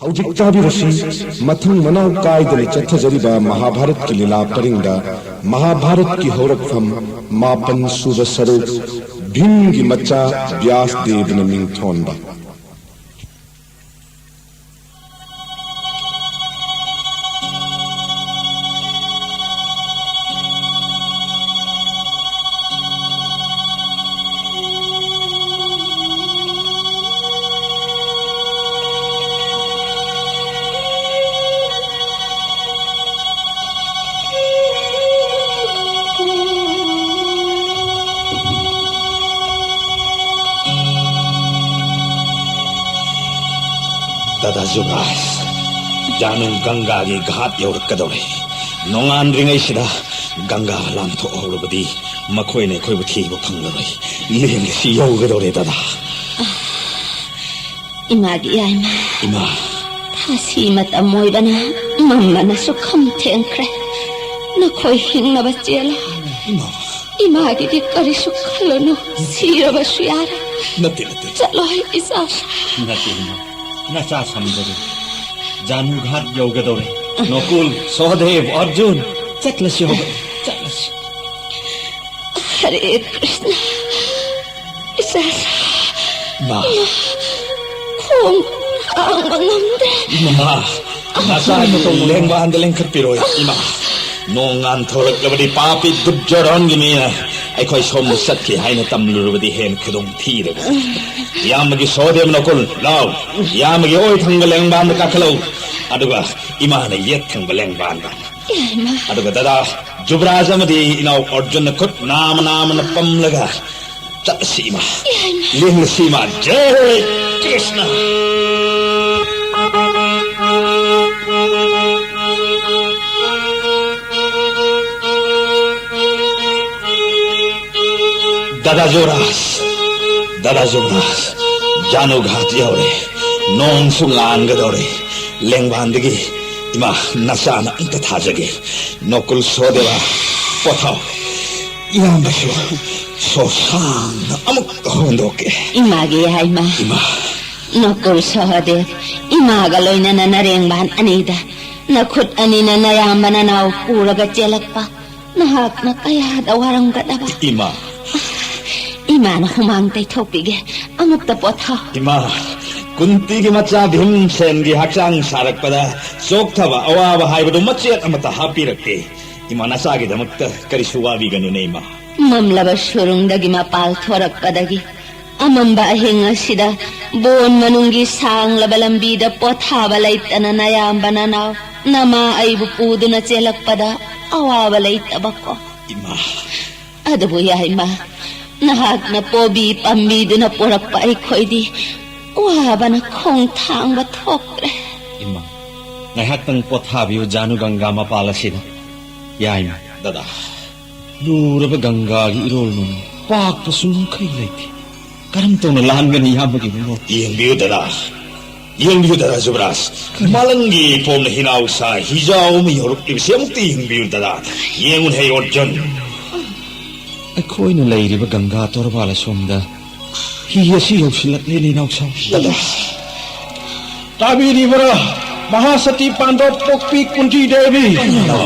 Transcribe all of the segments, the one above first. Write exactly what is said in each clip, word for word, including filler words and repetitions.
ꯍꯧꯖꯤꯛ ꯇꯥꯕꯤꯔꯁꯤ, ꯃꯊꯪ ꯃꯅꯥꯎ ꯀꯥꯏꯗꯅ ꯆꯠꯊꯖꯔꯤꯕ ꯃꯍꯥꯚꯥꯔꯠꯀꯤ ꯂꯤꯂꯥ ꯄꯔꯤꯡꯗ ꯃꯍꯥꯚꯥꯔꯠꯀꯤ ꯍꯧꯔꯛꯐꯝ, ꯃꯥꯄꯟ ꯁꯨꯕ ꯁꯔꯨꯛ, ꯚꯤꯝꯒꯤ ꯃꯆꯥ ꯕ꯭ꯌꯥꯁ ꯗꯦꯕꯅ ꯃꯤꯡꯊꯣꯟꯕ꯫ ꯗꯥꯗꯥ ꯖꯨꯕꯔꯥꯖ, ꯖꯥꯅꯨ ꯒꯪꯒꯥꯒꯤ ꯘꯥꯠ ꯌꯧꯔꯛꯀꯗꯧꯔꯦ꯫ ꯅꯣꯡꯉꯥꯟꯗ꯭ꯔꯤꯉꯩꯁꯤꯗ ꯒꯪꯒꯥ ꯂꯥꯟꯊꯣꯛꯍꯧꯔꯕꯗꯤ ꯃꯈꯣꯏꯅ ꯑꯩꯈꯣꯏꯕꯨ ꯊꯤꯕ ꯐꯪꯂꯔꯣꯏ꯫ ꯂꯦꯡꯒꯁꯤ ꯌꯧꯒꯗꯧꯔꯦ, ꯗꯥꯗꯥ꯫ ꯏꯃꯥꯒꯤ ꯌꯥꯏꯃ꯫ ꯏꯃꯥ꯫ ꯊꯥꯁꯤ ꯃꯇꯝ ꯑꯣꯏꯕꯅ ꯃꯝꯕꯅꯁꯨ ꯈꯝ ꯊꯦꯡꯈ꯭ꯔꯦ꯫ ꯅꯈꯣꯏ ꯍꯤꯡꯅꯕ ꯆꯦꯜꯂꯣ꯫ ꯏꯃꯥ꯫ ꯏꯃꯥꯒꯤꯗꯤ ꯀꯔꯤꯁꯨ ꯈꯜꯂꯨꯅꯨ꯫ ꯁꯤꯔꯕꯁꯨ ꯌꯥꯔꯦ꯫ ꯅꯠꯇꯦ, ꯅꯠꯇꯦ꯫ ꯆꯠꯂꯣ, ꯏꯆꯥ꯫ ꯅꯠꯇꯦ, ꯏꯃꯥ꯫ ꯅꯆꯥ ꯁꯝꯖꯔꯦ꯫ ꯖꯥꯅꯨ ꯘꯥꯠ ꯌꯧꯒꯗꯧꯔꯦ꯫ ꯅꯣꯀꯨꯜ, ꯁꯣꯍꯗꯦꯕ, ꯑꯔꯖꯨꯟ, ꯆꯠꯂꯁꯤ ꯍꯧꯒꯠꯂꯣ꯫ ꯆꯠꯂꯁꯤ꯫ ꯍꯔꯦ ꯀ꯭ꯔꯤꯁꯅ꯫ ꯏꯆꯥ꯫ ꯃꯥ꯫ ꯈꯣꯡ ꯊꯥꯡꯕ ꯉꯝꯗ꯭ꯔꯦ꯫ ꯏꯃꯥ, ꯅꯆꯥꯒꯤ ꯂꯦꯡꯕꯥꯟꯗ ꯂꯦꯡꯈꯠꯄꯤꯔꯣ, ꯏꯃꯥ꯫ ꯅꯣꯡ ꯉꯥꯟꯊꯣꯔꯛꯂꯕꯗꯤ ꯄꯥꯄꯤ ꯗꯨꯔꯖꯣꯙꯟꯒꯤ ꯃꯤꯅ ꯑꯩꯈꯣꯏ ꯁꯣꯝꯗ ꯆꯠꯈꯤ ꯍꯥꯏꯅ ꯇꯝꯂꯨꯔꯕꯗꯤ ꯍꯦꯟꯅ ꯈꯨꯗꯣꯡ ꯊꯤꯔꯒ꯫ ꯏꯌꯥꯝꯕꯒꯤ ꯁꯣꯗꯦꯕ ꯅꯀꯨꯜ, ꯂꯥꯎ꯫ ꯏꯌꯥꯝꯕꯒꯤ ꯑꯣꯏ ꯊꯪꯕ ꯂꯦꯡꯕꯥꯟꯗ ꯀꯥꯈꯠꯂꯧ꯫ ꯑꯗꯨꯒ ꯏꯃꯥꯅ ꯌꯦꯠ ꯊꯪꯕ ꯂꯦꯡꯕꯥꯟꯗ꯫ ꯏꯃꯥ꯫ ꯑꯗꯨꯒ ꯗꯗꯥ ꯖꯨꯕꯔꯥꯖ ꯑꯃꯗꯤ ꯏꯅꯥꯎ ꯑꯔꯖꯨꯟꯅ ꯈꯨꯠ ꯅꯥꯃ ꯅꯥꯃꯅ ꯄꯝꯂꯒ ꯆꯠꯂꯁꯤ ꯏꯃꯥ꯫ ꯏꯃꯥ꯫ ꯂꯦꯡꯂꯁꯤ ꯏꯃꯥ꯫ ꯖꯩ ꯀ꯭ꯔꯤꯁꯅ꯫ ꯗꯥꯗꯥ ꯖꯨꯕꯔꯥꯖ, ꯗꯥꯗꯥ ꯖꯨꯕꯔꯥꯖ, ꯖꯥꯅꯨ ꯘꯥꯠ ꯌꯧꯔꯦ꯫ ꯅꯣꯡꯁꯨ ꯉꯥꯟꯒꯗꯧꯔꯦ꯫ ꯂꯦꯡꯕꯥꯟꯗꯒꯤ ꯏꯃꯥ ꯅꯆꯥꯅ ꯑꯝꯇ ꯊꯥꯖꯒꯦ꯫ ꯅꯣꯀꯨꯜ ꯁꯣꯗꯦꯕ, ꯄꯣꯊꯥꯎ꯫ ꯏꯌꯥꯝꯕꯁꯨ ꯁꯣꯁꯥꯡꯅ ꯑꯃꯨꯛ ꯍꯣꯟꯗꯣꯛꯀꯦ꯫ ꯏꯃꯥꯒꯤ ꯍꯥꯏꯃ꯫ ꯏꯃꯥ꯫ ꯅꯀꯨꯜ ꯁꯍꯗꯦꯕ, ꯏꯃꯥꯒ ꯂꯣꯏꯅꯅ ꯅꯔꯦꯡꯕꯥꯟ ꯑꯅꯤꯗ ꯅꯈꯨꯠ ꯑꯅꯤꯅ ꯅꯌꯥꯝꯕ ꯅꯅꯥꯎ ꯄꯨꯔꯒ ꯆꯦꯜꯂꯛꯄ ꯅꯍꯥꯛꯅ ꯀꯌꯥꯗ ꯋꯥꯔꯝꯒꯗꯕ꯫ ꯏꯃꯥ꯫ ꯏꯃꯥꯅ ꯍꯨꯃꯥꯡ ꯇꯩꯊꯣꯛꯄꯤꯒꯦ꯫ ꯑꯃꯨꯛꯇ ꯄꯣꯊꯥꯎ꯫ ꯏꯃꯥ, ꯀꯨꯟꯇꯤꯒꯤ ꯃꯆꯥ ꯚꯤꯝꯁꯦꯟꯒꯤ ꯍꯛꯆꯥꯡ ꯁꯥꯔꯛꯄꯗ ꯆꯣꯛꯊꯕ ꯑꯋꯥꯕ ꯍꯥꯏꯕꯗꯨ ꯃꯆꯦꯠ ꯑꯃꯠꯇ ꯍꯥꯞꯄꯤꯔꯛꯇꯦ꯫ ꯏꯃꯥ, ꯅꯆꯥꯒꯤꯗꯃꯛꯇ ꯀꯔꯤꯁꯨ ꯋꯥꯕꯤꯒꯅꯨꯅꯦ, ꯏꯃꯥ꯫ ꯃꯝꯂꯕ ꯁꯨꯔꯨꯡꯗꯒꯤ ꯃꯄꯥꯜ ꯊꯣꯔꯛꯄꯗꯒꯤ ꯑꯃꯝꯕ ꯑꯍꯤꯡ ꯑꯁꯤꯗ ꯕꯣꯟ ꯃꯅꯨꯡꯒꯤ ꯁꯥꯡꯂꯕ ꯂꯝꯕꯤꯗ ꯄꯣꯊꯥꯕ ꯂꯩꯇꯅ ꯅꯌꯥꯝꯕ ꯅꯅꯥꯎ ꯅꯃꯥ ꯑꯩꯕꯨ ꯄꯨꯗꯨꯅ ꯆꯦꯜꯂꯛꯄꯗ ꯑꯋꯥꯕ ꯂꯩꯇꯕꯀꯣ꯫ ꯏꯃꯥ꯫ ꯑꯗꯨꯕꯨ ꯌꯥꯏꯃ, ꯅꯍꯥꯛꯅ ꯄꯣꯕꯤ ꯄꯥꯝꯕꯤꯗꯨꯅ ꯄꯣꯔꯛꯄ ꯑꯩꯈꯣꯏꯗꯤ ꯋꯥꯕꯅ ꯈꯣꯡ ꯊꯥꯡꯕ ꯊꯣꯛꯇ꯭ꯔꯦ꯫ ꯏꯃꯥ, ꯉꯥꯏꯍꯥꯛꯇꯪ ꯄꯣꯊꯥꯕꯤꯌꯨ ꯖꯥꯅꯨ ꯒꯪꯒꯥ ꯃꯄꯥꯜ ꯑꯁꯤꯗ꯫ ꯌꯥꯏꯃ꯫ ꯗꯗꯥ꯫ ꯂꯨꯔꯕ ꯒꯪꯒꯥꯒꯤ ꯏꯔꯣꯜ ꯃꯅꯨꯡ ꯄꯥꯛꯄ ꯁꯨꯡꯈꯩ ꯂꯩꯇꯦ꯫ ꯀꯔꯝ ꯇꯧꯅ ꯂꯥꯟꯒꯅꯤ ꯏꯌꯥꯝꯕꯒꯤ ꯃꯃꯧ? ꯌꯦꯡꯕꯤꯌꯨ ꯗꯗꯥ, ꯌꯦꯡꯕꯤꯌꯨ ꯗꯗꯥ ꯖꯨꯕꯔꯥꯖ꯫ ꯀꯔꯤ? ꯃꯥꯂꯪꯒꯤ ꯄꯣꯝꯅ ꯍꯤꯅꯥꯎꯁꯥ ꯍꯤꯖꯥꯎ ꯑꯃ ꯌꯧꯔꯛꯂꯤꯕꯁꯤ ꯑꯃꯨꯛꯇ ꯌꯦꯡꯕꯤꯌꯨ ꯗꯗꯥ꯫ ꯌꯦꯡꯉꯨꯅꯦ ꯍꯦ ꯑꯣꯔꯖꯨꯟ꯫ ꯑꯩꯈꯣꯏꯅ ꯂꯩꯔꯤꯕ ꯒꯪꯒꯥ ꯇꯣꯔꯕꯥꯟ ꯑꯁꯣꯝꯗ ꯍꯤ ꯑꯁꯤ ꯌꯧꯁꯤꯜꯂꯛꯂꯦꯅꯦ ꯏꯅꯥꯎꯁꯥ꯫ ꯗꯗꯥ꯫ ꯇꯥꯕꯤꯔꯤꯕꯔꯥ? ꯃꯍꯥꯁꯇꯤ ꯄꯥꯟꯗꯣꯞ ꯄꯣꯛꯄꯤ ꯀꯨꯟꯇꯤ ꯗꯦꯕꯤ꯫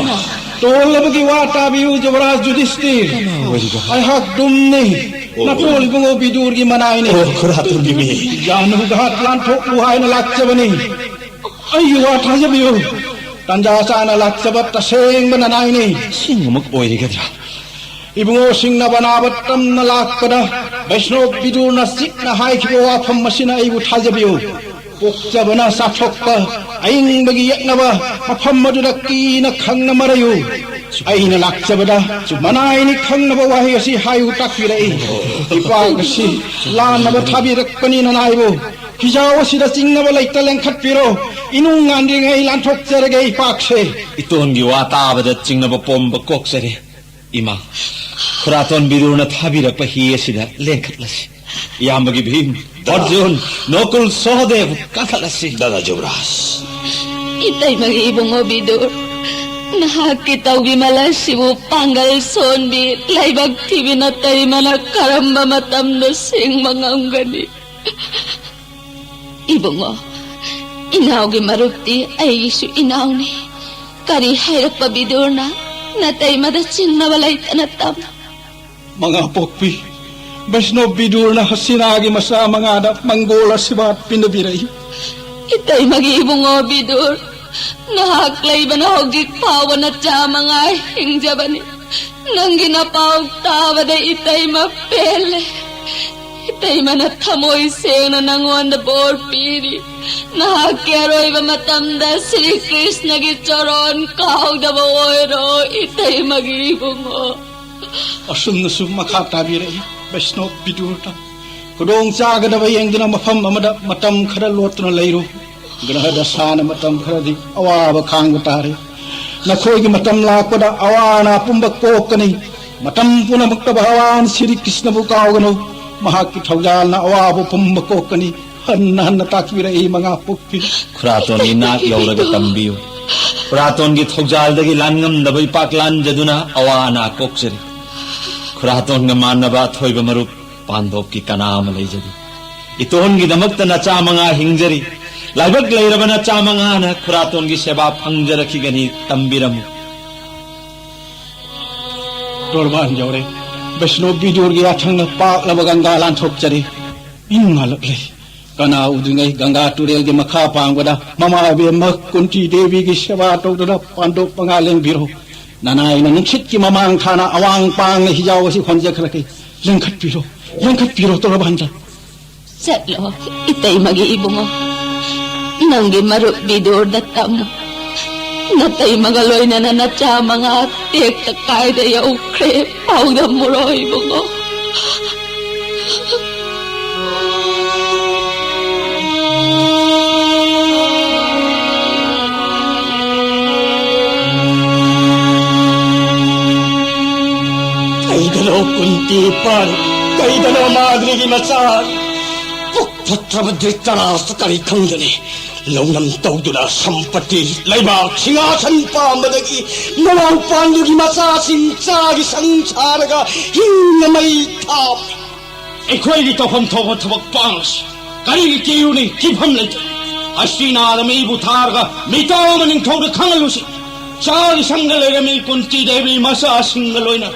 ꯇꯣꯜꯂꯕꯒꯤ ꯋꯥ ꯇꯥꯕꯤꯌꯨ ꯖꯨꯕꯔꯥꯖ ꯖꯨꯗꯤꯁꯇꯤꯔ꯫ ꯀꯅꯥ ꯑꯣꯏꯔꯤꯕ? ꯑꯩꯍꯥꯛ ꯗꯨꯝꯅꯤ꯫ ꯑꯣ꯫ ꯅꯇꯣꯜ ꯏꯕꯨꯡꯉꯣ ꯕꯤꯗꯨꯔꯒꯤ ꯃꯅꯥꯏꯅꯤ꯫ ꯑꯣ, ꯈꯨꯔꯥ ꯇꯣꯟꯕꯤ ꯃꯤ꯫ ꯖꯥꯅꯨ ꯘꯥꯠ ꯂꯥꯟꯊꯣꯛꯂꯨ ꯍꯥꯏꯅ ꯂꯥꯛꯆꯕꯅꯤ꯫ ꯑꯩꯒꯤ ꯋꯥ ꯊꯥꯖꯕꯤꯌꯨ꯫ ꯇꯟꯖꯥ ꯆꯥꯅ ꯂꯥꯛꯆꯕ ꯇꯁꯦꯡꯕ ꯅꯅꯥꯏꯅꯤ꯫ ꯑꯁꯦꯡꯕꯃꯛ ꯑꯣꯏꯔꯤꯒꯗ꯭ꯔꯥ? ꯏꯕꯨꯡꯉꯣꯁꯤꯡꯅ ꯕꯅꯥꯕ ꯇꯝꯅ ꯂꯥꯛꯄꯗ ꯕꯩꯁꯅꯣꯞ ꯕꯤꯗꯨꯔꯅ ꯆꯤꯛꯅ ꯍꯥꯏꯈꯤꯕ ꯋꯥꯐꯝ ꯑꯁꯤꯅ ꯑꯩꯕꯨ ꯊꯥꯖꯕꯤꯌꯨ꯫ ꯄꯣꯛꯆꯕꯅ ꯆꯥꯊꯣꯛꯄ ꯑꯏꯪꯕꯒꯤ ꯌꯦꯛꯅꯕ ꯃꯐꯝ ꯑꯗꯨꯗ ꯀꯤꯅ ꯈꯪꯅ ꯃꯔꯩꯌꯨ꯫ ꯑꯩꯅ ꯂꯥꯛꯆꯕꯗ ꯃꯅꯥꯏꯅꯤ ꯈꯪꯅꯕ ꯋꯥꯍꯩ ꯑꯁꯤ ꯍꯥꯏꯌꯨ ꯇꯥꯛꯄꯤꯔꯛꯏ꯫ ꯏꯄꯥꯛ ꯑꯁꯤ ꯂꯥꯟꯅꯕ ꯊꯥꯕꯤꯔꯛꯄꯅꯤ ꯅꯅꯥꯏꯕꯨ꯫ ꯍꯤꯖꯥꯎ ꯑꯁꯤꯗ ꯆꯤꯡꯅꯕ ꯂꯩꯇ ꯂꯦꯡꯈꯠꯄꯤꯔꯣ꯫ ꯏꯅꯨꯡ ꯉꯥꯟꯗ꯭ꯔꯤꯉꯩ ꯂꯥꯟꯊꯣꯛꯆꯔꯒꯦ ꯏꯄꯥꯛꯁꯦ꯫ ꯏꯇꯣꯟꯒꯤ ꯋꯥ ꯇꯥꯕꯗ ꯆꯤꯡꯅꯕ ꯄꯣꯝꯕ ꯀꯣꯛꯆꯔꯦ꯫ ꯏꯃꯥ, ꯈꯨꯔꯥꯇꯣꯟ ꯕꯤꯗꯨꯔꯅ ꯊꯥꯕꯤꯔꯛꯄ ꯍꯤ ꯑꯁꯤꯗ ꯂꯦꯡꯈꯠꯂꯁꯤ꯫ ꯏꯌꯥꯝꯕꯒꯤ ꯚꯤꯝ, ꯗꯥ꯫ ꯑꯔꯖꯨꯟ, ꯅꯣꯀꯨꯜ, ꯁꯣꯍꯗꯦꯕ, ꯀꯥꯈꯠꯂꯁꯤ꯫ ꯗꯥꯗꯥ ꯖꯨꯕꯔꯥꯖ꯫ ꯏꯇꯩꯃꯒꯤ ꯏꯕꯨꯡꯉꯣ ꯕꯤꯗꯨꯔ, ꯅꯍꯥꯛꯀꯤ ꯇꯧꯕꯤꯃꯜ ꯑꯁꯤꯕꯨ ꯄꯥꯡꯒꯜ ꯁꯣꯟꯕꯤ ꯂꯥꯏꯕꯛ ꯊꯤꯕꯤ ꯅꯇꯩꯃꯅ ꯀꯔꯝꯕ ꯃꯇꯝꯗ ꯁꯤꯡꯕ ꯉꯝꯒꯅꯤ? ꯏꯕꯨꯡꯉꯣ, ꯏꯅꯥꯎꯒꯤ ꯃꯔꯨꯞꯇꯤ ꯑꯩꯒꯤꯁꯨ ꯏꯅꯥꯎꯅꯤ꯫ ꯀꯔꯤ ꯍꯥꯏꯔꯛꯄ ꯕꯤꯗꯨꯔꯅ ꯅꯇꯩꯃꯗ ꯆꯤꯡꯅꯕ ꯂꯩꯇꯅ ꯇꯝꯃꯨ꯫ ꯃꯉꯥ ꯄꯣꯛꯄꯤ, ꯕꯩꯁꯅꯣꯞ ꯕꯤꯗꯨꯔꯅ ꯍꯁꯤꯅꯥꯒꯤ ꯃꯆꯥ ꯃꯉꯥꯗ ꯃꯪꯒꯣꯜ ꯑꯁꯤꯔꯕꯥꯗ ꯄꯤꯅꯕꯤꯔꯛꯏ꯫ ꯏꯇꯩꯃꯒꯤ ꯏꯕꯨꯡꯉꯣ ꯕꯤꯗꯨꯔ, ꯅꯍꯥꯛ ꯂꯩꯕꯅ ꯍꯧꯖꯤꯛ ꯐꯥꯎꯕ ꯅꯆꯥ ꯃꯉꯥ ꯍꯤꯡꯖꯕꯅꯤ꯫ ꯅꯪꯒꯤ ꯅꯄꯥꯎ ꯇꯥꯕꯗ ꯏꯇꯩꯃ ꯄꯦꯜꯂꯦ꯫ ꯏꯇꯩꯃꯅ ꯊꯃꯣꯏ ꯁꯦꯡꯅ ꯅꯉꯣꯟꯗ ꯕꯣꯔ ꯄꯤꯔꯤ꯫ ꯅꯍꯥꯛꯀꯤ ꯑꯔꯣꯏꯕ ꯃꯇꯝꯗ ꯁ꯭ꯔꯤ ꯀ꯭ꯔꯤꯁꯅꯒꯤ ꯆꯣꯔꯣꯟ ꯀꯥꯎꯗꯕ ꯑꯣꯏꯔꯣ, ꯏꯇꯩꯃꯒꯤ ꯏꯕꯨꯡꯉꯣ꯫ ꯑꯁꯨꯝꯅꯁꯨ ꯃꯈꯥ ꯇꯥꯕꯤꯔꯛꯏ ꯕꯩꯁꯅꯣꯞ ꯕꯤꯗꯨꯔꯅ꯫ ꯈꯨꯗꯣꯡ ꯆꯥꯒꯗꯕ ꯌꯦꯡꯗꯨꯅ ꯃꯐꯝ ꯑꯃꯗ ꯃꯇꯝ ꯈꯔ ꯂꯣꯠꯇꯨꯅ ꯂꯩꯔꯨ꯫ ꯒ꯭ꯔꯍ ꯗꯁꯥꯅ ꯃꯇꯝ ꯈꯔꯗꯤ ꯑꯋꯥꯕ ꯈꯥꯡꯕ ꯇꯥꯔꯦ꯫ ꯅꯈꯣꯏꯒꯤ ꯃꯇꯝ ꯂꯥꯛꯄꯗ ꯑꯋꯥ ꯑꯅꯥ ꯄꯨꯝꯕ ꯀꯣꯛꯀꯅꯤ꯫ ꯃꯇꯝ ꯄꯨꯝꯅꯃꯛꯇ ꯚꯒꯋꯥꯟ ꯁ꯭ꯔꯤ ꯀ꯭ꯔꯤꯁꯅꯕꯨ ꯀꯥꯎꯒꯅꯨ꯫ ꯃꯍꯥꯛꯀꯤ ꯊꯧꯖꯥꯜꯅ ꯑꯋꯥꯕ ꯄꯨꯝꯕ ꯀꯣꯛꯀꯅꯤ꯫ ꯍꯟꯅ ꯍꯟꯅ ꯇꯥꯛꯄꯤꯔꯛꯏ ꯃꯉꯥ ꯄꯣꯛꯄꯤ꯫ ꯈꯨꯔꯥꯇꯣꯟꯒꯤ ꯅꯥꯛ ꯌꯧꯔꯒ ꯇꯝꯕꯤꯌꯨ꯫ ꯈꯨꯔꯥꯇꯣꯟꯒꯤ ꯊꯧꯖꯥꯜꯗꯒꯤ ꯂꯥꯟꯉꯝꯗꯕ ꯏꯄꯥꯛ ꯂꯥꯟꯖꯗꯨꯅ ꯑꯋꯥ ꯑꯅꯥ ꯀꯣꯛꯆꯔꯤ꯫ ꯈꯨꯔꯥꯇꯣꯟꯒ ꯃꯥꯟꯅꯕ ꯑꯊꯣꯏꯕ ꯃꯔꯨꯞ ꯄꯥꯟꯗꯣꯞꯀꯤ ꯀꯅꯥ ꯑꯃ ꯂꯩꯖꯗꯦ꯫ ꯏꯇꯣꯟꯒꯤꯗꯃꯛꯇ ꯅꯆꯥ ꯃꯉꯥ ꯍꯤꯡꯖꯔꯤ꯫ ꯂꯥꯏꯕꯛ ꯂꯩꯔꯕ ꯅꯆꯥ ꯃꯉꯥꯅ ꯈꯨꯔꯥꯇꯣꯟꯒꯤ ꯁꯦꯕꯥ ꯐꯪꯖꯔꯛꯈꯤꯒꯅꯤ꯫ ꯇꯝꯕꯤꯔꯝꯃꯨ꯫ ꯗꯣꯔꯕꯥꯟ ꯌꯧꯔꯦ꯫ ꯕꯩꯁꯅꯣꯞ ꯕꯤꯗꯨꯔꯒꯤ ꯌꯥꯊꯪꯅ ꯄꯥꯛꯂꯕ ꯒꯪꯒꯥ ꯂꯥꯟꯊꯣꯛꯆꯔꯦ꯫ ꯏꯪ ꯉꯥꯂꯛꯂꯦ꯫ ꯀꯅꯥ ꯎꯗ꯭ꯔꯤꯉꯩ ꯒꯪꯒꯥ ꯇꯨꯔꯦꯜꯒꯤ ꯃꯈꯥ ꯄꯥꯡꯕꯗ ꯃꯃꯥ ꯏꯕꯦꯝꯃ ꯀꯨꯟꯇꯤ ꯗꯦꯕꯤꯒꯤ ꯁꯦꯕꯥ ꯇꯧꯗꯨꯅ ꯄꯥꯟꯗꯣꯞ ꯃꯉꯥ ꯂꯦꯡꯕꯤꯔꯣ꯫ ꯅꯅꯥꯏꯅ ꯅꯨꯡꯁꯤꯠꯀꯤ ꯃꯃꯥꯡ ꯊꯥꯅ ꯑꯋꯥꯡ ꯄꯥꯡꯅ ꯍꯤꯖꯥꯎ ꯑꯁꯤ ꯍꯣꯟꯖꯈ꯭ꯔꯒꯦ꯫ ꯂꯦꯡꯈꯠꯄꯤꯔꯣ, ꯂꯦꯡꯈꯠꯄꯤꯔꯣ ꯇꯣꯔꯕꯥꯟꯗ꯫ ꯆꯠꯂꯣ, ꯏꯇꯩꯃꯒꯤ ꯏꯕꯨꯡꯉꯣ꯫ ꯅꯪꯒꯤ ꯃꯔꯨꯞ ꯕꯤꯗꯨꯔꯗ ꯇꯝꯃꯨ꯫ ꯅꯇꯩꯃꯒ ꯂꯣꯏꯅꯅ ꯅꯆꯥ ꯃꯉꯥ ꯇꯦꯛꯇ ꯀꯥꯏꯗ ꯌꯧꯈ꯭ꯔꯦ ꯄꯥꯎꯗꯝꯃꯨꯔꯣ ꯏꯕꯨꯡꯉꯣ꯫ ꯀꯩꯗꯅꯣ ꯀꯨꯟꯇꯤ ꯄꯥꯟ, ꯀꯩꯗꯅꯣ ꯃꯥꯗ꯭ꯔꯤꯒꯤ ꯃꯆꯥ꯫ ꯄꯨꯛ ꯐꯠꯇ꯭ꯔꯕ ꯙ꯭ꯔꯤꯇꯔꯥꯁꯇ꯭ꯔ ꯀꯔꯤ ꯈꯪꯒꯅꯤ? ꯂꯧꯅꯝ ꯇꯧꯗꯨꯅ ꯁꯝꯄꯇꯤ, ꯂꯩꯕꯥꯛ ꯁꯤꯡꯍꯥꯁꯟ ꯄꯥꯝꯕꯗꯒꯤ ꯃꯅꯥꯎ ꯄꯥꯟꯗꯨꯒꯤ ꯃꯆꯥꯁꯤꯡ ꯆꯥꯒꯤ ꯁꯪ ꯁꯥꯔꯒ ꯍꯤꯡꯅ ꯃꯩ ꯊꯥꯝꯃꯤ꯫ ꯑꯩꯈꯣꯏꯒꯤ ꯇꯧꯐꯝ ꯊꯣꯛꯄ ꯊꯕꯛ ꯄꯥꯡꯂꯁꯤ꯫ ꯀꯔꯤꯒꯤ ꯀꯤꯔꯨꯅꯤ? ꯀꯤꯐꯝ ꯂꯩꯇꯦ꯫ ꯍꯁꯇꯤꯅꯥꯗ ꯃꯩꯕꯨ ꯊꯥꯔꯒ ꯃꯤꯇꯥꯎ ꯑꯃ ꯅꯤꯡꯊꯧꯗ ꯈꯪꯍꯜꯂꯨꯁꯤ꯫ ꯆꯥꯒꯤ ꯁꯪꯒ ꯂꯩꯔꯝꯃꯤ ꯀꯨꯟꯇꯤ ꯗꯦꯕꯤ ꯃꯆꯥꯁꯤꯡꯒ ꯂꯣꯏꯅ꯫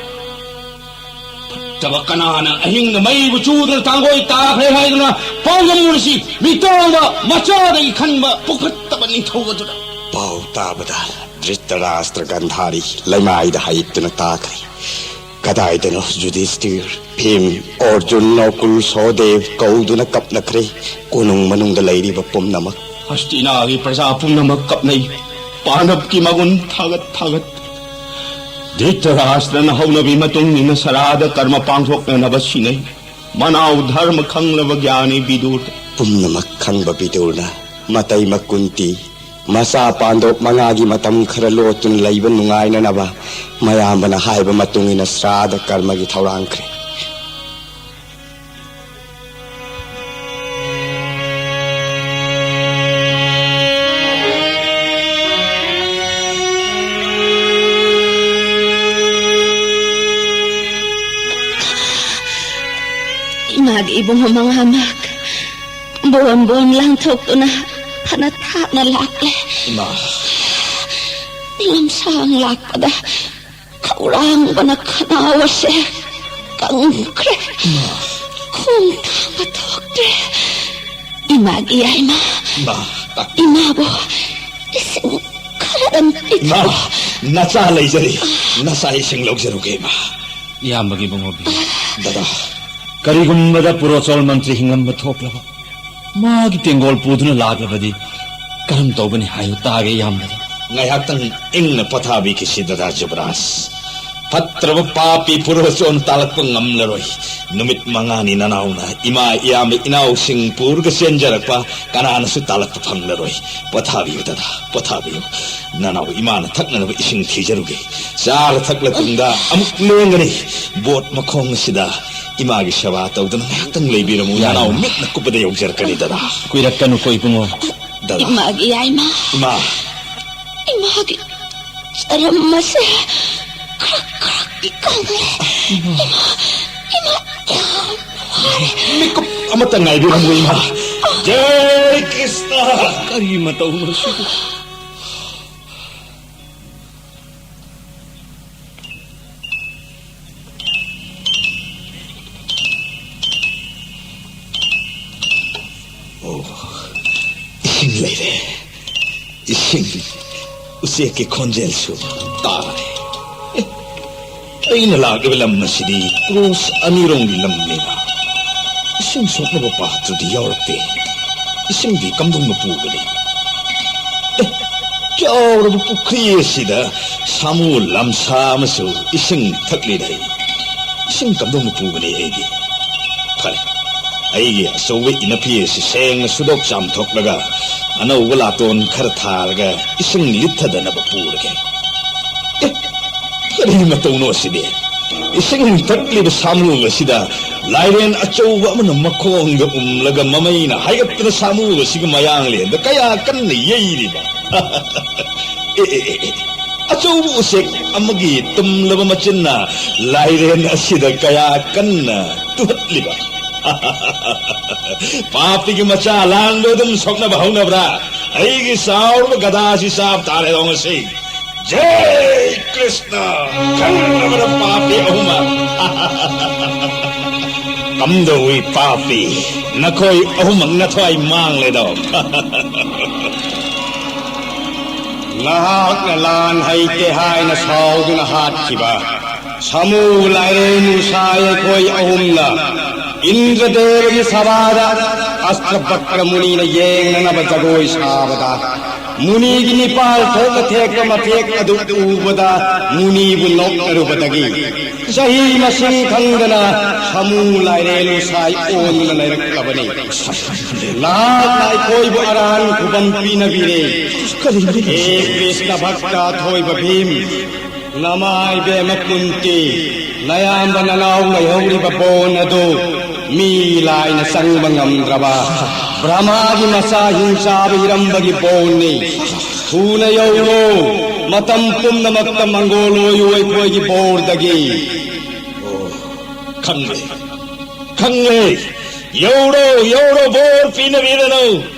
ꯐꯠꯇꯕ ꯀꯅꯥꯅ ꯑꯍꯤꯡꯗ ꯃꯩꯕꯨ ꯆꯨꯗꯨꯅ ꯇꯥꯡꯒꯣꯏ ꯇꯥꯈ꯭ꯔꯦ ꯍꯥꯏꯗꯨꯅ ꯄꯥꯎꯗꯝꯃꯨꯔꯁꯤ? ꯃꯤꯇꯥꯎꯕ ꯃꯆꯥꯗꯒꯤ ꯈꯟꯕ ꯄꯨꯈꯠꯇꯕ ꯅꯤꯡꯊꯧ ꯑꯗꯨꯅ꯫ ꯄꯥꯎ ꯇꯥꯕꯗ ꯙ꯭ꯔꯤꯇꯔꯥꯁꯇ꯭ꯔ ꯒꯟꯙꯥꯔꯤ ꯂꯩꯃꯥꯏꯗ ꯍꯥꯏꯠꯇꯨꯅ ꯇꯥꯈ꯭ꯔꯦ꯫ ꯀꯗꯥꯏꯗꯅꯣ ꯌꯨꯙꯤꯁꯇꯤꯔ, ꯚꯤꯝ, ꯑꯔꯖꯨꯟ, ꯅꯀꯨꯜ, ꯁꯍꯗꯦꯕ ꯀꯧꯗꯨꯅ ꯀꯞꯅꯈ꯭ꯔꯦ꯫ ꯀꯣꯅꯨꯡ ꯃꯅꯨꯡꯗ ꯂꯩꯔꯤꯕ ꯄꯨꯝꯅꯃꯛ꯫ ꯍꯁꯇꯤꯅꯥꯒꯤ ꯄ꯭ꯔꯖꯥ ꯄꯨꯝꯅꯃꯛ ꯀꯞꯅꯩ꯫ ꯄꯥꯟꯗꯕꯀꯤ ꯃꯒꯨꯟ ꯊꯥꯒꯠ ꯊꯥꯒꯠ꯫ ꯙ꯭ꯔꯤꯇꯔꯥꯁꯇ꯭ꯔꯅ ꯍꯧꯅꯕꯤ ꯃꯇꯨꯡ ꯏꯟꯅ ꯁꯔꯥꯗ ꯀꯔꯃ ꯄꯥꯡꯊꯣꯛꯅꯅꯕ ꯁꯤꯟꯅꯩ꯫ ꯃꯅꯥꯎ ꯙꯔꯃ ꯈꯪꯂꯕ ꯒ꯭ꯌꯥꯅꯤ ꯕꯤꯗꯨꯔ꯫ ꯄꯨꯝꯅꯃꯛ ꯈꯪꯕ ꯕꯤꯗꯨꯔꯅ ꯃꯇꯩꯃ ꯀꯨꯟꯇꯤ, ꯃꯆꯥ ꯄꯥꯟꯗꯣꯞ ꯃꯉꯥꯒꯤ ꯃꯇꯝ ꯈꯔ ꯂꯣꯠꯇꯨꯅ ꯂꯩꯕ ꯅꯨꯡꯉꯥꯏꯅꯅꯕ ꯃꯌꯥꯝꯕꯅ ꯍꯥꯏꯕ ꯃꯇꯨꯡ ꯏꯟꯅ ꯁ꯭ꯔꯥꯗ ꯀꯔꯃꯒꯤ ꯊꯧꯔꯥꯡꯈ꯭ꯔꯦ꯫ ꯏꯃꯥꯒꯤ ꯏꯕꯨꯡꯉꯣ ꯃꯉꯥꯃꯛ ꯕꯣꯝ ꯕꯣꯝ ꯂꯥꯡꯊꯣꯛꯇꯨꯅ ꯐꯅ ꯊꯥꯞꯅ ꯂꯥꯛꯂꯦ꯫ ꯏꯃꯥ꯫ ꯂꯝꯁꯥꯡ ꯂꯥꯛꯄꯗ ꯈꯧꯔꯥꯡꯕꯅ ꯈꯅꯥꯎ ꯑꯁꯦ ꯀꯪꯈ꯭ꯔꯦ꯫ ꯏꯃꯥ꯫ ꯈꯣꯡ ꯊꯥꯡꯕ ꯊꯣꯛꯇ꯭ꯔꯦ꯫ ꯏꯃꯥꯒꯤ ꯌꯥꯏꯃ꯫ ꯏꯃꯥ꯫ ꯏꯃꯥꯕꯨ ꯏꯁꯤꯡ ꯈꯔꯗꯪ ꯏꯃꯥ, ꯄꯤꯊꯛꯑꯣ꯫ ꯅꯆꯥ ꯂꯩꯖꯔꯤ꯫ ꯅꯆꯥ ꯏꯁꯤꯡ ꯂꯧꯖꯔꯨꯒꯦ, ꯏꯃꯥ꯫ ꯏꯌꯥꯝꯕꯒꯤ ꯏꯕꯨꯡꯉꯣꯕꯤ꯫ ꯗꯗꯥ꯫ ꯀꯔꯤꯒꯨꯝꯕꯗ ꯄꯨꯔꯣꯆꯣꯜ ꯃꯟꯇ꯭ꯔꯤ ꯍꯤꯡꯂꯝꯕ ꯊꯣꯛꯂꯕ, ꯃꯥꯒꯤ ꯇꯦꯡꯒꯣꯜ ꯄꯨꯗꯨꯅ ꯂꯥꯛꯂꯕꯗꯤ ꯀꯔꯝ ꯇꯧꯒꯅꯤ ꯍꯥꯏꯌꯨ ꯇꯥꯒꯦ, ꯏꯌꯥꯝꯕꯗ꯫ ꯉꯥꯏꯍꯥꯛꯇꯪ ꯏꯪꯅ ꯄꯣꯊꯥꯕꯤꯈꯤꯁꯤ, ꯗꯗꯥ ꯖꯨꯕꯔꯥꯖ꯫ ꯐꯠꯇ꯭ꯔꯕ ꯄꯥꯄꯤ ꯄꯨꯔꯣꯆꯣꯟ ꯇꯥꯜꯂꯛꯄ ꯉꯝꯂꯔꯣꯏ꯫ ꯅꯨꯃꯤꯠ ꯃꯉꯥꯅꯤ ꯅꯅꯥꯎꯅ ꯏꯃꯥ, ꯏꯌꯥꯝꯕ, ꯏꯅꯥꯎꯁꯤꯡ ꯄꯨꯔꯒ ꯆꯦꯟꯖꯔꯛꯄ ꯀꯅꯥꯅꯁꯨ ꯇꯥꯜꯂꯛꯄ ꯐꯪꯂꯔꯣꯏ꯫ ꯄꯣꯊꯥꯕꯤꯌꯨ ꯗꯗꯥ, ꯄꯣꯊꯥꯕꯤꯌꯨ꯫ ꯅꯅꯥꯎ ꯏꯃꯥꯅ ꯊꯛꯅꯅꯕ ꯏꯁꯤꯡ ꯊꯤꯖꯔꯨꯒꯦ꯫ ꯆꯥꯔ ꯊꯛꯂ ꯇꯨꯡꯗ ꯑꯃꯨꯛ ꯂꯦꯡꯒꯅꯤ꯫ ꯕꯣꯠ ꯃꯈꯣꯡ ꯑꯁꯤꯗ ꯏꯃꯥꯒꯤ ꯁꯦꯕꯥ ꯇꯧꯗꯨꯅ ꯉꯥꯏꯍꯥꯛꯇꯪ ꯂꯩꯕꯤꯔꯝꯃꯨ꯫ ꯌꯥꯏ, ꯅꯅꯥꯎ ꯏꯃꯥ꯫ ꯃꯤꯠꯅ ꯀꯨꯞꯄꯗ ꯌꯧꯖꯔꯛꯀꯅꯤ, ꯗꯗꯥ꯫ ꯀꯨꯏꯔꯛꯀꯅꯨꯀꯣ, ꯏꯕꯨꯡꯉꯣ꯫ ꯗꯗꯥ꯫ ꯏꯃꯥꯒꯤ ꯌꯥꯏꯃ꯫ ꯏꯃꯥ꯫ ꯏꯃꯥꯒꯤ ꯆꯔꯝ ꯑꯁꯦ ꯈ꯭ꯔꯛ ꯈ꯭ꯔꯛ ꯀꯪꯂꯦ꯫ ꯏꯃꯥ꯫ ꯏꯃꯥ, ꯏꯃꯥ, ꯌꯥꯝ ꯃꯤꯀꯨꯞ ꯑꯃꯇ ꯉꯥꯏꯕꯤꯔꯝꯃꯨ, ꯏꯃꯥ꯫ ꯖꯩ ꯀ꯭ꯔꯤꯁꯅ! ꯀꯔꯤ ꯃꯇꯧꯅꯣ ꯁꯤꯕꯨ? ꯑꯣ, ꯏꯁꯤꯡ ꯂꯩꯔꯦ꯫ ꯏꯁꯤꯡ, ꯎꯆꯦꯛꯀꯤ ꯈꯣꯟꯖꯦꯜꯁꯨ ꯇꯥꯔꯦ꯫ ꯑꯦ, ꯑꯩꯅ ꯂꯥꯛꯂꯤꯕ ꯂꯝ ꯑꯁꯤꯗꯤ ꯀ꯭ꯔꯣꯁ ꯑꯅꯤꯔꯣꯝꯒꯤ ꯂꯝꯅꯤꯅ ꯏꯁꯤꯡ ꯁꯣꯛꯅꯕ ꯄꯥꯇ꯭ꯔꯗꯤ ꯌꯥꯎꯔꯛꯇꯦ꯫ ꯏꯁꯤꯡꯗꯤ ꯀꯝꯗꯧꯅ ꯄꯨꯒꯅꯤ? ꯑꯦ, ꯆꯥꯎꯔꯕ ꯄꯨꯈ꯭ꯔꯤ ꯑꯁꯤꯗ ꯁꯥꯃꯨ ꯂꯝꯁꯥ ꯑꯃꯁꯨ ꯏꯁꯤꯡ ꯊꯛꯂꯤꯗ꯫ ꯏꯁꯤꯡ ꯀꯝꯗꯧꯅ ꯄꯨꯒꯅꯤ ꯑꯩꯗꯤ? ꯐꯔꯦ, ꯑꯩꯒꯤ ꯑꯆꯧꯕ ꯏꯅꯐꯤ ꯑꯁꯤ ꯁꯦꯡꯅ ꯁꯨꯗꯣꯛ ꯆꯥꯝꯊꯣꯛꯂꯒ ꯑꯅꯧꯕ ꯂꯥꯇꯣꯟ ꯈꯔ ꯊꯥꯔꯒ ꯏꯁꯤꯡ ꯂꯤꯠꯊꯗꯅꯕ ꯄꯨꯔꯒꯦ꯫ ꯑꯦ, ꯀꯔꯤ ꯃꯇꯧꯅꯣ ꯑꯁꯤꯗꯤ? ꯏꯁꯤꯡ ꯊꯛꯂꯤꯕ ꯁꯥꯃꯨ ꯑꯁꯤꯗ ꯂꯥꯏꯔꯦꯟ ꯑꯆꯧꯕ ꯑꯃꯅ ꯃꯈꯣꯡꯗ ꯎꯝꯂꯒ ꯃꯃꯩꯅ ꯍꯥꯏꯒꯠꯇꯅ ꯁꯥꯃꯨ ꯑꯁꯤꯒꯤ ꯃꯌꯥꯡꯂꯦꯟꯗ ꯀꯌꯥ ꯀꯟꯅ ꯌꯩꯔꯤꯕ! ꯑꯦ, ꯑꯦ, ꯑꯦ, ꯑꯦ, ꯑꯆꯧꯕ ꯎꯆꯦꯛ ꯑꯃꯒꯤ ꯇꯨꯝꯂꯕ ꯃꯆꯤꯟꯅ ꯂꯥꯏꯔꯦꯟ ꯑꯁꯤꯗ ꯀꯌꯥ ꯀꯟꯅ ꯇꯨꯍꯠꯂꯤꯕ! ꯄꯥꯄꯤꯒꯤ ꯃꯆꯥ, ꯂꯥꯟꯗꯣ ꯑꯗꯨꯝ ꯁꯣꯛꯅꯕ ꯍꯧꯅꯕ꯭ꯔꯥ? ꯑꯩꯒꯤ ꯆꯥꯎꯔꯕ ꯒꯗꯥꯁꯤ ꯆꯥꯕ ꯇꯥꯔꯦꯗꯣ ꯉꯁꯤ꯫ ꯖꯩ ꯀ꯭ꯔꯤꯁꯅ! ꯈꯪꯂꯕꯔ ꯄꯥꯄꯤ ꯑꯍꯨꯝꯃꯛ? ꯀꯝꯗꯧꯏ ꯄꯥꯄꯤ? ꯅꯈꯣꯏ ꯑꯍꯨꯝꯃꯛ ꯅꯊ꯭ꯋꯥꯏ ꯃꯥꯡꯂꯦꯗꯣ꯫ ꯅꯍꯥꯛꯅ ꯂꯥꯟ ꯍꯩꯇꯦ ꯍꯥꯏꯅ ꯁꯥꯎꯗꯨꯅ ꯍꯥꯠꯈꯤꯕ ꯁꯥꯃꯨ, ꯂꯥꯏꯔꯦꯟ, ꯎꯁꯥꯏ ꯑꯩꯈꯣꯏ ꯑꯍꯨꯝꯅ ꯏꯟꯗ꯭ꯔꯗꯦꯕꯒꯤ ꯁꯚꯥꯗ ꯑꯁꯇ꯭ꯔꯕꯀ꯭ꯔ ꯃꯨꯅꯤꯅ ꯌꯦꯡꯅꯅꯕ ꯖꯒꯣꯏ ꯁꯥꯕꯗ, ꯃꯨꯅꯤꯒꯤ ꯅꯤꯄꯥꯜ ꯊꯣꯛꯅ ꯊꯦꯛꯄ ꯃꯊꯦꯛ ꯑꯗꯨ ꯎꯕꯗ ꯃꯨꯅꯤꯕꯨ ꯅꯣꯛꯅꯔꯨꯕꯗꯒꯤ ꯆꯍꯤ ꯃꯁꯤꯡ ꯈꯪꯗꯅ ꯁꯥꯃꯨ, ꯂꯥꯏꯔꯦꯟ, ꯎꯁꯥꯏ ꯑꯣꯟꯗꯨꯅ ꯂꯩꯔꯛꯂꯕꯅꯤ꯫ ꯅꯍꯥꯛꯅ ꯑꯩꯈꯣꯏꯕꯨ ꯑꯔꯥꯟ ꯈꯨꯕꯝ ꯄꯤꯅꯕꯤꯔꯦ꯫ ꯀꯔꯤꯅꯣ? ꯍꯦ ꯀ꯭ꯔꯤꯁꯅ ꯚꯛꯇ ꯑꯊꯣꯏꯕ ꯚꯤꯝ, ꯅꯃꯥ ꯏꯕꯦꯝꯃ ꯀꯨꯟꯇꯤ, ꯅꯌꯥꯝꯕ ꯅꯅꯥꯎ ꯂꯩꯍꯧꯔꯤꯕ ꯕꯣꯟ ꯑꯗꯨ ꯃꯤ ꯂꯥꯏꯅ ꯆꯪꯕ ꯉꯝꯗ꯭ꯔꯕ ꯕ꯭ꯔꯍꯃꯥꯒꯤ ꯃꯆꯥ ꯍꯤꯡꯆꯥꯕ ꯏꯔꯝꯕꯒꯤ ꯕꯣꯟꯅꯤ꯫ ꯊꯨꯅ ꯌꯧꯔꯣ, ꯃꯇꯝ ꯄꯨꯝꯅꯃꯛꯇ ꯃꯪꯒꯣꯜ ꯑꯣꯏꯌꯨ ꯑꯩꯈꯣꯏꯒꯤ ꯕꯣꯔꯗꯒꯤ꯫ ꯑꯣ, ꯈꯪꯂꯦ꯫ ꯐꯪꯂꯦ꯫ ꯌꯧꯔꯣ, ꯌꯧꯔꯣ, ꯕꯣꯔ ꯄꯤꯅꯕꯤꯔꯅꯨ꯫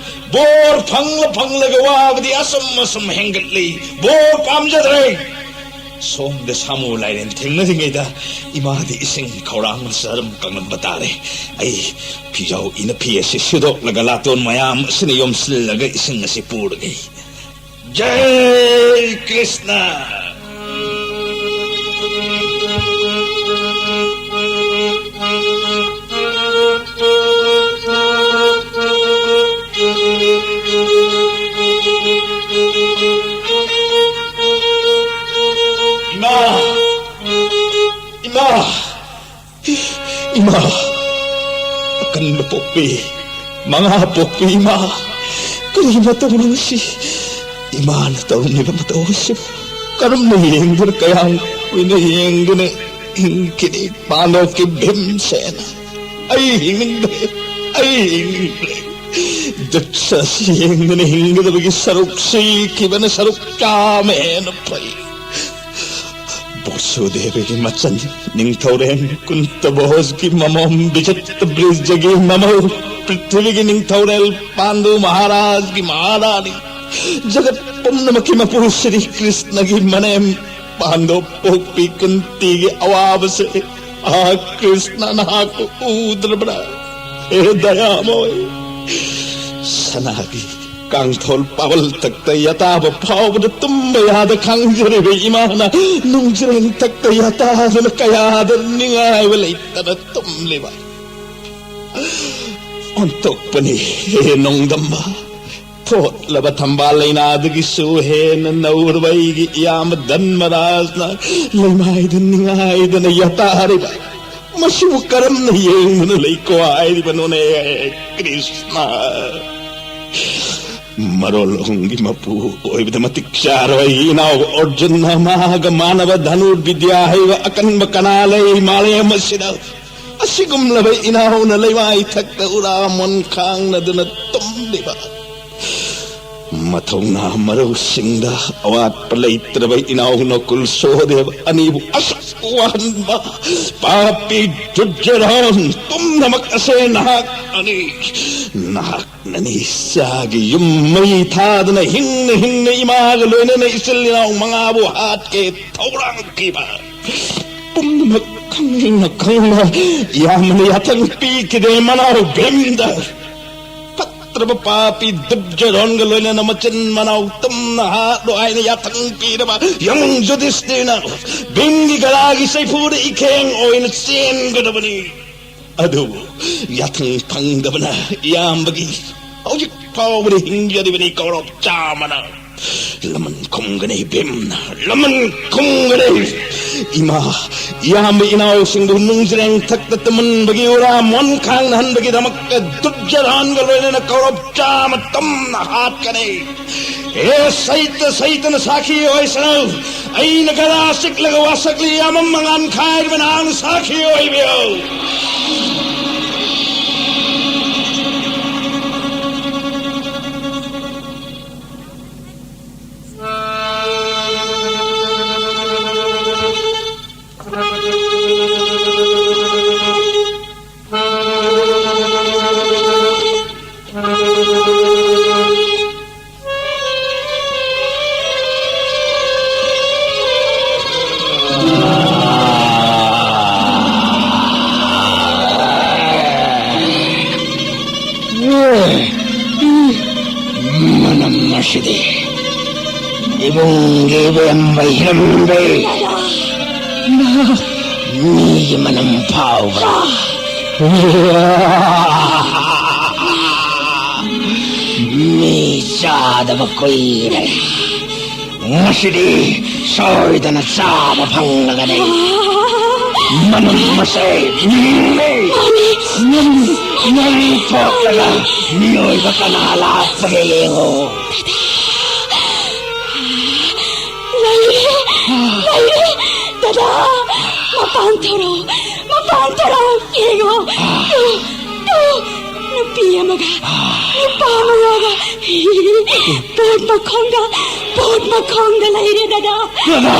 ꯕꯣꯔ ꯐꯪꯂ ꯐꯪꯂꯒ ꯋꯥꯕꯗꯤ ꯑꯁꯨꯝ ꯑꯁꯨꯝ ꯍꯦꯟꯒꯠꯂꯤ꯫ ꯕꯣꯔ ꯄꯥꯝꯖꯗ꯭ꯔꯦ꯫ ꯁꯣꯝꯗ ꯁꯥꯃꯨ ꯂꯥꯏꯔꯦꯟ ꯊꯦꯡꯅꯔꯤꯉꯩꯗ ꯏꯃꯥꯗꯤ ꯏꯁꯤꯡ ꯈꯧꯔꯥꯡꯅ ꯆꯔꯝ ꯀꯪꯂꯝꯕ ꯇꯥꯔꯦ꯫ ꯑꯩ ꯐꯤꯖꯥꯎ ꯏꯅ ꯐꯤ ꯑꯁꯤ ꯁꯨꯗꯣꯛꯂꯒ ꯂꯥꯇꯣꯟ ꯃꯌꯥꯝ ꯑꯁꯤꯅ ꯌꯣꯝꯁꯤꯜꯂꯒ ꯏꯁꯤꯡ ꯑꯁꯤ ꯄꯨꯔꯒꯦ꯫ ꯖꯩ ꯀ꯭ꯔꯤꯁꯅ꯫ ꯏꯃꯥ! ꯏꯃꯥ! ꯏꯃꯥ! ꯑꯀꯟꯕ ꯄꯣꯛꯄꯤ, ꯃꯉꯥ ꯄꯣꯛꯄꯤ ꯏꯃꯥ! ꯀꯔꯤ ꯃꯇꯧꯅꯣ ꯁꯤ? ꯏꯃꯥꯅ ꯇꯧꯔꯝꯂꯤꯕ ꯃꯇꯧ ꯑꯁꯤꯕꯨ ꯀꯔꯝꯅ ꯌꯦꯡꯗꯨꯅ, ꯀꯌꯥꯝ ꯀꯨꯏꯅ ꯌꯦꯡꯗꯨꯅ ꯍꯤꯡꯈꯤꯅꯤ? ꯄꯥꯟꯗꯣꯞꯀꯤ ꯚꯤꯝꯁꯦꯅ꯫ ꯑꯩ ꯍꯤꯡꯅꯤꯡꯗ꯭ꯔꯦ, ꯑꯩ ꯍꯤꯡꯅꯤꯡꯗ꯭ꯔꯦ꯫ ꯗ꯭ꯔꯤꯁ꯭ꯌ ꯑꯁꯤ ꯌꯦꯡꯗꯨꯅ ꯍꯤꯡꯒꯗꯕꯒꯤ ꯁꯔꯨꯛ ꯁꯤꯈꯤꯕꯅ ꯁꯔꯨꯛ ꯆꯥꯝꯃ ꯍꯦꯟꯅ ꯐꯩ꯫ ꯕꯣꯁꯨꯗꯦꯕꯒꯤ ꯃꯆꯟ ꯅꯤꯡꯊꯧꯔꯦꯜ ꯀꯨꯟꯇ ꯚꯣꯖꯒꯤ ꯃꯃꯣꯝ, ꯕꯤꯖꯤꯠ ꯕ꯭ꯔꯤꯖꯒꯤ ꯃꯃꯧ, ꯄ꯭ꯔꯤꯊꯤꯕꯤꯒꯤ ꯅꯤꯡꯊꯧꯔꯦꯜ ꯄꯥꯟꯗꯨ ꯃꯍꯥꯔꯥꯖꯒꯤ ꯃꯍꯥꯔꯥꯅꯤ, ꯖꯒꯠ ꯄꯨꯝꯅꯃꯛꯀꯤ ꯃꯄꯨ ꯁ꯭ꯔꯤ ꯀ꯭ꯔꯤꯁꯅꯒꯤ ꯃꯅꯦꯝ ꯄꯥꯟꯗꯣꯞ ꯄꯣꯛꯄꯤ ꯀꯨꯟꯇꯤꯒꯤ ꯑꯋꯥꯕꯁꯦ ꯑꯥ ꯀ꯭ꯔꯤꯁꯅ ꯅꯍꯥꯛꯄꯨ ꯎꯗ꯭ꯔꯕ꯭ꯔꯥ? ꯍꯦ ꯗꯌꯥꯃꯣꯏ! ꯁꯅꯥꯒꯤ ꯀꯥꯡꯊꯣꯜ ꯄꯥꯕꯜ ꯇꯛꯇ ꯌꯥꯇꯥꯕ ꯐꯥꯎꯕꯗ ꯇꯨꯝꯕ ꯌꯥꯗ ꯈꯥꯡꯖꯔꯤꯕ ꯏꯃꯥꯅ ꯅꯨꯡꯖ꯭ꯔꯦꯡ ꯇꯛꯇ ꯌꯥꯇꯥꯗꯨꯅ ꯀꯌꯥꯗ ꯅꯤꯡꯉꯥꯏꯕ ꯂꯩꯇꯅ ꯇꯨꯝꯂꯤꯕ ꯑꯣꯟꯊꯣꯛꯄꯅꯤ꯫ ꯍꯦ ꯅꯣꯡꯗꯝꯕ! ꯊꯣꯠꯂꯕ ꯊꯝꯕꯥꯜ ꯂꯩꯅꯥꯗꯒꯤꯁꯨ ꯍꯦꯟꯅ ꯅꯧꯔꯕ ꯑꯩꯒꯤ ꯏꯌꯥꯝꯕ ꯙꯟꯃꯔꯥꯖꯅ ꯂꯩꯃꯥꯏꯗ ꯅꯤꯡꯉꯥꯏꯗꯅ ꯌꯥꯇꯥꯔꯤꯕ ꯃꯁꯤꯕꯨ ꯀꯔꯝꯅ ꯌꯦꯡꯗꯨꯅ ꯂꯩꯀꯣ ꯍꯥꯏꯔꯤꯕꯅꯣꯅꯦ, ꯀ꯭ꯔꯤꯁꯅ? ꯃꯔꯣꯜ ꯑꯍꯨꯝꯒꯤ ꯃꯄꯨ ꯑꯣꯏꯕꯗ ꯃꯇꯤꯛ ꯆꯥꯔꯕ ꯑꯩꯒꯤ ꯏꯅꯥꯎ ꯑꯔꯖꯨꯟꯅ ꯃꯍꯥꯛꯀ ꯃꯥꯟꯅꯕ ꯙꯅꯨꯔ ꯕꯤꯗ꯭ꯌꯥ ꯍꯩꯕ ꯑꯀꯟꯕ ꯀꯅꯥ ꯂꯩ ꯃꯥꯂꯦꯝ ꯑꯁꯤꯗ? ꯑꯁꯤꯒꯨꯝꯂꯕ ꯏꯅꯥꯎꯅ ꯂꯩꯃꯥꯏ ꯊꯛꯇ ꯎꯔꯥ ꯃꯣꯟ ꯈꯥꯡꯅꯗꯨꯅ ꯇꯨꯝꯂꯤꯕ ꯃꯊꯧꯅꯥ ꯃꯔꯧꯁꯤꯡꯗ ꯑꯋꯥꯠꯄ ꯂꯩꯇ꯭ꯔꯕ ꯏꯅꯥꯎ ꯅꯀꯨꯜ ꯁꯣꯍꯗꯦꯕ ꯑꯅꯤꯕꯨ ꯑꯁꯨꯛ ꯋꯥꯍꯟꯕ ꯄꯥꯄꯤ ꯗꯨꯔꯖꯣꯙꯟ ꯄꯨꯝꯅꯃꯛ ꯑꯁꯦ ꯅꯍꯥꯛꯅꯅꯤ꯫ ꯅꯍꯥꯛꯅꯅꯤ ꯆꯥꯒꯤ ꯌꯨꯝ ꯃꯩ ꯊꯥꯗꯨꯅ ꯍꯤꯡꯅ ꯍꯤꯡꯅ ꯏꯃꯥꯒ ꯂꯣꯏꯅꯅ ꯏꯆꯤꯜ ꯏꯅꯥꯎ ꯃꯉꯥꯕꯨ ꯍꯥꯠꯀꯦ ꯊꯧꯔꯥꯡꯈꯤꯕ꯫ ꯄꯨꯝꯅꯃꯛ ꯈꯪꯅ ꯈꯪꯅ ꯏꯌꯥꯝꯕꯅ ꯌꯥꯊꯪ ꯄꯤꯈꯤꯗꯦ ꯃꯅꯥꯎ ꯚꯤꯝꯗ꯫ ꯐꯠꯇ꯭ꯔꯕ ꯄꯥꯄꯤ ꯗꯨꯔꯖꯣꯙꯟꯒ ꯂꯣꯏꯅꯅ ꯃꯆꯤꯟ ꯃꯅꯥꯎ ꯇꯨꯝꯅ ꯍꯥꯠꯂꯣ ꯍꯥꯏꯅ ꯌꯥꯊꯪ ꯄꯤꯔꯕ ꯌꯥꯝꯕꯨꯡ ꯌꯨꯙꯤꯁꯇꯤꯔꯅ ꯚꯤꯝꯒꯤ ꯒꯗꯥꯒꯤ ꯆꯩꯐꯨꯗ ꯏꯈꯦꯡ ꯑꯣꯏꯅ ꯆꯦꯟꯒꯗꯕꯅꯤ꯫ ꯑꯗꯨꯕꯨ ꯌꯥꯊꯪ ꯐꯪꯗꯕꯅ ꯏꯌꯥꯝꯕꯒꯤ ꯍꯧꯖꯤꯛ ꯐꯥꯎꯕꯗ ꯍꯤꯡꯖꯔꯤꯕꯅꯤ ꯀꯧꯔꯕ ꯆꯥꯃꯅ꯫ ꯂꯃꯟ ꯈꯨꯝꯒꯅꯤ ꯚꯤꯝꯅ, ꯂꯃꯟ ꯈꯨꯝꯒꯅꯤ꯫ ꯏꯃꯥ, ꯏꯌꯥꯝꯕ ꯏꯅꯥꯎꯁꯤꯡꯕꯨ ꯅꯨꯡꯖ꯭ꯔꯦꯡ ꯊꯛꯇ ꯇꯨꯝꯍꯟꯕꯒꯤ ꯎꯔꯥ ꯃꯣꯟꯈꯥꯡꯅꯍꯟꯕꯒꯤꯗꯃꯛꯇ ꯗꯨꯔꯖꯣꯙꯟꯒ ꯂꯣꯏꯅꯅ ꯀꯧꯔꯕ ꯆꯥꯃ ꯇꯝꯅ ꯍꯥꯠꯀꯅꯤ꯫ ꯍꯦ ꯁꯩꯇ ꯁꯩꯇꯅ ꯁꯥꯈꯤ ꯑꯣꯏꯁꯅꯨ꯫ ꯑꯩꯅ ꯒꯗꯥ ꯆꯤꯛꯂꯒ ꯋꯥꯁꯛꯂꯤ ꯌꯥꯝꯃꯝ ꯃꯉꯥꯟ ꯈꯥꯏꯔꯤꯕ ꯅꯍꯥꯛꯅ ꯁꯥꯈꯤ ꯑꯣꯏꯕꯤꯌꯨ꯫ ꯃꯅꯝ ꯑꯁꯤꯗꯤ ꯏꯕꯨꯡꯒꯤ ꯏꯕꯦꯝꯕ ꯍꯤꯔꯝꯗꯩ ꯃꯤꯒꯤ ꯃꯅꯝ ꯐꯥꯎꯕ꯭ꯔꯥ? ꯃꯤ ꯆꯥꯗꯕ ꯀꯨꯏꯔꯦ꯫ ꯉꯁꯤꯗꯤ ꯁꯣꯏꯗꯅ ꯆꯥꯕ ꯐꯪꯂꯒꯅꯤ꯫ ꯃꯅꯝ ꯑꯁꯦ ꯃꯤꯅꯦ꯫ ꯅꯪ, ꯅꯪ ꯊꯣꯛꯂꯒ ꯃꯤꯑꯣꯏꯕ ꯀꯅꯥ ꯂꯥꯛꯄꯒꯦ ꯌꯦꯡꯉꯣ꯫ ꯂꯩꯔꯦ! ꯂꯩꯔꯦ! ꯗꯗꯥ! ꯃꯄꯥꯟ ꯊꯣꯔꯛꯑꯣ! ꯃꯄꯥꯟ ꯊꯣꯔꯛꯑꯣ! ꯌꯦꯡꯉꯣ! ꯇꯨ! ꯇꯨ! ꯅꯨꯄꯤ ꯑꯃꯒ ꯅꯨꯄꯥ ꯃꯉꯥꯒ ꯄꯣꯠ ꯃꯈꯣꯡꯗ, ꯄꯣꯠ ꯃꯈꯣꯡꯗ ꯂꯩꯔꯦ, ꯗꯗꯥ꯫ ꯗꯗꯥ!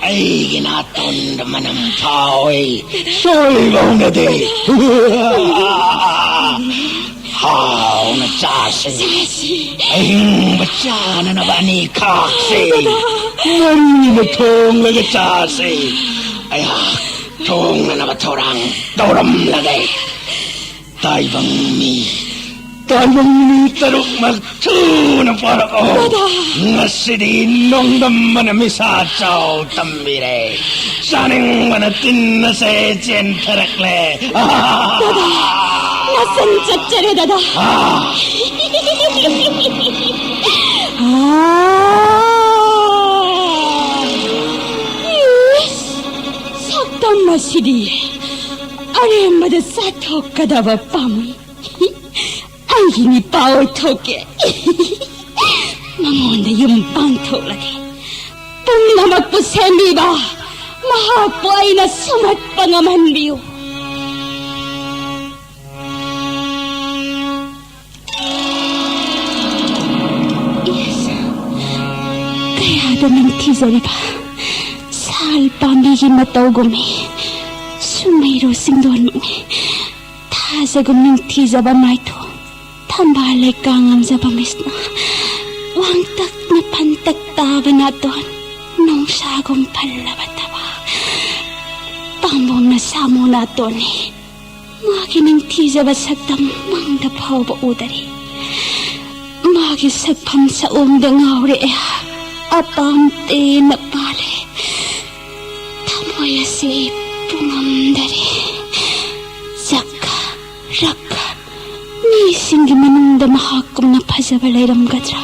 ꯑꯩꯒꯤ ꯅꯥꯇꯣꯟꯗ ꯃꯅꯝ ꯐꯥꯎꯏ꯫ ꯁꯣꯏꯕ ꯍꯧꯅꯗꯦ꯫ ꯍꯥꯎꯅ ꯆꯥꯁꯤ꯫ ꯆꯥꯁꯤ꯫ ꯑꯍꯤꯡꯕ ꯆꯥꯅꯅꯕ ꯑꯅꯤ ꯈꯥꯛꯁꯤ꯫ ꯃꯔꯤꯅ ꯊꯣꯡꯂꯒ ꯆꯥꯁꯤ꯫ ꯑꯩꯍꯥꯛ ꯊꯣꯡꯅꯅꯕ ꯊꯧꯔꯥꯡ ꯇꯧꯔꯝꯂꯒꯦ꯫ ꯇꯥꯏꯕꯪ ꯃꯤ, ꯇꯥꯏꯕꯪ ꯃꯤ ꯇꯔꯨꯛꯃꯛ ꯊꯨꯅ ꯄꯥꯔꯛꯑꯣ꯫ ꯗꯗꯥ! ꯉꯁꯤꯗꯤ ꯅꯣꯡꯗꯝꯕꯅ ꯃꯤꯁꯥ ꯆꯥꯎ ꯇꯝꯕꯤꯔꯦ꯫ ꯆꯥꯅꯤꯡꯕꯅ ꯇꯤꯟ ꯑꯁꯦ ꯆꯦꯟꯊꯔꯛꯂꯦ꯫ ꯗꯗꯥ! ꯅꯆꯟ ꯆꯠꯆꯔꯦ, ꯗꯗꯥ꯫ ꯑꯥ! ꯑꯥ! ꯏꯁ! ꯁꯛꯇꯝ ꯑꯁꯤꯗꯤ ꯑꯔꯦꯝꯕꯗ ꯆꯥꯊꯣꯛꯀꯗꯕ ꯄꯥꯝꯃꯨꯏ꯫ ꯑꯩꯒꯤ ꯅꯤꯄꯥ ꯑꯣꯏꯊꯣꯛꯀꯦ꯫ ꯃꯉꯣꯟꯗ ꯌꯨꯝ ꯄꯥꯟꯊꯣꯛꯂꯒꯦ꯫ ꯄꯨꯝꯅꯃꯛꯄꯨ ꯁꯦꯝꯕꯤꯕ ꯃꯍꯥꯛꯄꯨ ꯑꯩꯅ ꯁꯨꯝꯍꯠꯄ ꯉꯝꯍꯟꯕꯤꯌꯨ꯫ ꯏꯁ, ꯀꯌꯥꯗ ꯅꯤꯡꯊꯤꯖꯔꯤꯕ ꯁꯥꯜ ꯄꯥꯝꯕꯤꯒꯤ ꯃꯇꯧꯒꯨꯝꯃꯤ꯫ ꯁꯨꯝꯍꯩꯔꯣ ꯆꯤꯡꯗꯣꯟꯃꯨꯛꯅꯤ꯫ ꯊꯥꯖꯒꯨꯝ ꯅꯤꯡꯊꯤꯖꯕ ꯃꯥꯏꯊꯣꯡ, ꯊꯝꯕꯥꯜ ꯂꯩꯀꯥ ꯉꯝꯖꯕ ꯃꯤꯁꯅ, ꯋꯥꯡꯇꯛꯅ ꯐꯟꯇꯛ ꯇꯥꯕ ꯅꯥꯇꯣꯟ, ꯅꯣꯡꯁꯥꯒꯨꯝ ꯐꯜꯂꯕ ꯊꯕꯥꯛ, ꯄꯥꯝꯕꯣꯝꯅ ꯁꯥꯃꯨ ꯅꯥꯇꯣꯟꯅꯤ꯫ ꯃꯥꯒꯤ ꯅꯤꯡꯊꯤꯖꯕ ꯁꯛꯇꯝ ꯃꯪꯗ ꯐꯥꯎꯕ ꯎꯗꯔꯤ꯫ ꯃꯥꯒꯤ ꯁꯛꯐꯝ ꯁꯛꯑꯣꯡꯗ ꯉꯥꯎꯔꯦ ꯑꯩꯍꯥꯛ꯫ ꯑꯄꯥꯝ ꯇꯦꯟꯅ ꯄꯥꯜꯂꯦ꯫ ꯊꯃꯣꯏ ꯑꯁꯤ ꯄꯨꯡꯉꯝꯗꯔꯦ꯫ ꯖꯛꯀ, ꯔꯛꯀ, ꯃꯤꯁꯤꯡꯒꯤ ꯃꯅꯨꯡꯗ ꯃꯍꯥꯛꯀꯨꯝꯅ ꯐꯖꯕ ꯂꯩꯔꯝꯒꯗ꯭ꯔꯥ?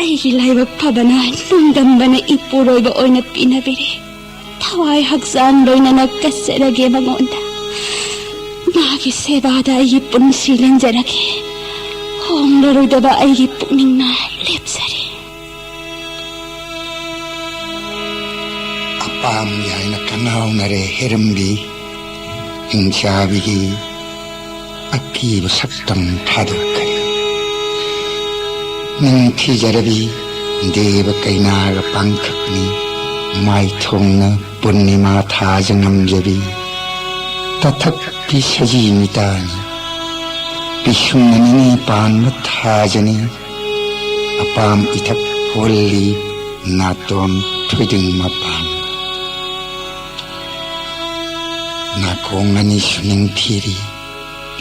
ꯑꯩꯒꯤ ꯂꯥꯏꯕꯛ ꯐꯕꯅ ꯅꯣꯡꯗꯝꯕꯅ ꯏꯄꯨꯔꯣꯏꯕ ꯑꯣꯏꯅ ꯄꯤꯅꯕꯤꯔꯦ꯫ ꯊꯋꯥꯏ ꯍꯛꯆꯥꯡ ꯂꯣꯏꯅꯅ ꯀꯠꯆꯔꯒꯦ ꯃꯉꯣꯟꯗ꯫ ꯃꯥꯒꯤ ꯁꯦꯕꯥꯗ ꯑꯩꯒꯤ ꯄꯨꯟꯁꯤ ꯂꯦꯟꯖꯔꯒꯦ꯫ ꯍꯣꯡꯂꯔꯣꯏꯗꯕ ꯑꯩꯒꯤ ꯄꯨꯛꯅꯤꯡꯅ ꯂꯦꯞꯆꯔꯦ꯫ ꯑꯄꯥꯝ ꯌꯥꯏꯅ ꯀꯅꯥꯎꯅꯔꯦ ꯍꯦꯔꯝꯕꯤ꯫ ꯏꯪꯆꯥꯕꯤꯒꯤ ꯑꯀꯤꯕ ꯁꯛꯇꯝ ꯊꯥꯗꯣꯛꯈ꯭ꯔꯦ꯫ ꯅꯤꯡꯊꯤꯖꯔꯕꯤ ꯗꯦꯕ ꯀꯩꯅꯥꯒ ꯄꯥꯡꯈꯛꯅꯤ, ꯃꯥꯏꯊꯣꯡꯅ ꯄꯨꯔꯅꯤꯃꯥ ꯊꯥꯖ ꯉꯝꯖꯕꯤ, ꯇꯊꯛꯀꯤ ꯁꯖꯤ ꯃꯤꯇꯥꯅꯤ, ꯄꯤꯁꯨꯝꯅ ꯅꯤꯅꯤ ꯄꯥꯟꯕ ꯊꯥꯖꯅꯤ, ꯑꯄꯥꯝ ꯏꯊꯛ ꯍꯣꯜꯂꯤ ꯅꯥꯇꯣꯟ ꯊꯣꯏꯗꯤꯡ ꯃꯄꯥꯟ꯫ ꯅꯥꯀꯣꯡ ꯑꯅꯤꯁꯨ ꯅꯤꯡꯊꯤꯔꯤ,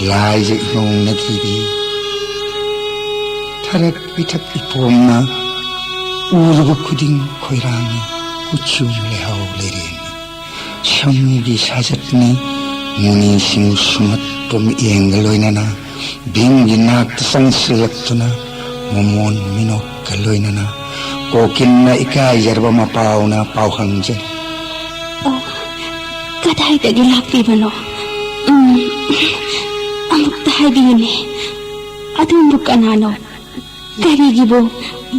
ꯂꯥꯏꯖ ꯏꯃꯧꯅ ꯊꯤꯔꯤ꯫ ꯊꯔꯛ ꯄꯤꯊꯛ ꯏꯄꯣꯝꯅ ꯎꯔꯨꯕ ꯈꯨꯗꯤꯡ ꯈꯣꯏꯔꯥꯡꯉꯤ, ꯀꯨꯆꯨ ꯂꯩꯍꯥꯎ ꯂꯩꯔꯦꯡꯉꯤ꯫ ꯁꯝꯒꯤ ꯁꯥꯖꯠꯅꯤ ꯃꯨꯅꯤꯁꯤꯡ ꯁꯨꯝꯍꯠꯄ ꯃꯤꯠꯌꯦꯡꯒ ꯂꯣꯏꯅꯅ, ꯚꯤꯝꯒꯤ ꯅꯥꯛꯇ ꯆꯪꯁꯤꯜꯂꯛꯇꯨꯅ ꯃꯃꯣꯟ ꯃꯤꯅꯣꯛꯀ ꯂꯣꯏꯅꯅ꯫ ꯀꯣꯀꯤꯜꯅ ꯏꯀꯥꯏꯖꯔꯕ ꯃꯄꯥꯎꯅ ꯄꯥꯎ ꯍꯪꯖꯩ꯫ ꯑꯣ, ꯀꯗꯥꯏꯗꯒꯤ ꯂꯥꯛꯄꯤꯕꯅꯣ? ꯎꯝ, ꯑꯃꯨꯛꯇ ꯍꯥꯏꯕꯤꯌꯨꯅꯦ, ꯑꯗꯣꯝꯕꯨ ꯀꯅꯥꯅꯣ? ꯀꯔꯤꯒꯤꯕꯨ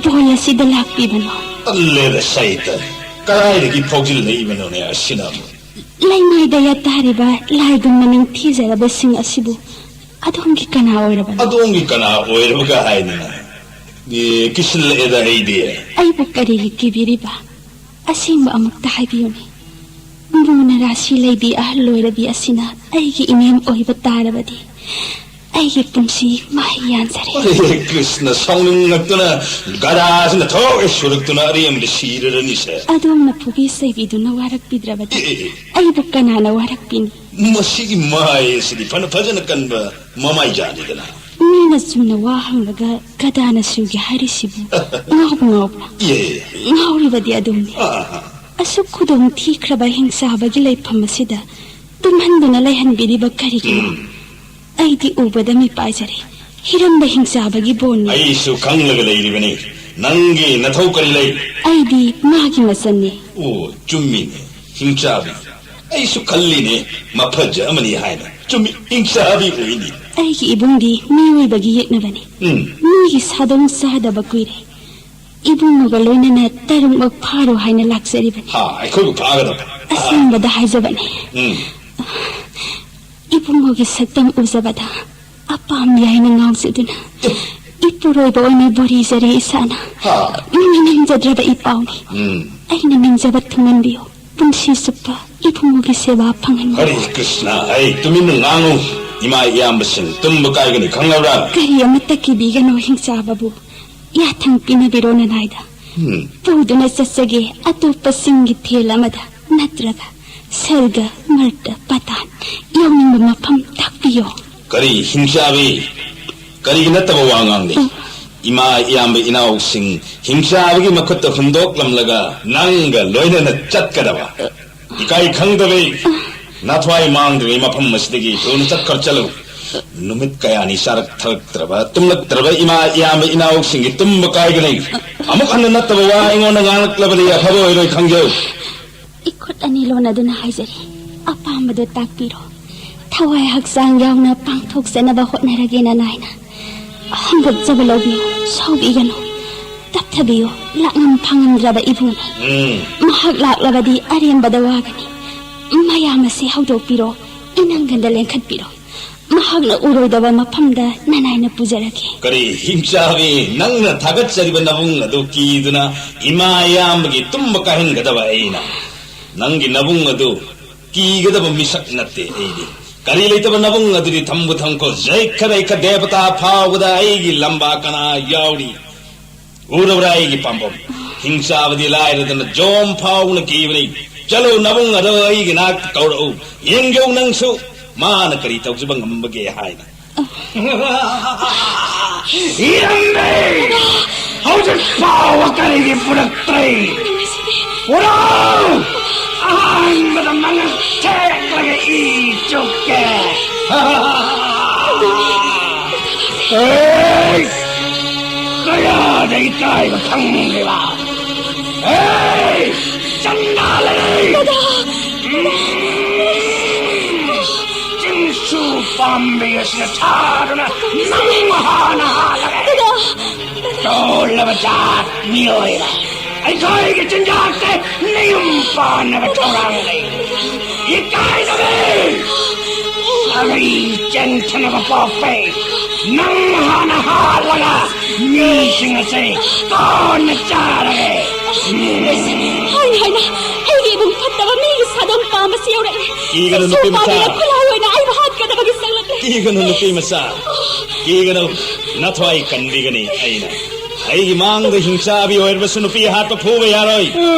ꯕꯣꯜ ꯑꯁꯤꯗ ꯂꯥꯛꯄꯤꯕꯅꯣ? ꯇꯜꯂꯦꯗ ꯁꯩꯇ, ꯀꯗꯥꯏꯗꯒꯤ ꯐꯥꯎꯖꯤꯜꯂꯛꯏꯕꯅꯣꯅꯦ ꯑꯁꯤꯅ ꯑꯃꯨꯛ? ꯂꯩꯃꯥꯏꯗ ꯌꯥꯇꯥꯔꯤꯕ ꯂꯥꯏꯒꯨꯝꯅ ꯅꯤꯡꯊꯤꯖꯔꯕꯁꯤꯡ ꯑꯁꯤꯕꯨ ꯑꯗꯣꯝꯒꯤ ꯀꯅꯥ ꯑꯣꯏꯔꯕꯅꯣ? ꯑꯗꯣꯝꯒꯤ ꯀꯅꯥ ꯑꯣꯏꯔꯕꯒ ꯍꯥꯏꯗꯅ? ꯑꯦ, ꯀꯤꯁꯤꯜꯂꯛꯑꯦꯗ ꯑꯩꯗꯤ꯫ ꯑꯩꯕꯨ ꯀꯔꯤꯒꯤ ꯀꯤꯕꯤꯔꯤꯕ? ꯑꯁꯦꯡꯕ ꯑꯃꯨꯛꯇ ꯍꯥꯏꯕꯤꯌꯨꯅꯦ꯫ ꯃꯨꯅ ꯔꯥꯁꯤ ꯂꯩꯕꯤ ꯑꯍꯜ ꯑꯣꯏꯔꯕꯤ ꯑꯁꯤꯅ ꯑꯩꯒꯤ ꯏꯅꯦꯝ ꯑꯣꯏꯕ ꯇꯥꯔꯕꯗꯤ ꯑꯩꯒꯤ ꯄꯨꯟꯁꯤ ꯃꯍꯩ ꯌꯥꯟꯖꯔꯦ꯫ ꯑꯦ, ꯀ꯭ꯔꯤꯁꯅ ꯁꯥꯎꯅꯤꯡꯉꯛꯇꯨꯅ ꯒꯗꯥꯁꯤꯅ ꯊꯣꯛ ꯍꯦꯛ ꯁꯨꯔꯛꯇꯨꯅ ꯑꯔꯦꯝꯕꯗ ꯁꯤꯔꯔꯅꯤꯁꯦ꯫ ꯑꯗꯣꯝꯅ ꯐꯨꯕꯤ ꯆꯩꯕꯤꯗꯨꯅ ꯋꯥꯔꯛꯄꯤꯗ꯭ꯔꯕꯗꯤ ꯑꯦ, ꯑꯦ, ꯑꯦ꯫ ꯑꯩꯕꯨ ꯀꯅꯥꯅ ꯋꯥꯔꯛꯄꯤꯅꯤ? ꯃꯁꯤꯒꯤ ꯃꯥꯏ ꯑꯁꯤꯗꯤ ꯐꯅ ꯐꯖꯅ ꯀꯟꯕ ꯃꯃꯥꯏꯖꯥꯠꯅꯤꯗꯅ꯫ ꯃꯤꯅ ꯆꯨꯝꯅ ꯋꯥ ꯍꯪꯂꯒ ꯒꯗꯥꯅ ꯁꯨꯒꯦ ꯍꯥꯏꯔꯤꯁꯤꯕꯨ ꯉꯥꯎꯕ ꯉꯥꯎꯕ꯭ꯔꯥ? ꯌꯦ꯫ ꯉꯥꯎꯔꯤꯕꯗꯤ ꯑꯗꯨꯝꯅꯤ꯫ ꯑꯥ, ꯑꯥ꯫ ꯑꯁꯨꯛ ꯈꯨꯗꯣꯡ ꯊꯤꯈ꯭ꯔꯕ ꯍꯤꯡꯆꯥꯕꯒꯤ ꯂꯩꯐꯝ ꯑꯁꯤꯗ ꯇꯨꯝꯍꯟꯗꯨꯅ ꯂꯩꯍꯟꯕꯤꯔꯤꯕ ꯀꯔꯤꯒꯤꯅꯣ? ꯎꯝ꯫ ꯑꯩꯗꯤ ꯎꯕꯗ ꯃꯤꯄꯥꯏꯖꯔꯦ꯫ ꯍꯤꯔꯝꯕ ꯍꯤꯡꯆꯥꯕꯒꯤ ꯕꯣꯟꯅꯤ꯫ ꯑꯩꯁꯨ ꯈꯪꯂꯒ ꯂꯩꯔꯤꯕꯅꯤ꯫ ꯅꯪꯒꯤ ꯅꯊꯧ ꯀꯔꯤ ꯂꯩ? ꯑꯩꯗꯤ ꯃꯥꯒꯤ ꯃꯆꯟꯅꯤ꯫ ꯑꯣ, ꯆꯨꯝꯃꯤꯅꯦ, ꯍꯤꯡꯆꯥꯕꯤ꯫ ꯑꯩꯁꯨ ꯈꯜꯂꯤꯅꯦ, ꯃꯐꯖ ꯑꯃꯅꯤ ꯍꯥꯏꯅ꯫ ꯆꯨꯝꯃꯤ, ꯍꯤꯡꯆꯥꯕꯤ ꯑꯣꯏꯅꯤ꯫ ꯑꯩꯒꯤ ꯏꯕꯨꯡꯗꯤ ꯃꯤꯑꯣꯏꯕꯒꯤ ꯌꯦꯛꯅꯕꯅꯤ꯫ ꯎꯝ꯫ ꯃꯤꯒꯤ ꯁꯥꯗꯣꯡ ꯆꯥꯗꯕ ꯀꯨꯏꯔꯦ꯫ ꯏꯕꯨꯡꯉꯣꯒ ꯂꯣꯏꯅꯅ ꯇꯔꯨꯛꯃꯛ ꯐꯥꯔꯣ ꯍꯥꯏꯅ ꯂꯥꯛꯆꯔꯤꯕꯅꯤ꯫ ꯍꯥ, ꯑꯩꯈꯣꯏꯕꯨ ꯐꯥꯒꯗꯕ? ꯑꯁꯦꯡꯕꯗ ꯍꯥꯏꯖꯕꯅꯤ꯫ ꯎꯝ꯫ ꯏꯕꯨꯡꯉꯣꯒꯤ ꯁꯛꯇꯝ ꯎꯖꯕꯗ ꯑꯄꯥꯝꯕꯤ ꯍꯥꯏꯅ ꯉꯥꯎꯖꯗꯨꯅ ꯏꯄꯨꯔꯣꯏꯕ ꯑꯣꯏꯅ ꯕꯣꯔꯤꯖꯔꯦ ꯏꯁꯥꯅ꯫ ꯍꯥ꯫ ꯃꯤꯅ ꯅꯤꯡꯖꯗ꯭ꯔꯕ ꯏꯄꯥꯎꯅꯤ꯫ ꯎꯝ꯫ ꯑꯩꯅ ꯅꯤꯡꯖꯕ ꯊꯨꯡꯍꯟꯕꯤꯌꯨ꯫ ꯄꯨꯟꯁꯤ ꯆꯨꯞꯄ ꯏꯕꯨꯡꯉꯣꯒꯤ ꯁꯦꯕꯥ ꯐꯪꯍꯟꯕꯤꯌꯨ꯫ ꯍꯔꯦ ꯀ꯭ꯔꯤꯁꯅ, ꯑꯩ ꯇꯨꯃꯤꯟꯅ ꯉꯥꯡꯉꯨ꯫ ꯏꯃꯥ ꯏꯌꯥꯝꯕꯁꯤꯡ ꯇꯨꯝꯕ ꯀꯥꯏꯒꯅꯤ, ꯈꯪꯂꯕ꯭ꯔꯥ? ꯀꯔꯤ ꯑꯃꯠꯇ ꯀꯤꯕꯤꯒꯅꯨ ꯍꯤꯡꯆꯥꯕꯕꯨ꯫ ꯌꯥꯊꯪ ꯄꯤꯅꯕꯤꯔꯣ ꯅꯅꯥꯏꯗ꯫ ꯎꯝ꯫ ꯄꯨꯗꯨꯅ ꯆꯠꯆꯒꯦ ꯑꯇꯣꯞꯄꯁꯤꯡꯒꯤ ꯐꯦꯜ ꯑꯃꯗ, ꯅꯠꯇ꯭ꯔꯒ ꯁꯔꯒ, ꯃꯔꯇ, ꯄꯇꯥꯟ ꯌꯧꯅꯤꯡꯕ ꯃꯐꯝ ꯇꯥꯛꯄꯤꯌꯣ꯫ ꯀꯔꯤ ꯍꯤꯡꯆꯥꯕꯤ? ꯀꯔꯤꯒꯤ ꯅꯠꯇꯕ ꯋꯥ ꯉꯥꯡꯂꯤ? ꯎꯝ꯫ ꯏꯃꯥ ꯏꯌꯥꯝꯕ ꯏꯅꯥꯎꯁꯤꯡ ꯍꯤꯡꯆꯥꯕꯒꯤ ꯃꯈꯨꯠꯇ ꯍꯨꯟꯗꯣꯛꯂꯝꯂꯒ ꯅꯪꯒ ꯂꯣꯏꯅꯅ ꯆꯠꯀꯗꯕ? ꯏꯀꯥꯏ ꯈꯪꯗꯕꯤ, ꯅꯊ꯭ꯋꯥꯏ ꯃꯥꯡꯗ꯭ꯔꯤꯉꯩ ꯃꯐꯝ ꯑꯁꯤꯗꯒꯤ ꯊꯨꯅ ꯆꯠꯈ꯭ꯔ ꯆꯠꯂꯨ꯫ ꯅꯨꯃꯤꯠ ꯀꯌꯥꯅꯤ ꯆꯥꯔꯛ ꯊꯛꯂꯛꯇ꯭ꯔꯕ, ꯇꯨꯝꯂꯛꯇ꯭ꯔꯕ ꯏꯃꯥ ꯏꯌꯥꯝꯕ ꯏꯅꯥꯎꯁꯤꯡꯒꯤ ꯇꯨꯝꯕ ꯀꯥꯏꯒꯅꯤ꯫ ꯑꯃꯨꯛ ꯍꯟꯅ ꯅꯠꯇꯕ ꯋꯥ ꯑꯩꯉꯣꯟꯗ ꯉꯥꯡꯂꯛꯂꯕꯗꯤ ꯑꯐꯕ ꯑꯣꯏꯔꯣꯏ, ꯈꯪꯖꯧ꯫ ꯏꯈꯨꯠ ꯑꯅꯤ ꯂꯣꯟꯅꯗꯨꯅ ꯍꯥꯏꯖꯔꯤ, ꯑꯄꯥꯝꯕꯗꯨ ꯇꯥꯛꯄꯤꯔꯣ꯫ ꯊꯋꯥꯏ ꯍꯛꯆꯥꯡ ꯌꯥꯎꯅ ꯄꯥꯡꯊꯣꯛꯆꯅꯕ ꯍꯣꯠꯅꯔꯒꯦ ꯅꯅꯥꯏꯅ꯫ ꯍꯟꯗꯣꯛꯆꯕ ꯂꯧꯕꯤꯌꯨ, ꯁꯥꯎꯕꯤꯒꯅꯨ꯫ ꯇꯞꯊꯕꯤꯌꯨ, ꯂꯥꯛꯉꯝ ꯐꯥꯉꯝꯗ꯭ꯔꯕ ꯏꯕꯨꯡꯅꯤ꯫ ꯎꯝ꯫ ꯃꯍꯥꯛ ꯂꯥꯛꯂꯕꯗꯤ ꯑꯔꯦꯝꯕꯗ ꯋꯥꯒꯅꯤ꯫ ꯃꯌꯥꯝ ꯑꯁꯤ ꯍꯧꯗꯣꯛꯄꯤꯔꯣ, ꯏꯅꯪꯒꯟꯗ ꯂꯦꯡꯈꯠꯄꯤꯔꯣ꯫ ꯃꯍꯥꯛꯅ ꯎꯔꯣꯏꯗꯕ ꯃꯐꯝꯗ ꯅꯅꯥꯏꯅ ꯄꯨꯖꯔꯒꯦ꯫ ꯀꯔꯤ ꯍꯤꯡꯆꯥꯕꯤ, ꯅꯪꯅ ꯊꯥꯒꯠꯆꯔꯤꯕ ꯅꯕꯨꯡ ꯑꯗꯨ ꯀꯤꯗꯨꯅ ꯏꯃꯥ ꯏꯌꯥꯝꯕꯒꯤ ꯇꯨꯝꯕ ꯀꯥꯏꯍꯟꯒꯗꯕ ꯑꯩꯅ? ꯅꯪꯒꯤ ꯅꯕꯨꯡ ꯑꯗꯨ ꯀꯤꯒꯗꯕ ꯃꯤꯁꯛ ꯅꯠꯇꯦ ꯑꯩꯗꯤ꯫ ꯀꯔꯤ ꯂꯩꯇꯕ ꯅꯕꯨꯡ ꯑꯗꯨꯗꯤ ꯊꯝꯕꯨ ꯊꯝꯈꯣ, ꯖꯩꯈ ꯂꯩꯈ ꯗꯦꯕꯇꯥ ꯐꯥꯎꯕꯗ ꯑꯩꯒꯤ ꯂꯝꯕꯥ ꯀꯅꯥ ꯌꯥꯎꯔꯤ? ꯎꯔꯕ꯭ꯔꯥ ꯑꯩꯒꯤ ꯄꯥꯝꯕꯣꯝ? ꯍꯤꯡꯆꯥꯕꯗꯤ ꯂꯥꯏꯔꯗꯅ ꯖꯣꯝ ꯐꯥꯎꯅ ꯀꯤꯕꯅꯤ꯫ ꯆꯠꯂꯨ, ꯅꯕꯨꯡ ꯑꯗꯣ ꯑꯩꯒꯤ ꯅꯥꯛꯇ ꯀꯧꯔꯛꯎ, ꯌꯦꯡꯖꯧ ꯅꯪꯁꯨ ꯃꯥꯅ ꯀꯔꯤ ꯇꯧꯖꯕ ꯉꯝꯕꯒꯦ ꯍꯥꯏꯅ꯫ ꯏꯔꯝꯕꯤ! ꯍꯧꯖꯤꯛ ꯐꯥꯎꯕ ꯀꯔꯤꯒꯤ ꯄꯨꯔꯛꯇ꯭ꯔꯤ? ꯄꯨꯔꯛꯎ! ꯑꯍꯥꯟꯕꯗ ꯃꯉꯛ ꯊꯦꯛꯂꯒ ꯏ ꯆꯨꯞꯀꯦ꯫ ꯑꯦ! ꯀꯌꯥꯗ ꯏꯀꯥꯏꯕ ꯈꯪꯂꯤꯕ? ꯑꯦ! ꯆꯟꯗꯥꯂꯤ! ꯆꯤꯡꯁꯨ ꯄꯥꯝꯕꯤ ꯑꯁꯤꯅ ꯊꯥꯗꯨꯅ ꯅꯪ ꯍꯥꯟꯅ ꯍꯥꯜꯂꯒꯦ꯫ ꯇꯣꯜꯂꯕ ꯖꯥꯠ ꯃꯤꯑꯣꯏꯕ, ꯑꯩꯈꯣꯏꯒꯤ ꯆꯤꯟꯖꯥꯛꯁꯦ ꯅꯌꯨꯝ ꯄꯥꯟꯅꯕ ꯊꯧꯔꯥꯡ ꯂꯩ꯫ ꯏꯀꯥꯏꯗꯕꯤ! ꯑꯩ ꯆꯦꯟꯊꯅꯕ ꯄꯥꯎ ꯄꯤ꯫ ꯅꯪ ꯍꯥꯟꯅ ꯍꯥꯠꯂꯒ ꯃꯤꯁꯤꯡ ꯑꯁꯦ ꯀꯣꯟꯅ ꯆꯥꯔꯒꯦ꯫ ꯍꯥꯏꯅ ꯍꯥꯏꯅ ꯑꯩꯒꯤ ꯏꯕꯨꯡ ꯐꯠꯇꯕ ꯃꯤꯒꯤ ꯁꯥꯗꯣꯡ ꯄꯥꯝꯕꯁꯤ ꯌꯧꯔꯛꯂꯦ꯫ ꯀꯤꯒꯅꯨ, ꯅꯨꯄꯤ ꯃꯆꯥ꯫ ꯈꯨꯠꯂꯥꯏ ꯑꯣꯏꯅ ꯑꯩꯕꯨ ꯍꯥꯠꯀꯗꯕꯒꯤ ꯆꯪꯂꯛꯂꯦ꯫ ꯀꯤꯒꯅꯨ, ꯅꯨꯄꯤ ꯃꯆꯥ꯫ ꯀꯤꯒꯅꯨ꯫ ꯅꯊ꯭ꯋꯥꯏ ꯀꯟꯕꯤꯒꯅꯤ ꯑꯩꯅ꯫ ꯑꯩꯒꯤ ꯃꯥꯡꯗ ꯍꯤꯡꯆꯥꯕꯤ ꯑꯣꯏꯔꯕꯁꯨ ꯅꯨꯄꯤ ꯍꯥꯠꯄ ꯐꯨꯕ ꯌꯥꯔꯣꯏ꯫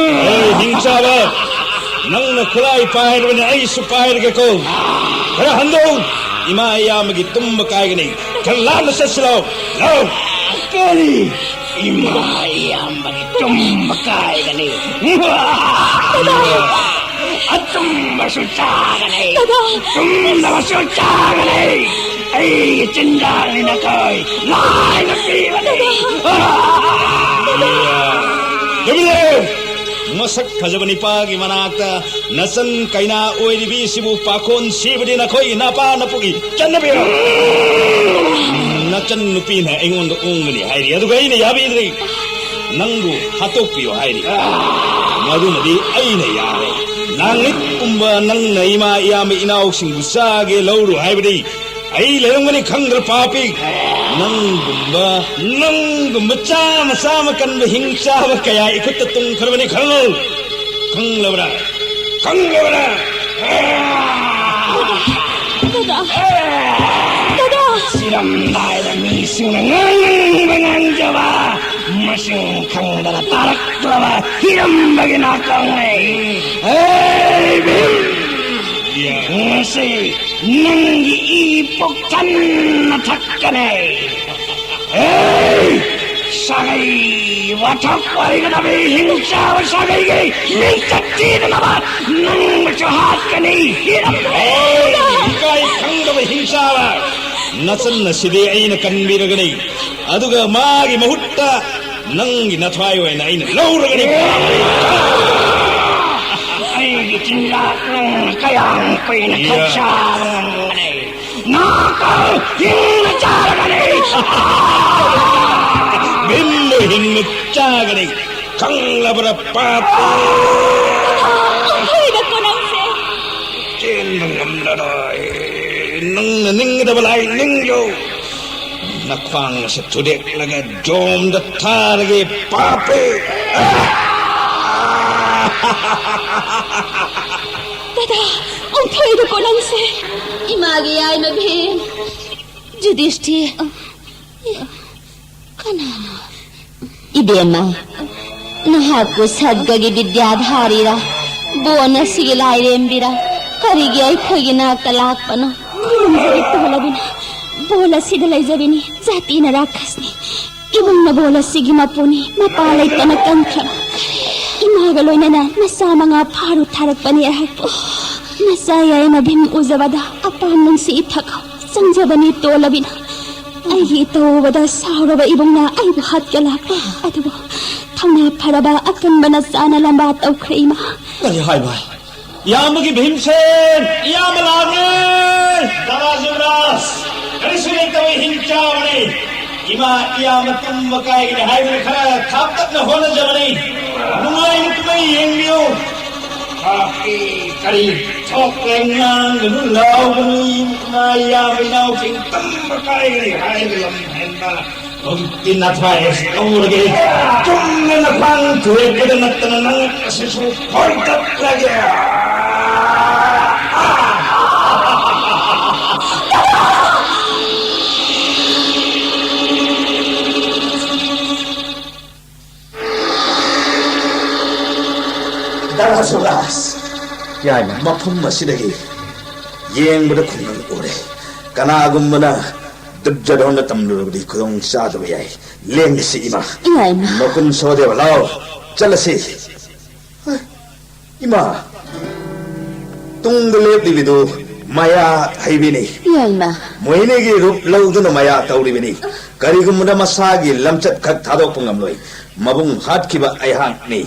ꯑꯦ, ꯍꯤꯡꯆꯥꯕ! ꯅꯪꯅ ꯈꯨꯠꯂꯥꯏ ꯄꯥꯏꯔꯕꯅꯤ, ꯑꯩꯁꯨ ꯄꯥꯏꯔꯒꯦꯀꯣ꯫ ꯈꯔ ꯍꯟꯗꯣꯛꯎ꯫ ꯏꯃꯥ ꯏꯌꯥꯝꯕꯒꯤ ꯇꯨꯝꯕ ꯀꯥꯏꯒꯅꯤ꯫ ꯈꯔ ꯂꯥꯞꯅ ꯆꯠꯁꯤ ꯂꯥꯎ꯫ ꯂꯥꯎ꯫ ꯀꯔꯤ? ꯏꯃꯥ ꯏꯌꯥꯝꯕꯒꯤ ꯇꯨꯝꯕ ꯀꯥꯏꯒꯅꯤ꯫ ꯑꯆꯨꯝꯕꯁꯨ ꯆꯥꯒꯅꯤ꯫ ꯗꯥꯗꯥ! ꯑꯆꯨꯝꯗꯕꯁꯨ ꯆꯥꯒꯅꯤ꯫ ꯑꯩꯒꯤ ꯆꯤꯟꯖꯥꯛꯅꯤ ꯅꯈꯣꯏ꯫ ꯂꯥꯏꯅ ꯄꯤꯕꯅꯤ꯫ ꯗꯥꯗꯥ! ꯃꯁꯛ ꯐꯖꯕ ꯅꯤꯄꯥꯒꯤ ꯃꯅꯥꯛꯇ ꯅꯆꯟ ꯀꯩꯅꯥ ꯑꯣꯏꯔꯤꯕꯤꯁꯤꯕꯨ ꯄꯥꯈꯣꯟ ꯁꯤꯕꯗꯤ ꯅꯈꯣꯏꯒꯤ ꯅꯄꯥ ꯅꯄꯨꯒꯤ ꯆꯠꯅꯕꯤꯔꯣ? ꯅꯆꯟ ꯅꯨꯄꯤꯅ ꯑꯩꯉꯣꯟꯗ ꯑꯣꯡꯒꯅꯤ ꯍꯥꯏꯔꯤ, ꯑꯗꯨꯒ ꯑꯩꯅ ꯌꯥꯕꯤꯗ꯭ꯔꯤ꯫ ꯅꯪꯕꯨ ꯍꯥꯠꯇꯣꯛꯄꯤꯌꯣ ꯍꯥꯏꯔꯤ꯫ ꯃꯗꯨꯃꯗꯤ ꯑꯩꯅ ꯌꯥꯔꯦ꯫ ꯂꯥꯡꯂꯤꯛꯀꯨꯝꯕ ꯅꯪꯅ ꯏꯃꯥ ꯏꯌꯥꯝꯕ ꯏꯅꯥꯎꯁꯤꯡꯕꯨ ꯆꯥꯒꯦ ꯂꯧꯔꯨ ꯍꯥꯏꯕꯗꯤ ꯑꯩ ꯂꯩꯔꯝꯒꯅꯤ ꯈꯪꯗ꯭ꯔ ꯄꯥꯄꯤ? ꯅꯪꯒꯨꯝꯕ, ꯅꯪꯒꯨꯝꯕ ꯆꯥꯃ ꯆꯥꯃ ꯀꯟꯕ ꯍꯤꯡ ꯆꯥꯕ ꯀꯌꯥ ꯏꯈꯨꯠꯇ ꯇꯨꯡꯈ꯭ꯔꯕꯅꯤ ꯈꯪꯉꯨ꯫ ꯈꯪꯂꯕ꯭ꯔꯥ? ꯈꯪꯂꯕ꯭ꯔꯥ? ꯗꯥꯗꯥ! ꯗꯥꯗꯥ! ꯁꯤꯔꯝꯗꯥꯏꯗ ꯃꯤꯁꯤꯡꯅ ꯉꯥꯡꯅꯤꯡꯕ ꯉꯥꯡꯖꯕ, ꯃꯁꯤꯡ ꯈꯪꯗꯅ ꯇꯥꯔꯛꯂꯕ ꯍꯤꯔꯝꯕꯒꯤ ꯅꯥꯀꯣꯡꯅꯦ꯫ ꯍꯦ ꯚꯤꯝ! ꯉꯁꯤ ꯅꯪꯒꯤ ꯏ ꯄꯨꯛ ꯊꯟꯅ ꯊꯛꯀꯅꯤ꯫ ꯍꯦ! ꯁꯥꯒꯩ ꯋꯥꯊꯣꯛ ꯑꯣꯏꯒꯗꯕ ꯍꯤꯡꯆꯥꯕ ꯁꯥꯒꯩꯒꯤ ꯃꯤꯡꯆꯠ ꯊꯤꯗꯅꯕ ꯅꯪꯕꯨꯁꯨ ꯍꯥꯠꯀꯅꯤ꯫ ꯍꯤꯔꯝ! ꯏꯀꯥꯏ ꯈꯪꯗꯕ ꯍꯤꯡꯆꯥꯕ! ꯅꯆꯟ ꯑꯁꯤꯗꯤ ꯑꯩꯅ ꯀꯟꯕꯤꯔꯒꯅꯤ, ꯑꯗꯨꯒ ꯃꯥꯒꯤ ꯃꯍꯨꯠꯇ ꯅꯪꯒꯤ ꯅꯊ꯭ꯋꯥꯏ ꯑꯣꯏꯅ ꯑꯩꯅ ꯂꯧꯔꯒꯅꯤ꯫ ꯑꯩꯒꯤ ꯆꯤꯟꯖꯥꯛ ꯅꯪꯅ ꯀꯌꯥꯝ ꯀꯨꯏꯅ ꯈꯛ ꯆꯥꯕ ꯉꯝꯒꯅꯤ? ꯅꯥꯀꯜ ꯍꯤꯡꯅ ꯆꯥꯔꯒꯅꯤ! ꯚꯤꯝꯕꯨ ꯍꯤꯡꯅ ꯆꯥꯒꯅꯤ! ꯈꯪꯂꯕ꯭ꯔꯥ, ꯄꯥꯄꯤ? ꯍꯣꯏꯗꯀꯣ ꯅꯪꯁꯦ꯫ ꯆꯦꯟꯕ ꯉꯝꯂꯔꯣꯏ꯫ ꯅꯪꯅ ꯅꯤꯡꯒꯗꯕ ꯂꯥꯏ ꯅꯤꯡꯌꯨ꯫ ꯅꯈ꯭ꯋꯥꯡ ꯑꯁꯤ ꯊꯨꯗꯦꯛꯂꯒ ꯖꯣꯝꯗ ꯊꯥꯔꯒꯦ, ꯄꯥꯄꯤ꯫ ꯗꯗꯥ, ꯑꯣꯟꯊꯣꯛꯏꯗꯀꯣ ꯅꯪꯁꯦ꯫ ꯏꯃꯥꯒꯤ ꯌꯥꯏꯃ ꯚꯤꯝ꯫ ꯌꯨꯙꯤꯁꯊꯤꯔ꯫ ꯀꯅꯥꯅꯣ? ꯏꯕꯦꯝꯃ, ꯅꯍꯥꯛꯄꯨ ꯁꯔꯒꯒꯤ ꯕꯤꯗ꯭ꯌꯥꯙꯥꯔꯤꯔꯥ? ꯕꯣꯟ ꯑꯁꯤꯒꯤ ꯂꯥꯏꯔꯦꯝꯕꯤꯔꯥ? ꯀꯔꯤꯒꯤ ꯑꯩꯈꯣꯏꯒꯤ ꯅꯥꯛꯇ ꯂꯥꯛꯄꯅꯣ? ꯈꯨꯔꯨꯝꯖꯔꯤ ꯇꯣꯜꯂꯕꯤꯅ꯫ ꯕꯣꯜ ꯑꯁꯤꯗ ꯂꯩꯖꯕꯤꯅꯤ꯫ ꯖꯥꯇꯤꯅ ꯔꯥꯈꯁꯅꯤ꯫ ꯏꯕꯨꯡꯅ ꯕꯣꯜ ꯑꯁꯤꯒꯤ ꯃꯄꯨꯅꯤ꯫ ꯃꯄꯥ ꯂꯩꯇꯅ ꯀꯟꯈ꯭ꯔꯕ꯫ ꯏꯃꯥꯒ ꯂꯣꯏꯅꯅ ꯃꯆꯥ ꯃꯉꯥ ꯐꯥꯔꯨ ꯊꯥꯔꯛꯄꯅꯤ ꯑꯩꯍꯥꯛꯄꯨ꯫ ꯅꯆꯥ ꯌꯥꯏꯃ ꯚꯤꯝ ꯎꯖꯕꯗ ꯑꯄꯥꯝ ꯅꯨꯡꯁꯤ ꯏꯊꯛ ꯆꯪꯖꯕꯅꯤ ꯇꯣꯜꯂꯕꯤꯅ꯫ ꯑꯩꯒꯤ ꯏꯇꯧ ꯎꯕꯗ ꯁꯥꯎꯔꯕ ꯏꯕꯨꯡꯅ ꯑꯩꯕꯨ ꯍꯥꯠꯀꯦ ꯂꯥꯛꯄ꯫ ꯑꯗꯨꯕꯨ ꯊꯧꯅꯥ ꯐꯔꯕ ꯑꯀꯟꯕ ꯅꯆꯥꯅ ꯂꯝꯕꯥ ꯇꯧꯈ꯭ꯔꯦ ꯏꯃꯥ꯫ ꯀꯔꯤ ꯍꯥꯏꯕ? ꯏꯌꯥꯝꯕꯒꯤ ꯚꯤꯝꯁꯦꯟ! ꯏꯌꯥꯝꯕ ꯂꯥꯛꯂꯦ! ꯗꯥꯗꯥ ꯖꯨꯕꯔꯥꯖ! ꯀꯔꯤꯁꯨ ꯂꯩꯇꯕ ꯍꯤꯡꯆꯥꯕꯅꯤ꯫ ꯏꯃꯥ ꯏꯌꯥꯝꯕ ꯇꯨꯝꯕ ꯀꯥꯏꯒꯅꯤ ꯍꯥꯏꯕꯗ ꯈꯔ ꯊꯥꯞꯇꯛꯅ ꯍꯣꯠꯅꯖꯕꯅꯤ꯫ ꯅꯨꯡꯉꯥꯏꯅ ꯀꯨꯝꯍꯩ ꯌꯦꯡꯕꯤꯌꯨ꯫ ꯄꯥꯄꯤ, ꯀꯔꯤ ꯊꯣꯛꯂꯦ ꯉꯥꯡꯒꯅꯨ ꯂꯥꯎꯒꯅꯨ, ꯏꯃꯥ ꯏꯌꯥꯝꯕ ꯏꯅꯥꯎꯁꯤꯡ ꯇꯨꯝꯕ ꯀꯥꯏꯒꯅꯤ ꯍꯥꯏꯕ ꯂꯝ ꯍꯦꯟꯕ꯫ ꯍꯧꯖꯤꯛꯇꯤ ꯅꯊ꯭ꯋꯥꯏ ꯑꯁꯤ ꯂꯧꯔꯒꯦ꯫ ꯆꯨꯝꯅ ꯅꯈ꯭ꯋꯥꯡ ꯊꯨꯗꯦꯛꯄꯗ ꯅꯠꯇꯅ ꯅꯪ ꯑꯁꯤꯁꯨ ꯐꯣꯏꯗꯠꯂꯒꯦ꯫ ꯗꯥꯔꯥ ꯁꯨꯕꯥꯁ, ꯌꯥꯏꯃ꯫ ꯃꯐꯝ ꯑꯁꯤꯗꯒꯤ ꯌꯦꯡꯕꯗ ꯈꯨꯡꯒꯪ ꯎꯔꯦ꯫ ꯀꯅꯥꯒꯨꯝꯕꯅ ꯗꯨꯔꯖꯣꯙꯟꯗ ꯇꯝꯂꯨꯔꯕꯗꯤ ꯈꯨꯗꯣꯡ ꯆꯥꯗꯕ ꯌꯥꯏ꯫ ꯂꯦꯡꯉꯁꯤ ꯏꯃꯥ꯫ ꯌꯥꯏꯃ꯫ ꯅꯀꯨꯟ ꯁꯍꯗꯦꯕ, ꯂꯥꯎ, ꯆꯠꯂꯁꯤ꯫ ꯏꯃꯥ, ꯇꯨꯡꯗ ꯂꯦꯞꯂꯤꯕꯤꯗꯨ ꯃꯌꯥ ꯍꯩꯕꯤꯅꯤ꯫ ꯌꯥꯏꯃ꯫ ꯃꯣꯍꯤꯅꯤꯒꯤ ꯔꯨꯞ ꯂꯧꯗꯨꯅ ꯃꯌꯥ ꯇꯧꯔꯤꯕꯅꯤ꯫ ꯀꯔꯤꯒꯨꯝꯕꯗ ꯃꯁꯥꯒꯤ ꯂꯝꯆꯠ ꯈꯛ ꯊꯥꯗꯣꯛꯄ ꯉꯝꯂꯣꯏ꯫ ꯃꯕꯨꯡ ꯍꯥꯠꯈꯤꯕ ꯑꯩꯍꯥꯛꯅꯤ꯫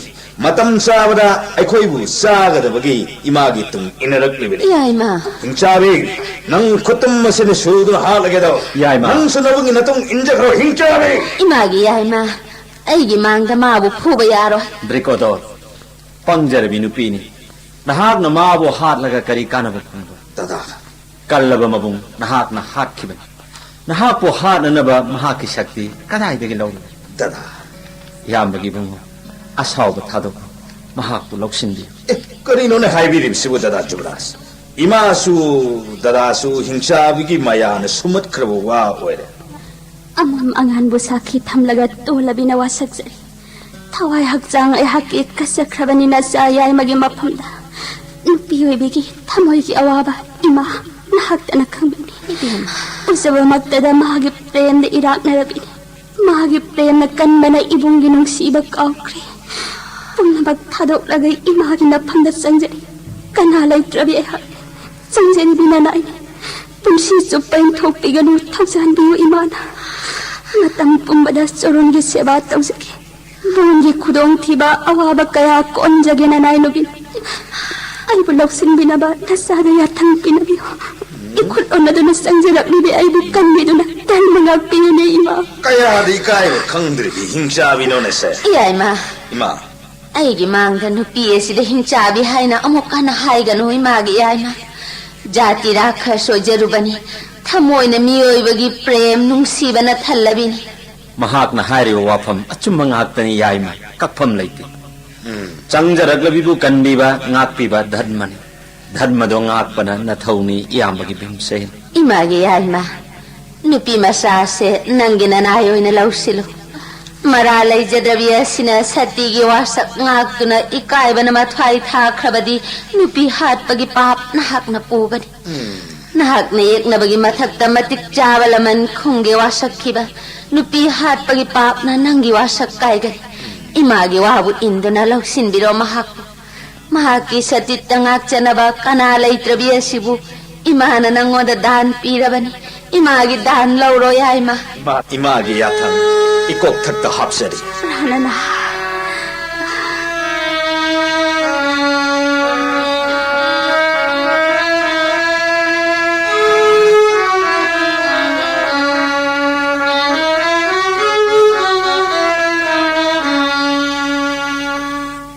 ꯃꯇꯝ ꯆꯥꯕꯗ ꯑꯩꯈꯣꯏꯕꯨ ꯆꯥꯒꯗꯕꯒꯤ ꯏꯃꯥꯒꯤ ꯇꯨꯡ ꯏꯟꯅꯔꯛꯂꯤꯕꯅꯤ꯫ ꯌꯥꯏꯃ꯫ ꯍꯤꯡꯆꯥꯕꯤ, ꯅꯪ ꯈꯨꯇꯨꯝ ꯑꯁꯤꯅ ꯁꯨꯗꯨꯅ ꯍꯥꯠꯂꯒꯦꯗꯣ꯫ ꯌꯥꯏꯃ꯫ ꯅꯪꯁꯨ ꯅꯕꯨꯡꯒꯤ ꯅꯇꯨꯡ ꯏꯟꯖꯈ꯭ꯔꯣ, ꯍꯤꯡꯆꯥꯕꯤ꯫ ꯏꯃꯥꯒꯤ ꯌꯥꯏꯃ, ꯑꯩꯒꯤ ꯃꯥꯡꯗ ꯃꯥꯕꯨ ꯐꯨꯕ ꯌꯥꯔꯣꯏ꯫ ꯗ꯭ꯔꯤꯀꯣꯗꯣꯔ, ꯄꯪꯖꯔꯕꯤ ꯅꯨꯄꯤꯅꯤ꯫ ꯅꯍꯥꯛꯅ ꯃꯥꯕꯨ ꯍꯥꯠꯂꯒ ꯀꯔꯤ ꯀꯥꯟꯅꯕ ꯐꯪꯕ? ꯗꯗꯥ, ꯀꯜꯂꯕ ꯃꯕꯨꯡ ꯅꯍꯥꯛꯅ ꯍꯥꯠꯈꯤꯕꯅꯤ꯫ ꯅꯍꯥꯛꯄꯨ ꯍꯥꯠꯅꯅꯕ ꯃꯍꯥꯛꯀꯤ ꯁꯛꯇꯤ ꯀꯗꯥꯏꯗꯒꯤ ꯂꯧꯔꯨꯅꯤ? ꯗꯗꯥ꯫ ꯏꯌꯥꯝꯕꯒꯤ ꯏꯕꯨꯡꯉꯣ, ꯑꯁꯥꯎꯕ ꯊꯥꯗꯣꯛꯎ꯫ ꯃꯍꯥꯛꯄꯨ ꯂꯧꯁꯤꯟꯕꯤꯌꯨ꯫ ꯑꯦ, ꯀꯔꯤꯅꯣꯅꯦ ꯍꯥꯏꯕꯤꯔꯤꯕꯁꯤꯕꯨ, ꯗꯗꯥ ꯖꯨꯕꯔꯥꯖ? ꯏꯃꯥꯁꯨ ꯗꯗꯥꯁꯨ ꯍꯤꯡꯆꯥꯕꯤꯒꯤ ꯃꯌꯥꯅ ꯁꯨꯝꯃꯠꯈ꯭ꯔꯕ ꯋꯥ ꯑꯣꯏꯔꯦ꯫ ꯑꯃꯝ ꯑꯉꯥꯟꯕꯨ ꯁꯥꯈꯤ ꯊꯝꯂꯒ ꯇꯣꯜꯂꯕꯤꯅ ꯋꯥꯁꯛꯆꯔꯤ꯫ ꯊꯋꯥꯏ ꯍꯛꯆꯥꯡ ꯑꯩꯍꯥꯛꯀꯤ ꯀꯠꯆꯈ꯭ꯔꯕꯅꯤꯅ ꯆꯥ ꯌꯥꯏꯃꯒꯤ ꯃꯐꯝꯗ ꯅꯨꯄꯤ ꯑꯣꯏꯕꯤꯒꯤ ꯊꯃꯣꯏꯒꯤ ꯑꯋꯥꯕ ꯏꯃꯥ ꯅꯍꯥꯛꯇꯅ ꯈꯪꯕꯤꯅꯤ꯫ ꯏꯕꯦꯝꯃ꯫ ꯎꯖꯕꯃꯛꯇꯗ ꯃꯥꯒꯤ ꯄ꯭ꯔꯦꯝꯗ ꯏꯔꯥꯛꯅꯔꯕꯤꯅꯤ꯫ ꯃꯥꯒꯤ ꯄ꯭ꯔꯦꯝꯅ ꯀꯟꯕꯅ ꯏꯕꯨꯡꯒꯤ ꯅꯨꯡꯁꯤꯕ ꯀꯥꯎꯈ꯭ꯔꯦ꯫ ꯄꯨꯝꯅꯃꯛ ꯊꯥꯗꯣꯛꯂꯒ ꯏꯃꯥꯒꯤ ꯅꯐꯝꯗ ꯆꯪꯖꯔꯤ꯫ ꯀꯅꯥ ꯂꯩꯇ꯭ꯔꯕꯤ ꯑꯩꯍꯥꯛ ꯆꯪꯖꯔꯤꯕꯤ ꯅꯅꯥꯏꯅꯤ꯫ ꯄꯨꯟꯁꯤ ꯆꯨꯞꯄ ꯏꯟꯊꯣꯛꯄꯤꯒꯅꯨ ꯊꯧꯖꯥꯟꯕꯤꯌꯨ ꯏꯃꯥꯅ꯫ ꯃꯇꯝ ꯄꯨꯝꯕꯗ ꯆꯣꯔꯨꯟꯒꯤ ꯁꯦꯕꯥ ꯇꯧꯖꯒꯦ꯫ ꯕꯣꯟꯒꯤ ꯈꯨꯗꯣꯡꯊꯤꯕ ꯑꯋꯥꯕ ꯀꯌꯥ ꯀꯣꯟꯖꯒꯦ ꯅꯅꯥꯏ ꯅꯨꯕꯤ꯫ ꯑꯩꯕꯨ ꯂꯧꯁꯤꯟꯕꯤꯅꯕ ꯅꯆꯥꯗ ꯌꯥꯊꯪ ꯄꯤꯅꯕꯤꯌꯨ꯫ ꯏꯈꯨꯠ ꯑꯣꯟꯅꯗꯨꯅ ꯆꯪꯖꯔꯛꯂꯤꯕꯤ ꯑꯩꯕꯨ ꯀꯟꯕꯤꯗꯨꯅ ꯇꯟꯕ ꯉꯥꯛꯄꯤꯌꯨꯅꯦ ꯏꯃꯥ꯫ ꯀꯌꯥꯗ ꯏꯀꯥꯏꯕ ꯈꯪꯗ꯭ꯔꯤꯕꯤ ꯍꯤꯡꯆꯥꯕꯤꯅꯣꯅꯦꯁꯦ꯫ ꯏꯌꯥꯏꯃ꯫ ꯏꯃꯥ꯫ ꯑꯩꯒꯤ ꯃꯥꯡꯗ ꯅꯨꯄꯤ ꯑꯁꯤꯗ ꯍꯤꯡꯆꯥꯕꯤ ꯍꯥꯏꯅ ꯑꯃꯨꯛ ꯍꯟꯅ ꯍꯥꯏꯒꯅꯨ ꯏꯃꯥꯒꯤ ꯏꯌꯥꯏꯃ꯫ ꯖꯥꯇꯤ ꯔꯥꯈꯁ ꯑꯣꯏꯖꯔꯨꯕꯅꯤ꯫ ꯊꯃꯣꯏꯅ ꯃꯤꯑꯣꯏꯕꯒꯤ ꯄ꯭ꯔꯦꯝ ꯅꯨꯡꯁꯤꯕꯅ ꯊꯜꯂꯕꯤꯅꯤ꯫ ꯃꯍꯥꯛꯅ ꯍꯥꯏꯔꯤꯕ ꯋꯥꯐꯝ ꯑꯆꯨꯝꯕ ꯉꯥꯛꯇꯅꯤ ꯌꯥꯏꯃ, ꯀꯛꯐꯝ ꯂꯩꯇꯦ꯫ ꯎꯝ꯫ ꯆꯪꯖꯔꯛꯂꯕꯤꯕꯨ ꯀꯟꯕꯤꯕ, ꯉꯥꯛꯄꯤꯕ ꯙꯔꯃꯅꯤ꯫ ꯙꯔꯃꯗꯣ ꯉꯥꯛꯄꯅ ꯅꯊꯧꯅꯤ ꯏꯌꯥꯝꯕꯒꯤ ꯚꯤꯝꯁꯦꯟ꯫ ꯏꯃꯥꯒꯤ ꯌꯥꯏꯃ, ꯅꯨꯄꯤ ꯃꯆꯥꯁꯦ ꯅꯪꯒꯤ ꯅꯅꯥꯏ ꯑꯣꯏꯅ ꯂꯧꯁꯤꯜꯂꯨ꯫ ꯃꯔꯥ ꯂꯩꯖꯗꯕꯤ ꯑꯁꯤꯅ ꯁꯇꯤꯒꯤ ꯋꯥꯁꯛ ꯉꯥꯛꯇꯨꯅ ꯏꯀꯥꯏꯕꯅ ꯃꯊ꯭ꯋꯥꯏ ꯊꯥꯈ꯭ꯔꯕꯗꯤ ꯅꯨꯄꯤ ꯍꯥꯠꯄꯒꯤ ꯄꯥꯞ ꯅꯍꯥꯛꯅ ꯄꯨꯒꯅꯤ꯫ ꯎꯝ꯫ ꯅꯍꯥꯛꯅ ꯌꯦꯛꯅꯕꯒꯤ ꯃꯊꯛꯇ ꯃꯇꯤꯛ ꯆꯥꯕ ꯂꯃꯟ ꯈꯨꯝꯒꯦ ꯋꯥꯁꯛꯈꯤꯕ ꯅꯨꯄꯤ ꯍꯥꯠꯄꯒꯤ ꯄꯥꯞꯅ ꯅꯪꯒꯤ ꯋꯥꯁꯛ ꯀꯥꯏꯒꯅꯤ꯫ ꯏꯃꯥꯒꯤ ꯋꯥꯕꯨ ꯏꯟꯗꯨꯅ ꯂꯧꯁꯤꯟꯕꯤꯔꯣ ꯃꯍꯥꯛꯄꯨ꯫ ꯃꯍꯥꯛꯀꯤ ꯁꯇꯤꯠꯇ ꯉꯥꯛꯆꯅꯕ ꯀꯅꯥ ꯂꯩꯇ꯭ꯔꯕꯤ ꯑꯁꯤꯕꯨ ꯏꯃꯥꯅ ꯅꯪꯉꯣꯟꯗ ꯗꯥꯟ ꯄꯤꯔꯕꯅꯤ꯫ ꯏꯃꯥꯒꯤ ꯗꯥꯟ ꯂꯧꯔꯣ ꯌꯥꯏꯃ꯫ ꯏꯃꯥ, ꯏꯃꯥꯒꯤ ꯌꯥꯊꯪ ꯏꯀꯣꯛꯊꯛꯇ ꯍꯥꯞꯆꯔꯤ꯫ ꯔꯥꯅꯅ꯫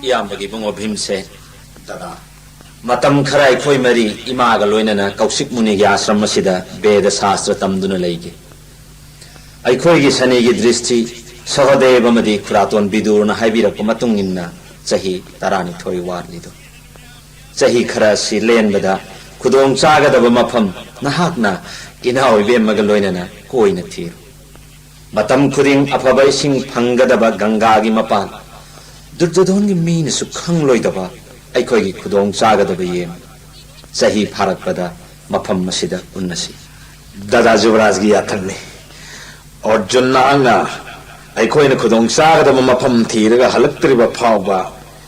ꯏꯌꯥꯝꯕꯒꯤ ꯏꯕꯨꯡꯉꯣ ꯚꯤꯝꯁꯦꯟ꯫ ꯗꯗꯥ꯫ ꯃꯇꯝ ꯈꯔ ꯑꯩꯈꯣꯏ ꯃꯔꯤ ꯏꯃꯥꯒ ꯂꯣꯏꯅꯅ ꯀꯧꯁꯤꯛ ꯃꯨꯅꯤꯒꯤ ꯑꯥꯁ꯭ꯔꯝ ꯑꯁꯤꯗ ꯕꯦꯗ ꯁꯥꯁꯇ꯭ꯔ ꯇꯝꯗꯨꯅ ꯂꯩꯈꯤ꯫ ꯑꯩꯈꯣꯏꯒꯤ ꯁꯅꯤꯒꯤ ꯗ꯭ꯔꯤꯁꯇꯤ ꯁꯍꯗꯦꯕ ꯑꯃꯗꯤ ꯈꯨꯔꯥꯇꯣꯟ ꯕꯤꯗꯨꯔꯅ ꯍꯥꯏꯕꯤꯔꯛꯄ ꯃꯇꯨꯡ ꯏꯟꯅ ꯆꯍꯤ ꯇꯔꯥꯅꯤꯊꯣꯏ ꯋꯥꯠꯂꯤꯗꯨ꯫ ꯆꯍꯤ ꯈꯔ ꯑꯁꯤ ꯂꯦꯟꯕꯗ ꯈꯨꯗꯣꯡ ꯆꯥꯒꯗꯕ ꯃꯐꯝ ꯅꯍꯥꯛꯅ ꯏꯅꯥꯎ ꯏꯕꯦꯝꯃꯒ ꯂꯣꯏꯅꯅ ꯀꯣꯏꯅ ꯊꯤꯔꯨ꯫ ꯃꯇꯝ ꯈꯨꯗꯤꯡ ꯑꯐꯕ ꯏꯁꯤꯡ ꯐꯪꯒꯗꯕ ꯒꯪꯒꯥꯒꯤ ꯃꯄꯥꯟ, ꯗꯨꯔꯖꯣꯙꯣꯟꯒꯤ ꯃꯤꯅꯁꯨ ꯈꯪꯂꯣꯏꯗꯕ ꯑꯩꯈꯣꯏꯒꯤ ꯈꯨꯗꯣꯡ ꯆꯥꯒꯗꯕ ꯌꯦꯡ꯫ ꯆꯍꯤ ꯐꯥꯔꯛꯄꯗ ꯃꯐꯝ ꯑꯁꯤꯗ ꯎꯟꯅꯁꯤ꯫ ꯗꯥꯗꯥ ꯖꯨꯕꯔꯥꯖꯒꯤ ꯌꯥꯊꯪꯅꯤ꯫ ꯑꯔꯖꯨꯟ, ꯅꯍꯥꯛꯅ ꯑꯩꯈꯣꯏꯅ ꯈꯨꯗꯣꯡ ꯆꯥꯒꯗꯕ ꯃꯐꯝ ꯊꯤꯔꯒ ꯍꯜꯂꯛꯇ꯭ꯔꯤꯕ ꯐꯥꯎꯕ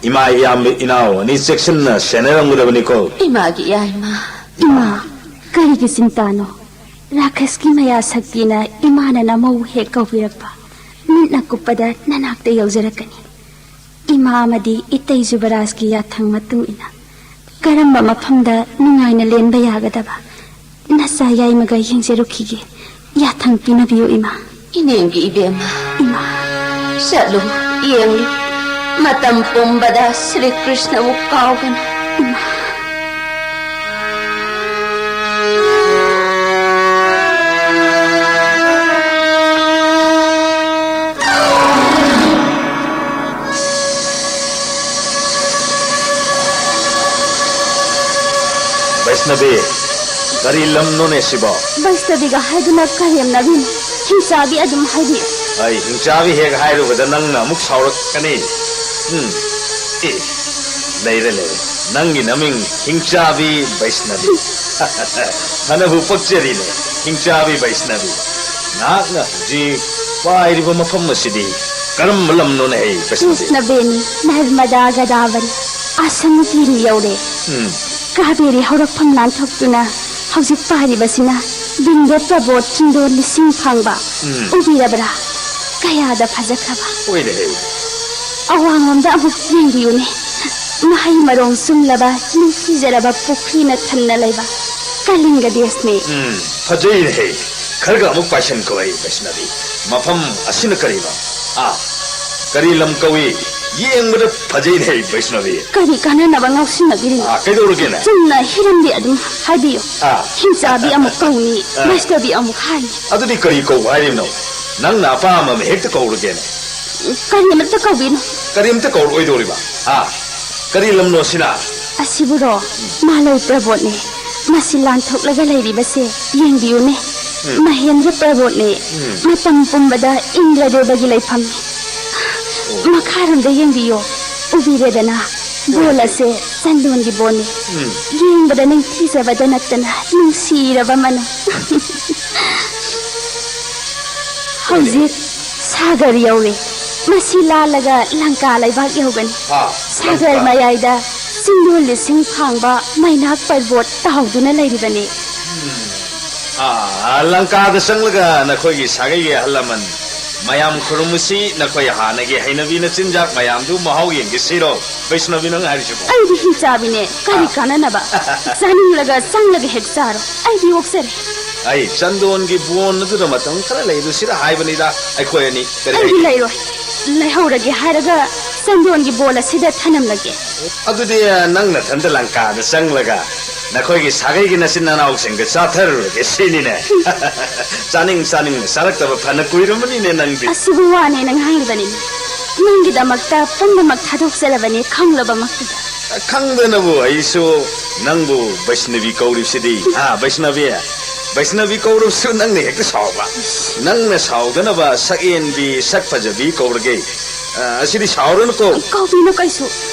ꯏꯃꯥ ꯏꯌꯥꯝꯕ ꯏꯅꯥꯎ ꯑꯅꯤ ꯆꯦꯛꯁꯤꯟꯅ ꯁꯦꯟꯅꯔꯝꯒꯗꯕꯅꯤꯀꯣ꯫ ꯏꯃꯥꯒꯤ ꯏꯌꯥꯏꯃ꯫ ꯏꯃꯥ, ꯀꯔꯤꯒꯤ ꯆꯤꯟꯇꯥꯅꯣ? ꯔꯥꯈꯁꯀꯤ ꯃꯌꯥ ꯁꯛꯇꯤꯅ ꯏꯃꯥꯅ ꯅꯃꯧ ꯍꯦꯛ ꯀꯧꯕꯤꯔꯛꯄ, ꯃꯤꯠꯅ ꯀꯨꯞꯄꯗ ꯅꯅꯥꯛꯇ ꯌꯧꯖꯔꯛꯀꯅꯤ꯫ ꯏꯃꯥ ꯑꯃꯗꯤ ꯏꯇꯩ ꯖꯨꯕꯔꯥꯖꯀꯤ ꯌꯥꯊꯪ ꯃꯇꯨꯡ ꯏꯟꯅ ꯀꯔꯝꯕ ꯃꯐꯝꯗ ꯅꯨꯡꯉꯥꯏꯅ ꯂꯦꯟꯕ ꯌꯥꯒꯗꯕ ꯅꯆꯥ ꯌꯥꯏꯃꯒ ꯌꯦꯡꯖꯔꯨꯈꯤꯒꯦ꯫ ꯌꯥꯊꯪ ꯄꯤꯅꯕꯤꯌꯨ, ꯏꯃꯥ꯫ ꯏꯅꯦꯝꯒꯤ ꯏꯕꯦꯝꯃ, ꯏꯃꯥ꯫ ꯆꯠꯂꯨ, ꯌꯦꯡꯂꯨ꯫ ꯃꯇꯝ ꯄꯨꯝꯕꯗ ꯁ꯭ꯔꯤ ꯀ꯭ꯔꯤꯁꯅꯕꯨ ꯀꯥꯎꯒꯅꯨ꯫ ꯏꯃꯥ꯫ ꯕꯩꯁꯅꯕꯤ, ꯀꯔꯤ ꯂꯝꯅꯣꯅꯦ ꯁꯤꯕꯣ? ꯕꯩꯁꯅꯕꯤꯒ ꯍꯥꯏꯗꯨꯅ ꯀꯔꯦꯝꯅꯕꯤꯅꯣ? ꯍꯤꯡꯆꯥꯕꯤ ꯑꯗꯨꯝ ꯍꯥꯏꯕꯤꯌꯨ꯫ ꯑꯩ ꯍꯤꯡꯆꯥꯕꯤ ꯍꯦꯛ ꯍꯥꯏꯔꯨꯕꯗ ꯅꯪꯅ ꯑꯃꯨꯛ ꯁꯥꯎꯔꯛꯀꯅꯤ꯫ ꯎꯝ, ꯑꯦ, ꯂꯩꯔꯦ, ꯂꯩꯔꯦ꯫ ꯅꯪꯒꯤ ꯅꯃꯤꯡ ꯍꯤꯡꯆꯥꯕꯤ ꯕꯩꯁꯅꯕꯤ꯫ ꯐꯅꯕꯨ ꯄꯛꯆꯔꯤꯅꯦ, ꯍꯤꯡꯆꯥꯕꯤ ꯕꯩꯁꯅꯕꯤ꯫ ꯅꯍꯥꯛꯅ ꯍꯧꯖꯤꯛ ꯄꯥꯏꯔꯤꯕ ꯃꯐꯝ ꯑꯁꯤꯗꯤ ꯀꯔꯝꯕ ꯂꯝꯅꯣꯅꯦ, ꯍꯩ ꯕꯩꯁꯅꯕꯤ? ꯀ꯭ꯔꯤꯁꯅꯕꯦꯅꯤ, ꯅꯔꯃꯗꯥ ꯒꯗꯥꯕꯔꯤ, ꯑꯁꯝ ꯇꯤꯔꯤ ꯌꯧꯔꯦ꯫ ꯎꯝ꯫ ꯀꯥꯕꯦꯔꯤ ꯍꯧꯔꯛꯐꯝ ꯂꯥꯟꯊꯣꯛꯇꯨꯅ ꯍꯧꯖꯤꯛ ꯄꯥꯏꯔꯤꯕꯁꯤꯅ ꯕꯤꯟꯗ꯭ꯌ ꯄ꯭ꯔꯕꯣꯠ ꯆꯤꯡꯗꯣꯟ ꯂꯤꯁꯤꯡ ꯐꯥꯡꯕ꯫ ꯎꯝ꯫ ꯎꯕꯤꯔꯕ꯭ꯔꯥ? ꯀꯌꯥꯗ ꯐꯖꯈ꯭ꯔꯕ꯫ ꯑꯣꯏꯔꯦ, ꯍꯩ꯫ ꯑꯋꯥꯡꯂꯣꯝꯗ ꯑꯃꯨꯛ ꯌꯦꯡꯕꯤꯌꯨꯅꯦ꯫ ꯃꯍꯩ ꯃꯔꯣꯡ ꯆꯨꯝꯂꯕ, ꯅꯤꯡꯊꯤꯖꯔꯕ ꯄꯨꯈ꯭ꯔꯤꯅ ꯊꯟꯅ ꯂꯩꯕ ꯀꯂꯤꯡꯒ ꯗꯦꯁꯅꯤ꯫ ꯎꯝ, ꯐꯖꯩꯅꯦꯍꯦ꯫ ꯈꯔꯒ ꯑꯃꯨꯛ ꯄꯥꯏꯁꯟꯈꯣ, ꯑꯩ ꯕꯩꯁꯅꯕꯤ꯫ ꯃꯐꯝ ꯑꯁꯤꯅ ꯀꯔꯤꯅꯣ? ꯑꯥ, ꯀꯔꯤ ꯂꯝ ꯀꯧꯏ? ꯌꯦꯡꯕꯗ ꯐꯖꯩꯅꯦ, ꯕꯩꯁꯅꯕꯤ꯫ ꯀꯔꯤ ꯀꯥꯟꯅꯅꯕ ꯉꯥꯎꯁꯤꯟꯅꯕꯤꯔꯤꯅꯣ? ꯑꯥ, ꯀꯩꯗꯧꯔꯒꯦꯅꯦ? ꯆꯨꯝꯅ ꯍꯤꯔꯝꯗꯤ ꯑꯗꯨꯝ ꯍꯥꯏꯕꯤꯌꯨ꯫ ꯑꯥ꯫ ꯍꯤꯡꯆꯥꯕꯤ ꯑꯃꯨꯛ ꯀꯧꯅꯤ, ꯑꯥ꯫ ꯕꯩꯁꯅꯕꯤ ꯑꯃꯨꯛ ꯍꯥꯏꯅꯤ꯫ ꯑꯗꯨꯗꯤ ꯀꯔꯤ ꯀꯧꯕ ꯍꯥꯏꯔꯤꯕꯅꯣ? ꯅꯪꯅ ꯑꯄꯥꯝꯕ ꯑꯃ ꯍꯦꯛꯇ ꯀꯧꯔꯒꯦꯅꯦ꯫ ꯀꯔꯤꯃꯠꯇ ꯀꯧꯕꯤꯅꯨ꯫ ꯀꯔꯤꯝꯇ ꯀꯧꯔꯛꯑꯣꯏꯗꯧꯔꯤꯕ? ꯍꯥ? ꯀꯔꯤ ꯂꯝꯅꯣ ꯁꯤꯅ? ꯑꯁꯤꯕꯨꯔꯣ, ꯃꯥꯂꯩ ꯄ꯭ꯔꯕꯣꯠꯅꯦ꯫ ꯃꯁꯤ ꯂꯥꯟꯊꯣꯛꯂꯒ ꯂꯩꯔꯤꯕꯁꯦ ꯌꯦꯡꯕꯤꯌꯨꯅꯦ꯫ ꯃꯍꯦꯟꯗ꯭ꯔ ꯄ꯭ꯔꯕꯣꯠꯅꯦ꯫ ꯃꯇꯝ ꯄꯨꯝꯕꯗ ꯏꯟꯗ꯭ꯔꯗꯦꯕꯒꯤ ꯂꯩꯐꯝꯅꯤ꯫ ꯃꯈꯥꯔꯣꯝꯗ ꯌꯦꯡꯕꯤꯌꯣ꯫ ꯎꯕꯤꯔꯦꯗꯅ? ꯕꯣꯜ ꯑꯁꯦ ꯆꯟꯗꯣꯟꯒꯤ ꯕꯣꯜꯅꯤ꯫ ꯌꯦꯡꯕꯗ ꯅꯤꯡꯊꯤꯖꯕꯗ ꯅꯠꯇꯅ ꯅꯨꯡꯁꯤꯔꯕ ꯃꯅꯝ꯫ ꯍꯧꯖꯤꯛ ꯁꯥꯒꯔ ꯌꯧꯔꯦ꯫ ꯃꯁꯤ ꯂꯥꯜꯂꯒ ꯂꯪꯀꯥ ꯂꯩꯕꯥꯛ ꯌꯧꯒꯅꯤ꯫ ꯑꯥ, ꯁꯥꯒꯔ ꯂꯪꯀꯥ꯫ ꯃꯌꯥꯏꯗ ꯆꯤꯡꯗꯣꯜ ꯂꯤꯁꯤꯡ ꯐꯥꯡꯕ ꯃꯩꯅꯥꯛ ꯄꯔꯕꯣꯠ ꯇꯥꯎꯗꯨꯅ ꯂꯩꯔꯤꯕꯅꯤ꯫ ꯑꯥ, ꯂꯪꯀꯥꯗ ꯆꯪꯂꯒ ꯅꯈꯣꯏꯒꯤ ꯁꯥꯒꯩꯒꯤ ꯑꯍꯜ ꯂꯃꯟ ꯃꯌꯥꯝ ꯈꯨꯔꯨꯝꯃꯨꯁꯤ꯫ ꯅꯈꯣꯏ ꯍꯥꯟꯅꯒꯤ ꯍꯩꯅꯕꯤ ꯅꯆꯤꯟꯖꯥꯛ ꯃꯌꯥꯝꯗꯨ ꯃꯍꯥꯎ ꯌꯦꯡꯒꯦꯁꯤꯔꯣ? ꯕꯩꯁꯅꯕꯤ, ꯅꯪ ꯍꯥꯏꯔꯤꯁꯤꯕꯣ? ꯑꯩꯗꯤ ꯍꯤꯡꯆꯥꯕꯤꯅꯦ꯫ ꯀꯔꯤ ꯀꯥꯟꯅꯅꯕ? ꯆꯥꯅꯤꯡꯂꯒ ꯆꯪꯂꯒ ꯍꯦꯛ ꯆꯥꯔꯣ꯫ ꯑꯩꯗꯤ ꯑꯣꯛꯆꯔꯦ꯫ ꯑꯩ ꯆꯟꯗꯣꯟꯒꯤ ꯕꯣꯟ ꯑꯗꯨꯗ ꯃꯇꯝ ꯈꯔ ꯂꯩꯔꯨꯁꯤꯔ ꯍꯥꯏꯕꯅꯤꯗ, ꯑꯩꯈꯣꯏ ꯑꯅꯤ꯫ ꯀꯔꯤ ꯑꯩꯗꯤ ꯍꯥꯏꯒꯦ? ꯂꯩꯔꯣꯏ꯫ ꯂꯩꯍꯧꯔꯒꯦ ꯍꯥꯏꯔꯒ ꯆꯟꯗꯣꯟꯒꯤ ꯕꯣꯜ ꯑꯁꯤꯗ ꯊꯅꯝꯂꯒꯦ꯫ ꯑꯗꯨꯗꯤ ꯅꯪ ꯅꯊꯟꯇ ꯂꯪꯀꯥꯗ ꯆꯪꯂꯒ ꯅꯈꯣꯏꯒꯤ ꯁꯥꯒꯩꯒꯤ ꯅꯆꯤꯟ ꯅꯅꯥꯎꯁꯤꯡꯒ ꯆꯥꯊꯔꯨꯔꯒꯦ ꯁꯤꯅꯤꯅꯦ꯫ ꯆꯥꯅꯤꯡ ꯆꯥꯅꯤꯡꯅ ꯆꯥꯔꯛꯇꯕ ꯐꯅ ꯀꯨꯏꯔꯝꯃꯅꯤꯅꯦ ꯅꯪꯗꯤ꯫ ꯑꯁꯤꯕꯨ ꯋꯥꯅꯦꯅ ꯉꯥꯡꯂꯤꯕꯅꯤ꯫ ꯅꯪꯒꯤꯗꯃꯛꯇ ꯄꯨꯝꯅꯃꯛ ꯊꯥꯗꯣꯛꯆꯔꯕꯅꯤ ꯈꯪꯂꯕꯃꯛꯇꯨꯗ꯫ ꯈꯪꯗꯅꯕꯨ ꯑꯩꯁꯨ ꯅꯪꯕꯨ ꯕꯩꯁꯅꯕꯤ ꯀꯧꯔꯤꯕꯁꯤꯗꯤ꯫ ꯍꯥ, ꯕꯩꯁꯅꯕꯤ? ꯕꯩꯁꯅꯕꯤ ꯀꯧꯔꯕꯁꯨ ꯅꯪꯅ ꯍꯦꯛꯇ ꯁꯥꯎꯕ꯫ ꯅꯪꯅ ꯁꯥꯎꯗꯅꯕ ꯁꯛꯍꯦꯟꯕꯤ, ꯁꯛ ꯐꯖꯕꯤ ꯀꯧꯔꯒꯦ꯫ ꯑ, ꯑꯁꯤꯗꯤ ꯁꯥꯎꯔꯅꯨꯀꯣ꯫ ꯀꯧꯕꯤꯅꯨ ꯀꯩꯁꯨ꯫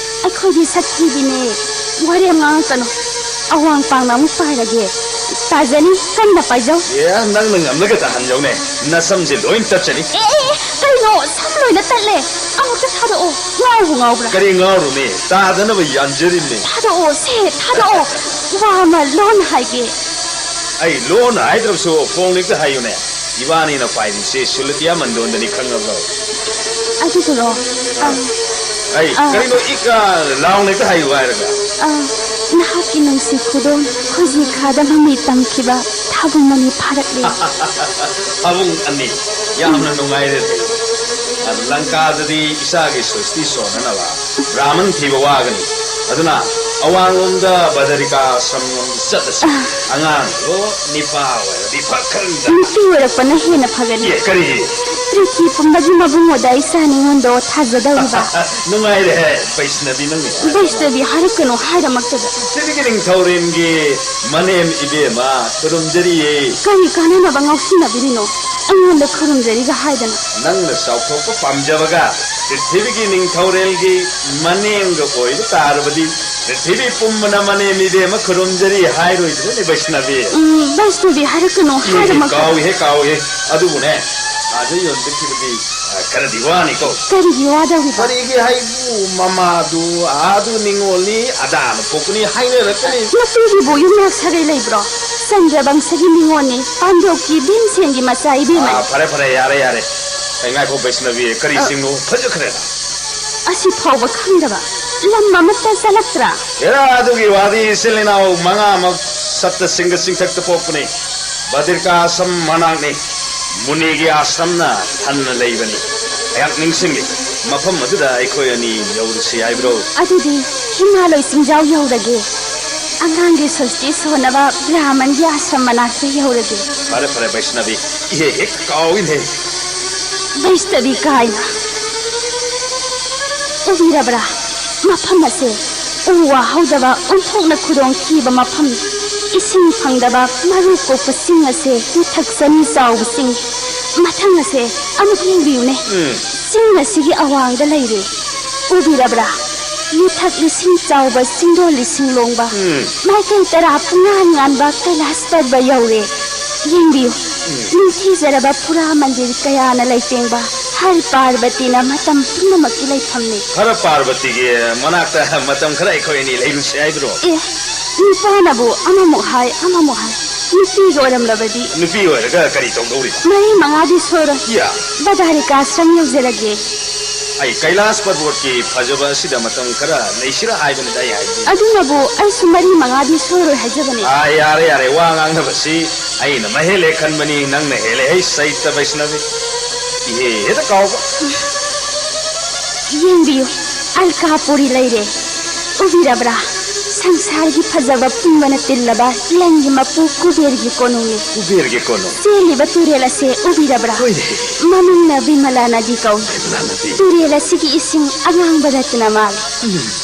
ꯑꯩꯈꯣꯏꯗꯤ ꯁꯛ ꯊꯤꯕꯤꯅꯦ꯫ ꯋꯥꯔꯦꯝ ꯉꯥꯡꯉꯛꯀꯅꯨ꯫ ꯑꯋꯥꯡ ꯄꯥꯡꯅ ꯑꯃꯨꯛ ꯄꯥꯏꯔꯒꯦ꯫ ꯇꯥꯖꯅꯤ, ꯀꯟꯅ ꯄꯥꯏꯖꯧ꯫ ꯑꯦ, ꯅꯪꯅ ꯉꯝꯂꯒ ꯇꯥꯍꯟꯖꯧꯅꯦ꯫ ꯅꯁꯝꯁꯦ ꯂꯣꯏ ꯇꯠꯆꯅꯤ꯫ ꯑꯦ, ꯑꯦ, ꯑꯦ, ꯀꯩꯅꯣ? ꯁꯝ ꯂꯣꯏꯅ ꯇꯠꯂꯦ꯫ ꯑꯃꯨꯛꯇ ꯊꯥꯗꯣꯛꯑꯣ꯫ ꯉꯥꯎꯕꯨ ꯉꯥꯎꯕ꯭ꯔꯥ? ꯀꯔꯤ ꯉꯥꯎꯔꯨꯅꯤ? ꯇꯥꯗꯅꯕ ꯌꯥꯟꯖꯔꯤꯕꯅꯤ꯫ ꯊꯥꯗꯣꯛꯑꯣ, ꯁꯦ, ꯊꯥꯗꯣꯛꯑꯣ꯫ ꯋꯥ ꯑꯃ ꯂꯣꯟꯅ ꯍꯥꯏꯒꯦ꯫ ꯑꯩ ꯂꯣꯟꯅ ꯍꯥꯏꯗ꯭ꯔꯕꯁꯨ ꯐꯣꯟ ꯍꯦꯛꯇ ꯍꯥꯏꯌꯨꯅꯦ꯫ ꯏꯕꯥꯅꯤꯅ ꯄꯥꯏꯔꯤꯁꯦ ꯁꯨꯂꯇꯤꯌꯥ ꯃꯟꯗꯣꯟꯗꯅꯤ, ꯈꯪꯉꯕ꯭ꯔꯣ? ꯑꯗꯨꯕꯨꯔꯣ? ꯑ, ꯑꯩ ꯑ, ꯀꯔꯤꯅꯣ ꯏꯛ ꯑ ꯂꯥꯎꯅ ꯍꯦꯛꯇ ꯍꯥꯏꯌꯨ ꯍꯥꯏꯔꯒ? ꯑ, ꯅꯍꯥꯛꯀꯤ ꯅꯨꯡꯁꯤ ꯈꯨꯗꯣꯜ ꯈꯣꯏꯖꯤ ꯈꯥꯗ ꯃꯃꯤ ꯇꯝꯈꯤꯕ ꯊꯥꯕꯨꯡ ꯑꯅꯤ ꯐꯥꯔꯛꯂꯦ꯫ ꯊꯥꯕꯨꯡ ꯑꯅꯤ꯫ ꯌꯥꯝꯅ ꯅꯨꯡꯉꯥꯏꯔꯦ꯫ ꯂꯪꯀꯥꯗꯗꯤ ꯏꯆꯥꯒꯤ ꯁ꯭ꯔꯤꯁꯇꯤ ꯁꯣꯟꯅꯅꯕ ꯕ꯭ꯔꯥꯍꯃꯟ ꯊꯤꯕ ꯋꯥꯒꯅꯤ꯫ ꯑꯗꯨꯅ ꯑꯋꯥꯡꯂꯣꯝꯗ ꯕꯗꯔꯤꯀꯥ ꯑꯥꯁ꯭ꯔꯝꯂꯣꯝꯗ ꯆꯠꯂꯁꯤ꯫ ꯑꯉꯥꯡꯗꯣ ꯅꯤꯄꯥ ꯑꯣꯏꯔꯗꯤ ꯐꯈ꯭ꯔꯅꯤꯗ꯫ ꯅꯨꯄꯤ ꯑꯣꯏꯔꯛꯄꯅ ꯍꯦꯟꯅ ꯐꯒꯅꯤ꯫ ꯑꯦ, ꯀꯔꯤꯒꯤ? ꯄ꯭ꯔꯤꯊꯤ ꯄꯨꯝꯕꯒꯤ ꯃꯕꯨꯡꯉꯣꯗ ꯏꯆꯥ ꯅꯤꯉꯣꯟꯗꯣ ꯊꯥꯖꯗꯧꯔꯤꯕ꯫ ꯅꯨꯡꯉꯥꯏꯔꯦꯍꯦ, ꯕꯩꯁꯅꯕꯤ ꯅꯪꯅ꯫ ꯕꯩꯁꯅꯕꯤ ꯍꯥꯏꯔꯛꯀꯅꯨ ꯍꯥꯏꯔꯃꯛꯇꯗ꯫ ꯄ꯭ꯔꯤꯊꯤꯕꯤꯒꯤ ꯅꯤꯡꯊꯧꯔꯦꯜꯒꯤ ꯃꯅꯦꯝ ꯏꯕꯦꯝꯃ ꯈꯨꯔꯨꯝꯖꯔꯤꯌꯦ꯫ ꯀꯔꯤ ꯀꯥꯟꯅꯅꯕ ꯉꯥꯎꯁꯤꯟꯅꯕꯤꯔꯤꯅꯣ? ꯑꯩꯉꯣꯟꯗ ꯈꯨꯔꯨꯝꯖꯔꯤꯒ ꯍꯥꯏꯗꯅ꯫ ꯅꯪꯅ ꯆꯥꯎꯊꯣꯛꯄ ꯄꯥꯝꯖꯕꯒ ꯄ꯭ꯔꯤꯊꯤꯕꯤꯒꯤ ꯅꯤꯡꯊꯧꯔꯦꯜꯒꯤ ꯃꯅꯦꯝꯒ ꯑꯣꯏꯕ ꯇꯥꯔꯕꯗꯤ ꯄ꯭ꯔꯤꯊꯤꯕꯤ ꯄꯨꯝꯕꯅ ꯃꯅꯦꯝ ꯏꯕꯦꯝꯃ ꯈꯨꯔꯨꯝꯖꯔꯤ ꯍꯥꯏꯔꯣꯏꯗ꯭ꯔꯅꯦ ꯕꯩꯁꯅꯕꯤ? ꯎꯝ, ꯕꯩꯁꯅꯕꯤ ꯍꯥꯏꯔꯛꯀꯅꯨ ꯍꯥꯏꯔꯃꯛꯇꯗ꯫ ꯀꯥꯎꯏꯍꯦ, ꯀꯥꯎꯏꯍꯦ꯫ ꯑꯗꯨꯕꯨꯅꯦ, ꯑꯥꯗ ꯌꯣꯟꯕ ꯊꯤꯕꯗꯤ, ꯑ, ꯈꯔꯗꯤ ꯋꯥꯅꯤꯀꯣ꯫ ꯀꯔꯤꯒꯤ ꯋꯥꯗꯧꯔꯤꯕ? ꯀꯔꯤꯒꯤ ꯍꯥꯏꯕꯨ, ꯃꯃꯥꯗꯨ ꯑꯥꯗꯨ ꯅꯤꯉꯣꯜꯅꯤ, ꯑꯗꯥꯅ ꯄꯣꯛꯄꯅꯤ ꯍꯥꯏꯅꯔꯛꯀꯅꯤ꯫ ꯅꯨꯄꯤꯒꯤꯕꯨ ꯌꯨꯝꯅꯥꯛ ꯁꯥꯒꯩ ꯂꯩꯕ꯭ꯔꯣ? ꯆꯟꯗ꯭ꯔꯕꯪꯁꯒꯤ ꯅꯤꯉꯣꯜꯅꯤ, ꯄꯥꯟꯗ꯭ꯌꯣꯛꯀꯤ ꯚꯤꯝꯁꯦꯟꯒꯤ ꯃꯆꯥ ꯏꯕꯦꯝꯃꯅꯤ꯫ ꯑꯥ, ꯐꯔꯦ, ꯐꯔꯦ, ꯌꯥꯔꯦ, ꯌꯥꯔꯦ꯫ ꯑꯩ ꯉꯥꯏꯈꯣ ꯕꯩꯁꯅꯕꯤ, ꯀꯔꯤ ꯑ, ꯆꯤꯡꯅꯣ? ꯐꯖꯈ꯭ꯔꯦꯗ꯫ ꯑꯁꯤ ꯐꯥꯎꯕ ꯈꯪꯗꯕ? ꯂꯝ ꯑꯃꯠꯇ ꯆꯠꯂꯛꯇ꯭ꯔꯥ? ꯍꯦꯔꯥ, ꯑꯗꯨꯒꯤ ꯋꯥꯗꯤ ꯏꯆꯤꯜ ꯏꯅꯥꯎ ꯃꯉꯥꯃꯛ ꯁꯞꯇ ꯁꯤꯡꯒ ꯆꯤꯡꯊꯛꯇ ꯄꯣꯛꯄꯅꯤ꯫ ꯕꯗ꯭ꯔꯤꯀꯥ ꯑꯥꯁ꯭ꯔꯝ ꯃꯅꯥꯛꯅꯤ꯫ ꯃꯨꯅꯤꯒꯤ ꯑꯥꯁ꯭ꯔꯝꯅ ꯊꯟꯅ ꯂꯩꯕꯅꯤ꯫ ꯑꯩꯍꯥꯛ ꯅꯤꯡꯁꯤꯡꯂꯤ꯫ ꯃꯐꯝ ꯑꯗꯨꯗ ꯑꯩꯈꯣꯏ ꯑꯅꯤ ꯌꯧꯔꯨꯁꯤ ꯍꯥꯏꯕ꯭ꯔꯣ? ꯑꯗꯨꯗꯤ ꯍꯤꯃꯥꯂꯣꯏ ꯆꯤꯡꯖꯥꯎ ꯌꯧꯔꯒꯦ꯫ ꯑꯉꯥꯡꯒꯤ ꯁꯣꯁꯇꯤ ꯁꯣꯟꯅꯕ ꯕ꯭ꯔꯥꯍꯃꯟꯒꯤ ꯑꯥꯁ꯭ꯔꯝ ꯃꯅꯥꯛꯇ ꯌꯧꯔꯒꯦ꯫ ꯐꯔꯦ, ꯐꯔꯦ, ꯕꯩꯁꯅꯕꯤ꯫ ꯏꯍꯦ ꯍꯦꯛ ꯀꯥꯎꯏꯅꯦ꯫ ꯕꯩꯁꯅꯕꯤ ꯀꯥꯏꯅ꯫ ꯎꯕꯤꯔꯕ꯭ꯔꯥ? ꯃꯐꯝ ꯑꯁꯦ ꯎ ꯋꯥ ꯍꯧꯗꯕ ꯑꯣꯟꯊꯣꯛꯅ ꯈꯨꯗꯣꯡ ꯊꯤꯕ ꯃꯐꯝꯅꯤ꯫ ꯏꯁꯤꯡ ꯐꯪꯗꯕ ꯃꯔꯨ ꯀꯣꯛꯄ ꯆꯤꯡ ꯑꯁꯦ ꯃꯊꯛ ꯆꯅꯤ ꯆꯥꯎꯕ ꯆꯤꯡꯅꯤ꯫ ꯃꯊꯪ ꯑꯁꯦ ꯑꯃꯨꯛ ꯌꯦꯡꯕꯤꯌꯨꯅꯦ꯫ ꯎꯝ꯫ ꯆꯤꯡ ꯑꯁꯤꯒꯤ ꯑꯋꯥꯡꯗ ꯂꯩꯔꯦ꯫ ꯎꯕꯤꯔꯕ꯭ꯔꯥ? ꯃꯊꯛ ꯂꯤꯁꯤꯡ ꯆꯥꯎꯕ ꯆꯤꯡꯗꯣꯜ ꯂꯤꯁꯤꯡ ꯂꯣꯡꯕ꯫ ꯎꯝ꯫ ꯃꯥꯏꯀꯩ ꯇꯔꯥ ꯄꯨꯡꯉꯥꯟ ꯉꯥꯟꯕ ꯀꯩꯂꯥꯁ ꯄꯔꯕ ꯌꯧꯔꯦ꯫ ꯌꯦꯡꯕꯤꯌꯨ꯫ ꯎꯝ꯫ ꯅꯤꯡꯊꯤꯖꯔꯕ ꯐꯨꯔꯥ ꯃꯟꯗꯤꯔ ꯀꯌꯥꯅ ꯂꯩꯇꯦꯡꯕ ꯍꯔ ꯄꯥꯔꯕꯇꯤꯅ ꯃꯇꯝ ꯄꯨꯝꯅꯃꯛꯀꯤ ꯂꯩꯐꯝꯅꯤ꯫ ꯍꯔ ꯄꯥꯔꯕꯇꯤꯒꯤ ꯃꯅꯥꯛꯇ ꯃꯇꯝ ꯈꯔ ꯑꯩꯈꯣꯏ ꯑꯅꯤ ꯂꯩꯔꯨꯁꯤ ꯍꯥꯏꯕ꯭ꯔꯣ? ꯑꯦ, ꯅꯨꯄꯥꯅꯕꯨ ꯑꯃꯃꯨꯛ ꯍꯥꯏ, ꯑꯃꯃꯨꯛ ꯍꯥꯏ꯫ ꯅꯨꯄꯤꯒ ꯑꯣꯏꯔꯝꯂꯕꯗꯤ? ꯅꯨꯄꯤ ꯑꯣꯏꯔꯒ ꯀꯔꯤ ꯇꯧꯗꯧꯔꯤꯕ? ꯃꯔꯤ ꯃꯉꯥꯗꯤ ꯁꯣꯏꯔꯣꯏ꯫ ꯌꯥ꯫ ꯕꯗꯥꯔꯤꯀꯥ ꯑꯥꯁ꯭ꯔꯝ ꯌꯧꯖꯔꯒꯦ꯫ ꯑꯩ ꯀꯩꯂꯥꯁ ꯄꯔꯕꯣꯠꯀꯤ ꯐꯖꯕ ꯑꯁꯤꯗ ꯃꯇꯝ ꯈꯔ ꯂꯩꯁꯤꯔ ꯍꯥꯏꯕꯅꯤꯗ ꯑꯩ ꯍꯥꯏꯕꯗꯤ꯫ ꯑꯗꯨꯅꯕꯨ ꯑꯩꯁꯨ ꯃꯔꯤ ꯃꯉꯥꯗꯤ ꯁꯣꯏꯔꯣꯏ ꯍꯥꯏꯖꯕꯅꯤ꯫ ꯑꯥ, ꯌꯥꯔꯦ, ꯌꯥꯔꯦ, ꯋꯥ ꯉꯥꯡꯅꯕꯁꯤ ꯑꯩꯅ ꯃꯍꯦꯜꯂꯦ ꯈꯟꯕꯅꯤ, ꯅꯪꯅ ꯍꯦꯜꯂꯦ꯫ ꯍꯩ, ꯆꯩꯇ ꯕꯩꯁꯅꯕꯤ꯫ ꯏꯍꯦ, ꯍꯦꯛꯇ ꯀꯥꯎꯕ꯫ ꯌꯦꯡꯕꯤꯌꯨ, ꯑꯜꯀꯥꯄꯨꯔꯤ ꯂꯩꯔꯦ꯫ ꯎꯕꯤꯔꯕ꯭ꯔꯥ? ꯁꯪꯁꯥꯔꯒꯤ ꯐꯖꯕ ꯄꯨꯝꯕꯅ ꯇꯤꯜꯂꯕ ꯂꯟꯒꯤ ꯃꯄꯨ ꯀꯨꯕꯦꯔꯒꯤ ꯀꯣꯅꯨꯡꯅꯤ꯫ ꯀꯨꯕꯦꯔꯒꯤ ꯀꯣꯅꯨꯡ꯫ ꯆꯦꯜꯂꯤꯕ ꯇꯨꯔꯦꯜ ꯑꯁꯦ ꯎꯕꯤꯔꯕ꯭ꯔꯥ? ꯍꯣꯏꯅꯦ꯫ ꯃꯃꯤꯡꯅ ꯕꯤꯃꯂꯥ ꯅꯗꯤ ꯀꯧꯏ꯫ ꯕꯤꯃꯂꯥ ꯅꯗꯤ꯫ ꯇꯨꯔꯦꯜ ꯑꯁꯤꯒꯤ ꯏꯁꯤꯡ ꯑꯉꯥꯡꯕ ꯔꯠꯇꯅ ꯃꯥꯜꯂꯤ꯫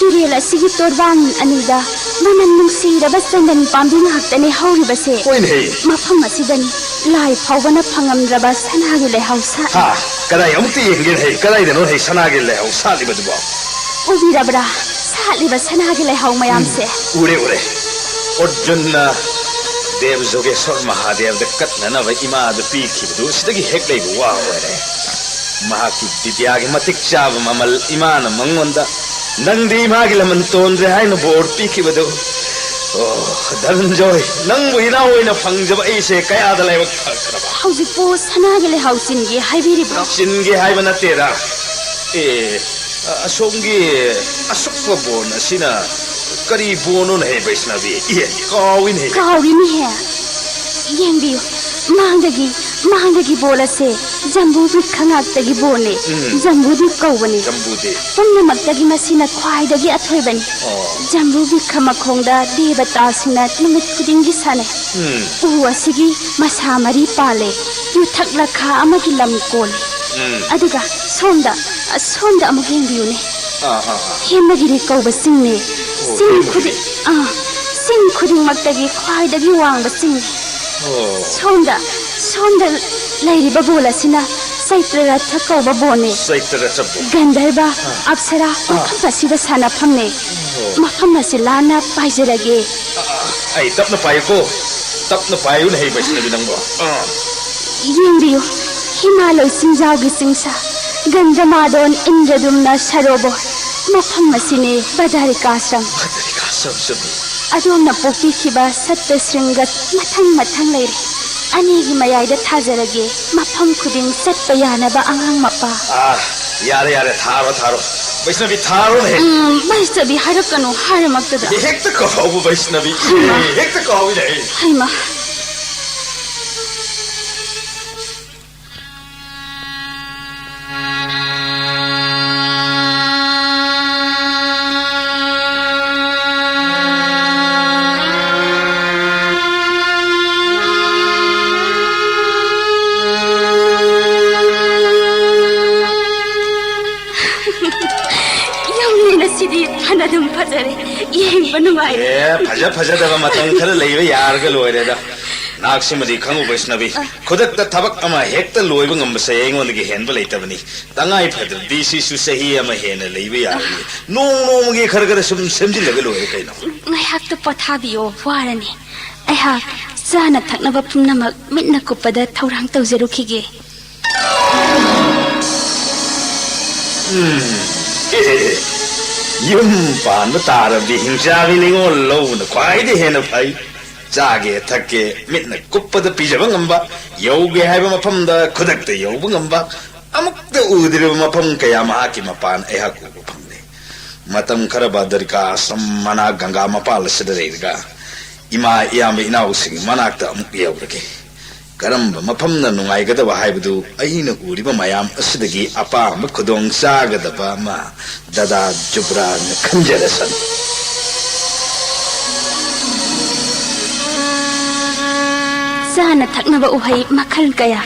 ꯇꯨꯔꯦꯜ ꯑꯁꯤꯒꯤ ꯇꯣꯔꯕꯥꯟ ꯑꯅꯤꯗ ꯃꯅꯝ ꯅꯨꯡꯁꯤꯔꯕ ꯆꯟꯗꯟ ꯄꯥꯝꯕꯤ ꯉꯥꯛꯇꯅꯤ ꯍꯧꯔꯤꯕꯁꯦ꯫ ꯍꯣꯏꯅꯦ꯫ ꯃꯐꯝ ꯑꯁꯤꯗꯅꯤ ꯂꯥꯏ ꯐꯥꯎꯕꯅ ꯐꯪꯉꯝꯗ꯭ꯔꯕ ꯁꯅꯥꯒꯤ ꯂꯩꯍꯥꯎ ꯁꯥꯠꯂꯤ꯫ ꯍꯥ, ꯀꯗꯥꯏ ꯑꯃꯨꯛꯇ ꯌꯦꯡꯒꯦꯅ ꯍꯩ, ꯀꯗꯥꯏꯗꯅꯣ ꯍꯩ ꯁꯅꯥꯒꯤ ꯂꯩꯍꯥꯎ ꯁꯥꯠꯂꯤꯕꯗꯨꯕꯣ? ꯎꯕꯤꯔꯕ꯭ꯔꯥ? ꯁꯥꯠꯂꯤꯕ ꯁꯅꯥꯒꯤ ꯂꯩꯍꯥꯎ ꯃꯌꯥꯝꯁꯦ꯫ ꯎꯔꯦ, ꯎꯔꯦ꯫ ꯑꯔꯖꯨꯟꯅ ꯗꯦꯕ ꯖꯣꯒꯦꯁ꯭ꯋꯔ ꯃꯍꯥꯗꯦꯕꯗ ꯀꯠꯅꯅꯕ ꯏꯃꯥꯗ ꯄꯤꯈꯤꯕꯗꯨ ꯁꯤꯗꯒꯤ ꯍꯦꯛ ꯂꯩꯕ ꯋꯥ ꯑꯣꯏꯔꯦ꯫ ꯃꯍꯥꯛꯀꯤ ꯕꯤꯗ꯭ꯌꯥꯒꯤ ꯃꯇꯤꯛ ꯆꯥꯕ ꯃꯃꯜ ꯏꯃꯥꯅ ꯃꯉꯣꯟꯗ, "ꯅꯪꯗꯤ ꯏꯃꯥꯒꯤ ꯂꯃꯟ ꯇꯣꯟꯗ꯭ꯔꯦ" ꯍꯥꯏꯅ ꯕꯣꯔ ꯄꯤꯈꯤꯕꯗꯨ꯫ ꯑꯣ, ꯙꯅꯟꯖꯣꯏ, ꯅꯪꯕꯨ ꯏꯅꯥꯎ ꯑꯣꯏꯅ ꯐꯪꯖꯕ ꯑꯩꯁꯦ ꯀꯌꯥꯗ ꯂꯥꯏꯕꯛ ꯐꯈ꯭ꯔꯕ! ꯍꯧꯖꯤꯛꯄꯨ ꯁꯅꯥꯒꯤ ꯂꯩꯍꯥꯎ ꯆꯤꯟꯒꯦ ꯍꯥꯏꯕꯤꯔꯤꯕ꯭ꯔꯣ? ꯆꯤꯟꯒꯦ ꯍꯥꯏꯕ ꯅꯠꯇꯦꯗ꯫ ꯑꯦ, ꯑ-, ꯑꯁꯣꯝꯒꯤ ꯑꯁꯨꯛꯄ ꯕꯣꯟ ꯑꯁꯤꯅ ꯀꯔꯤ ꯕꯣꯟꯅꯣꯅꯦꯍꯦ, ꯕꯩꯁꯅꯕꯤ? ꯏꯍꯦ, ꯀꯥꯎꯏꯅꯦꯍꯦ꯫ ꯀꯥꯎꯔꯤꯅꯤꯍꯦ꯫ ꯌꯦꯡꯕꯤꯌꯨ, ꯃꯥꯡꯗꯒꯤ, ꯃꯥꯡꯗꯒꯤ ꯕꯣꯜ ꯑꯁꯦ ꯖꯝꯕꯨ ꯕ꯭ꯔꯤꯛꯈ ꯉꯥꯛꯇꯒꯤ ꯕꯣꯜꯅꯦ꯫ ꯎꯝ꯫ ꯖꯝꯕꯨꯗꯤꯞ ꯀꯧꯕꯅꯦ꯫ ꯖꯝꯕꯨꯗꯤꯞ꯫ ꯄꯨꯝꯅꯃꯛꯇꯒꯤ ꯃꯁꯤꯅ ꯈ꯭ꯋꯥꯏꯗꯒꯤ ꯑꯊꯣꯏꯕꯅꯤ꯫ ꯑꯣ꯫ ꯖꯝꯕꯨ ꯕ꯭ꯔꯤꯛꯈ ꯃꯈꯣꯡꯗ ꯗꯦꯕꯇꯥꯁꯤꯡꯅ ꯅꯨꯃꯤꯠ ꯈꯨꯗꯤꯡꯒꯤ ꯁꯥꯟꯅꯩ꯫ ꯎꯝ꯫ ꯎ ꯑꯁꯤꯒꯤ ꯃꯁꯥ ꯃꯔꯤ ꯄꯥꯜꯂꯦ꯫ ꯌꯨꯊꯛ ꯂꯈꯥ ꯑꯃꯒꯤ ꯂꯝ ꯀꯣꯜꯂꯤ꯫ ꯎꯝ꯫ ꯑꯗꯨꯒ ꯁꯣꯝꯗ, ꯁꯣꯝꯗ ꯑꯃꯨꯛ ꯌꯦꯡꯕꯤꯌꯨꯅꯦ꯫ ꯑꯥ, ꯑꯥ, ꯑꯥ꯫ ꯍꯦꯃꯒꯤꯔꯤ ꯀꯧꯕ ꯆꯤꯡꯅꯦ꯫ ꯑꯣ, ꯆꯤꯡ ꯍꯦꯃꯒꯤꯔꯤ꯫ ꯈꯨꯗꯤꯡ-, ꯑꯥ, ꯆꯤꯡ ꯈꯨꯗꯤꯡꯃꯛꯇꯒꯤ ꯈ꯭ꯋꯥꯏꯗꯒꯤ ꯋꯥꯡꯕ ꯆꯤꯡꯅꯦ꯫ ꯑꯣ꯫ ꯁꯣꯝꯗ, ꯁꯣꯝꯗ ꯂꯩꯔꯤꯕ ꯕꯣꯜ ꯑꯁꯤꯅ ꯆꯩꯇ꯭ꯔ ꯔꯊ ꯀꯧꯕ ꯕꯣꯜꯅꯦ꯫ ꯆꯩꯇ꯭ꯔ ꯔꯊ ꯕꯣꯜ꯫ ꯒꯟꯙꯔꯕ, ꯑꯞꯁꯔꯥ ꯃꯐꯝ ꯑꯁꯤꯗ ꯁꯥꯟꯅꯐꯝꯅꯦ꯫ ꯑꯣ꯫ ꯃꯐꯝ ꯑꯁꯤ ꯂꯥꯟꯅ ꯄꯥꯏꯖꯔꯒꯦ꯫ ꯑꯥ, ꯑꯩ ꯇꯞꯅ ꯄꯥꯏꯌꯨꯀꯣ꯫ ꯇꯞꯅ ꯄꯥꯏꯌꯨꯅꯦ, ꯍꯩ ꯕꯩꯁꯅꯕꯤ ꯅꯪꯕꯣ꯫ ꯑꯥ꯫ ꯌꯦꯡꯕꯤꯌꯨ, ꯍꯤꯃꯥꯂꯣꯏ ꯆꯤꯡꯖꯥꯎꯒꯤ ꯆꯤꯡꯁꯥ, ꯒꯟꯙꯃꯥꯗꯣꯟ ꯏꯟꯗ꯭ꯔꯗꯨꯝꯅ ꯁꯔꯣꯕꯣꯔ, ꯃꯐꯝ ꯑꯁꯤꯅꯤ ꯕꯗꯔꯤꯀꯥꯁ꯭ꯔꯝ꯫ ꯕꯗꯔꯤꯀꯥꯁ꯭ꯔꯝ ꯆꯨꯝꯃꯤ꯫ ꯑꯗꯣꯝꯅ ꯄꯣꯛꯄꯤꯈꯤꯕ ꯁꯠꯇ ꯁ꯭ꯔꯤꯡꯒ ꯃꯊꯪ ꯃꯊꯪ ꯂꯩꯔꯦ꯫ ꯑꯅꯤꯒꯤ ꯃꯌꯥꯏꯗ ꯊꯥꯖꯔꯒꯦ, ꯃꯐꯝ ꯈꯨꯗꯤꯡ ꯆꯠꯄ ꯌꯥꯅꯕ ꯑꯉꯥꯡ ꯃꯄꯥ꯫ ꯑꯥ, ꯌꯥꯔꯦ, ꯌꯥꯔꯦ, ꯊꯥꯔꯣ, ꯊꯥꯔꯣ꯫ ꯕꯩꯁꯅꯕꯤ, ꯊꯥꯔꯣꯅꯦ꯫ ꯎꯝ, ꯕꯩꯁꯅꯕꯤ ꯍꯥꯏꯔꯛꯀꯅꯨ, ꯍꯥꯏꯔꯃꯛꯇꯗ꯫ ꯍꯦꯛꯇ ꯀꯥꯎꯕ ꯕꯩꯁꯅꯕꯤ꯫ ꯍꯩꯃꯥ꯫ ꯍꯦꯛꯇ ꯀꯥꯎꯏꯅꯦ ꯑꯩ꯫ ꯍꯩꯃꯥ꯫ ꯐꯖꯔꯦ, ꯌꯦꯡꯕ ꯅꯨꯡꯉꯥꯏꯔꯦ꯫ ꯑꯦ, ꯐꯖ ꯐꯖꯗꯕ ꯃꯇꯝ ꯈꯔ ꯂꯩꯕ ꯌꯥꯔꯒ ꯂꯣꯏꯔꯦꯗ꯫ ꯅꯍꯥꯛꯁꯤꯃꯗꯤ ꯈꯪꯉꯨ ꯕꯩꯁꯅꯕꯤ, ꯈꯨꯗꯛꯇ ꯊꯕꯛ ꯑꯃ ꯍꯦꯛꯇ ꯂꯣꯏꯕ ꯉꯝꯕꯁꯦ ꯑꯩꯉꯣꯟꯗꯒꯤ ꯍꯦꯟꯕ ꯂꯩꯇꯕꯅꯤ꯫ ꯇꯉꯥꯏ ꯐꯗ꯭ꯔꯗꯤ ꯁꯤꯁꯨ ꯆꯍꯤ ꯑꯃ ꯍꯦꯟꯅ ꯂꯩꯕ ꯌꯥꯔꯅꯤ꯫ ꯅꯣꯡ ꯅꯣꯡꯃꯒꯤ ꯈꯔ ꯈꯔ ꯁꯨꯝ ꯁꯦꯝꯖꯤꯜꯂꯒ ꯂꯣꯏꯔꯦ ꯀꯩꯅꯣ꯫ ꯉꯥꯏꯍꯥꯛꯇ ꯄꯣꯊꯥꯕꯤꯌꯣ, ꯋꯥꯔꯅꯤ꯫ ꯑꯩꯍꯥꯛ ꯆꯥꯅ ꯊꯛꯅꯕ ꯄꯨꯝꯅꯃꯛ ꯃꯤꯠꯅ ꯀꯨꯞꯄꯗ ꯊꯧꯔꯥꯡ ꯇꯧꯖꯔꯨꯈꯤꯒꯦ꯫ ꯎꯝ, ꯑꯦ, ꯌꯨꯝ ꯄꯥꯟꯕ ꯇꯥꯔꯕꯗꯤ ꯍꯤꯡꯆꯥꯕꯤ ꯅꯤꯉꯣꯜ ꯂꯧꯕꯅ ꯈ꯭ꯋꯥꯏꯗꯒꯤ ꯍꯦꯟꯅ ꯐꯩ꯫ ꯆꯥꯒꯦ ꯊꯛꯀꯦ ꯃꯤꯠꯅ ꯀꯨꯞꯄꯗ ꯄꯤꯖꯕ ꯉꯝꯕ, ꯌꯧꯒꯦ ꯍꯥꯏꯕ ꯃꯐꯝꯗ ꯈꯨꯗꯛꯇ ꯌꯧꯕ ꯉꯝꯕ, ꯑꯃꯨꯛꯇ ꯎꯗ꯭ꯔꯤꯕ ꯃꯐꯝ ꯀꯌꯥ ꯃꯍꯥꯛꯀꯤ ꯃꯄꯥꯟ ꯑꯩꯍꯥꯛ ꯎꯕ ꯐꯪꯂꯦ꯫ ꯃꯇꯝ ꯈꯔ ꯕꯗꯔꯤꯀꯥ ꯑꯁ꯭ꯔꯝ ꯃꯅꯥꯛ ꯒꯪꯒꯥ ꯃꯄꯥꯜ ꯑꯁꯤꯗ ꯂꯩꯔꯒ ꯏꯃꯥ ꯏꯌꯥꯝꯕ ꯏꯅꯥꯎꯁꯤꯡꯒꯤ ꯃꯅꯥꯛꯇ ꯑꯃꯨꯛ ꯌꯧꯔꯒꯦ꯫ ꯀꯔꯝꯕ ꯃꯐꯝꯅ ꯅꯨꯡꯉꯥꯏꯒꯗꯕ ꯍꯥꯏꯕꯗꯨ ꯑꯩꯅ ꯎꯔꯤꯕ ꯃꯌꯥꯝ ꯑꯁꯤꯗꯒꯤ ꯑꯄꯥꯝꯕ ꯈꯨꯗꯣꯡ ꯆꯥꯒꯗꯕ ꯑꯃ ꯗꯗꯥ ꯖꯨꯕ꯭ꯔꯥꯟꯅ ꯈꯟꯖꯔꯁꯅꯨ꯫ ꯆꯥꯅ ꯊꯛꯅꯕ ꯎꯍꯩ ꯃꯈꯜ ꯀꯌꯥ,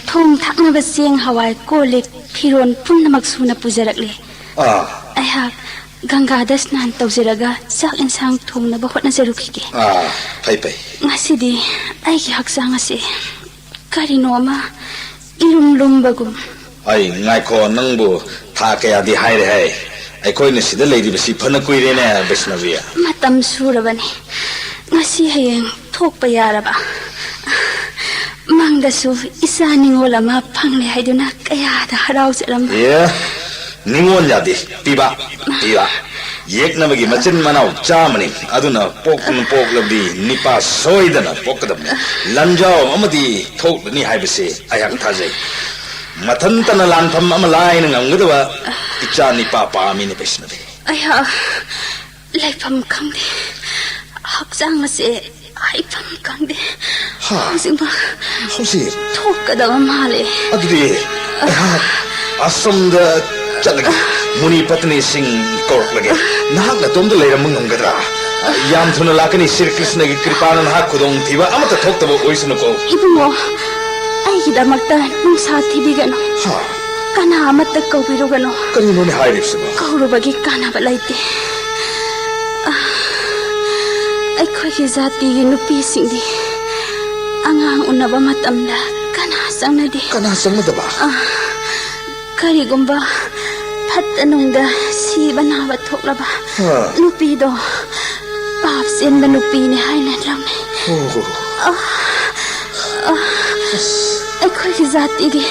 ꯊꯣꯡ ꯊꯥꯛꯅꯕ ꯆꯦꯡ ꯍꯋꯥꯏ ꯀꯣꯜ ꯂꯤꯛ ꯐꯤꯔꯣꯟ ꯄꯨꯝꯅꯃꯛ ꯁꯨꯅ ꯄꯨꯖꯔꯛꯂꯦ꯫ ꯑꯥ꯫ ꯑꯩꯍꯥꯛ ꯒꯪꯒꯥꯗ ꯁ꯭ꯅꯥꯟ ꯇꯧꯖꯔꯒ ꯆꯥꯛ ꯏꯟꯁꯥꯡ ꯊꯣꯡꯅꯕ ꯍꯣꯠꯅꯖꯔꯨꯈꯤꯒꯦ꯫ ꯑꯥ, ꯐꯩ, ꯐꯩ꯫ ꯉꯁꯤꯗꯤ ꯑꯩꯒꯤ ꯍꯛꯆꯥꯡ ꯑꯁꯤ ꯀꯔꯤꯅꯣ ꯑꯃ ꯏꯔꯨꯝ ꯂꯨꯝꯕꯒꯨꯝ꯫ ꯑꯩ, ꯉꯥꯏꯈꯣ, ꯅꯪꯕꯨ ꯊꯥ ꯀꯌꯥꯗꯤ ꯍꯥꯏꯔꯦ ꯍꯥꯏ? ꯑꯩꯈꯣꯏꯅ ꯁꯤꯗ ꯂꯩꯔꯤꯕꯁꯤ ꯐꯅ ꯀꯨꯏꯔꯦꯅꯦ, ꯕꯩꯁꯅꯕꯤ꯫ ꯃꯇꯝ ꯁꯨꯔꯕꯅꯤ꯫ ꯉꯁꯤ ꯍꯌꯦꯡ ꯊꯣꯛꯄ ꯌꯥꯔꯕ꯫ ꯃꯪꯗꯁꯨ ꯏꯆꯥ ꯅꯤꯉꯣꯜ ꯑꯃ ꯐꯪꯂꯦ ꯍꯥꯏꯗꯨꯅ ꯀꯌꯥꯗ ꯍꯔꯥꯎꯖꯔꯝꯕ꯫ ꯑꯦ, ꯅꯤꯉꯣꯜ ꯌꯥꯗꯦ, ꯄꯤꯕ, ꯄꯤꯕ꯫ ꯌꯦꯛꯅꯕꯒꯤ ꯃꯆꯤꯟ ꯃꯅꯥꯎ ꯆꯥꯝꯃꯅꯤ, ꯑꯗꯨꯅ ꯄꯣꯛꯇꯨꯅ ꯄꯣꯛꯂꯕꯗꯤ ꯅꯤꯄꯥ ꯁꯣꯏꯗꯅ ꯄꯣꯛꯀꯗꯕꯅꯤ꯫ ꯂꯥꯟꯖꯥꯎ ꯑꯃꯗꯤ ꯊꯣꯛꯂꯅꯤ ꯍꯥꯏꯕꯁꯦ ꯑꯩꯍꯥꯛ ꯊꯥꯖꯩ꯫ ꯃꯊꯟꯇꯅ ꯂꯥꯟꯐꯝ ꯑꯃ ꯂꯥꯏꯅ ꯉꯝꯒꯗꯕ ꯏꯆꯥ ꯅꯤꯄꯥ ꯄꯥꯝꯃꯤꯅꯦ ꯕꯩꯁꯅꯕꯤ꯫ ꯑꯩꯍꯥꯛ ꯂꯩꯐꯝ ꯈꯪꯗꯦ, ꯍꯛꯆꯥꯡ ꯑꯁꯦ ꯍꯥꯏꯐꯝ ꯈꯪꯗꯦ꯫ ꯍꯥ? ꯍꯧꯖꯤꯛꯃꯛ ꯍꯧꯖꯤꯛ? ꯊꯣꯛꯀꯗꯕ ꯃꯥꯜꯂꯦ꯫ ꯑꯗꯨꯗꯤ ꯑꯩꯍꯥꯛ ꯑꯁꯣꯝꯗ ꯆꯠꯂꯒꯦ꯫ ꯃꯨꯅꯤ ꯄꯠꯅꯤꯁꯤꯡ ꯀꯧꯔꯛꯂꯒꯦ꯫ ꯅꯍꯥꯛ ꯅꯇꯣꯝꯇ ꯂꯩꯔꯝꯕ ꯉꯝꯒꯗ꯭ꯔꯥ? ꯌꯥꯝ ꯊꯨꯅ ꯂꯥꯛꯀꯅꯤ꯫ ꯁ꯭ꯔꯤ ꯀ꯭ꯔꯤꯁꯅꯒꯤ ꯀ꯭ꯔꯤꯄꯥꯅ ꯅꯍꯥꯛ ꯈꯨꯗꯣꯡꯊꯤꯕ ꯑꯃꯠꯇ ꯊꯣꯛꯇꯕ ꯑꯣꯏꯁꯅꯨꯀꯣ꯫ ꯏꯕꯨꯡꯉꯣ, ꯑꯩꯒꯤꯗꯃꯛꯇ ꯅꯨꯡꯁꯥ ꯊꯤꯕꯤꯒꯅꯨ꯫ ꯍꯥ? ꯀꯅꯥ ꯑꯃꯠꯇ ꯀꯧꯕꯤꯔꯨꯒꯅꯨ꯫ ꯀꯔꯤꯅꯣꯅꯦ ꯍꯥꯏꯔꯤꯕꯁꯤꯕꯣ? ꯀꯧꯔꯨꯕꯒꯤ ꯀꯥꯟꯅꯕ ꯂꯩꯇꯦ꯫ ꯑꯩꯈꯣꯏꯒꯤ ꯖꯥꯇꯤꯒꯤ ꯅꯨꯄꯤꯁꯤꯡꯗꯤ ꯑꯉꯥꯡ ꯎꯅꯕ ꯃꯇꯝꯗ ꯀꯅꯥ ꯆꯪꯅꯗꯦ꯫ ꯀꯅꯥ ꯆꯪꯅꯗꯕ? ꯑ, ꯀꯔꯤꯒꯨꯝꯕ ꯐꯠꯇ ꯅꯨꯡꯗ ꯁꯤꯕ ꯅꯥꯕ ꯊꯣꯛꯂꯕ ꯑ꯫ ꯅꯨꯄꯤꯗꯣ ꯄꯥꯞ ꯆꯦꯟꯕ ꯅꯨꯄꯤꯅꯤ ꯍꯥꯏꯅ ꯂꯧꯅꯩ꯫ ꯑꯣ꯫ ꯑ, ꯑ, ꯑꯩꯈꯣꯏꯒꯤ ꯖꯥꯇꯤꯒꯤ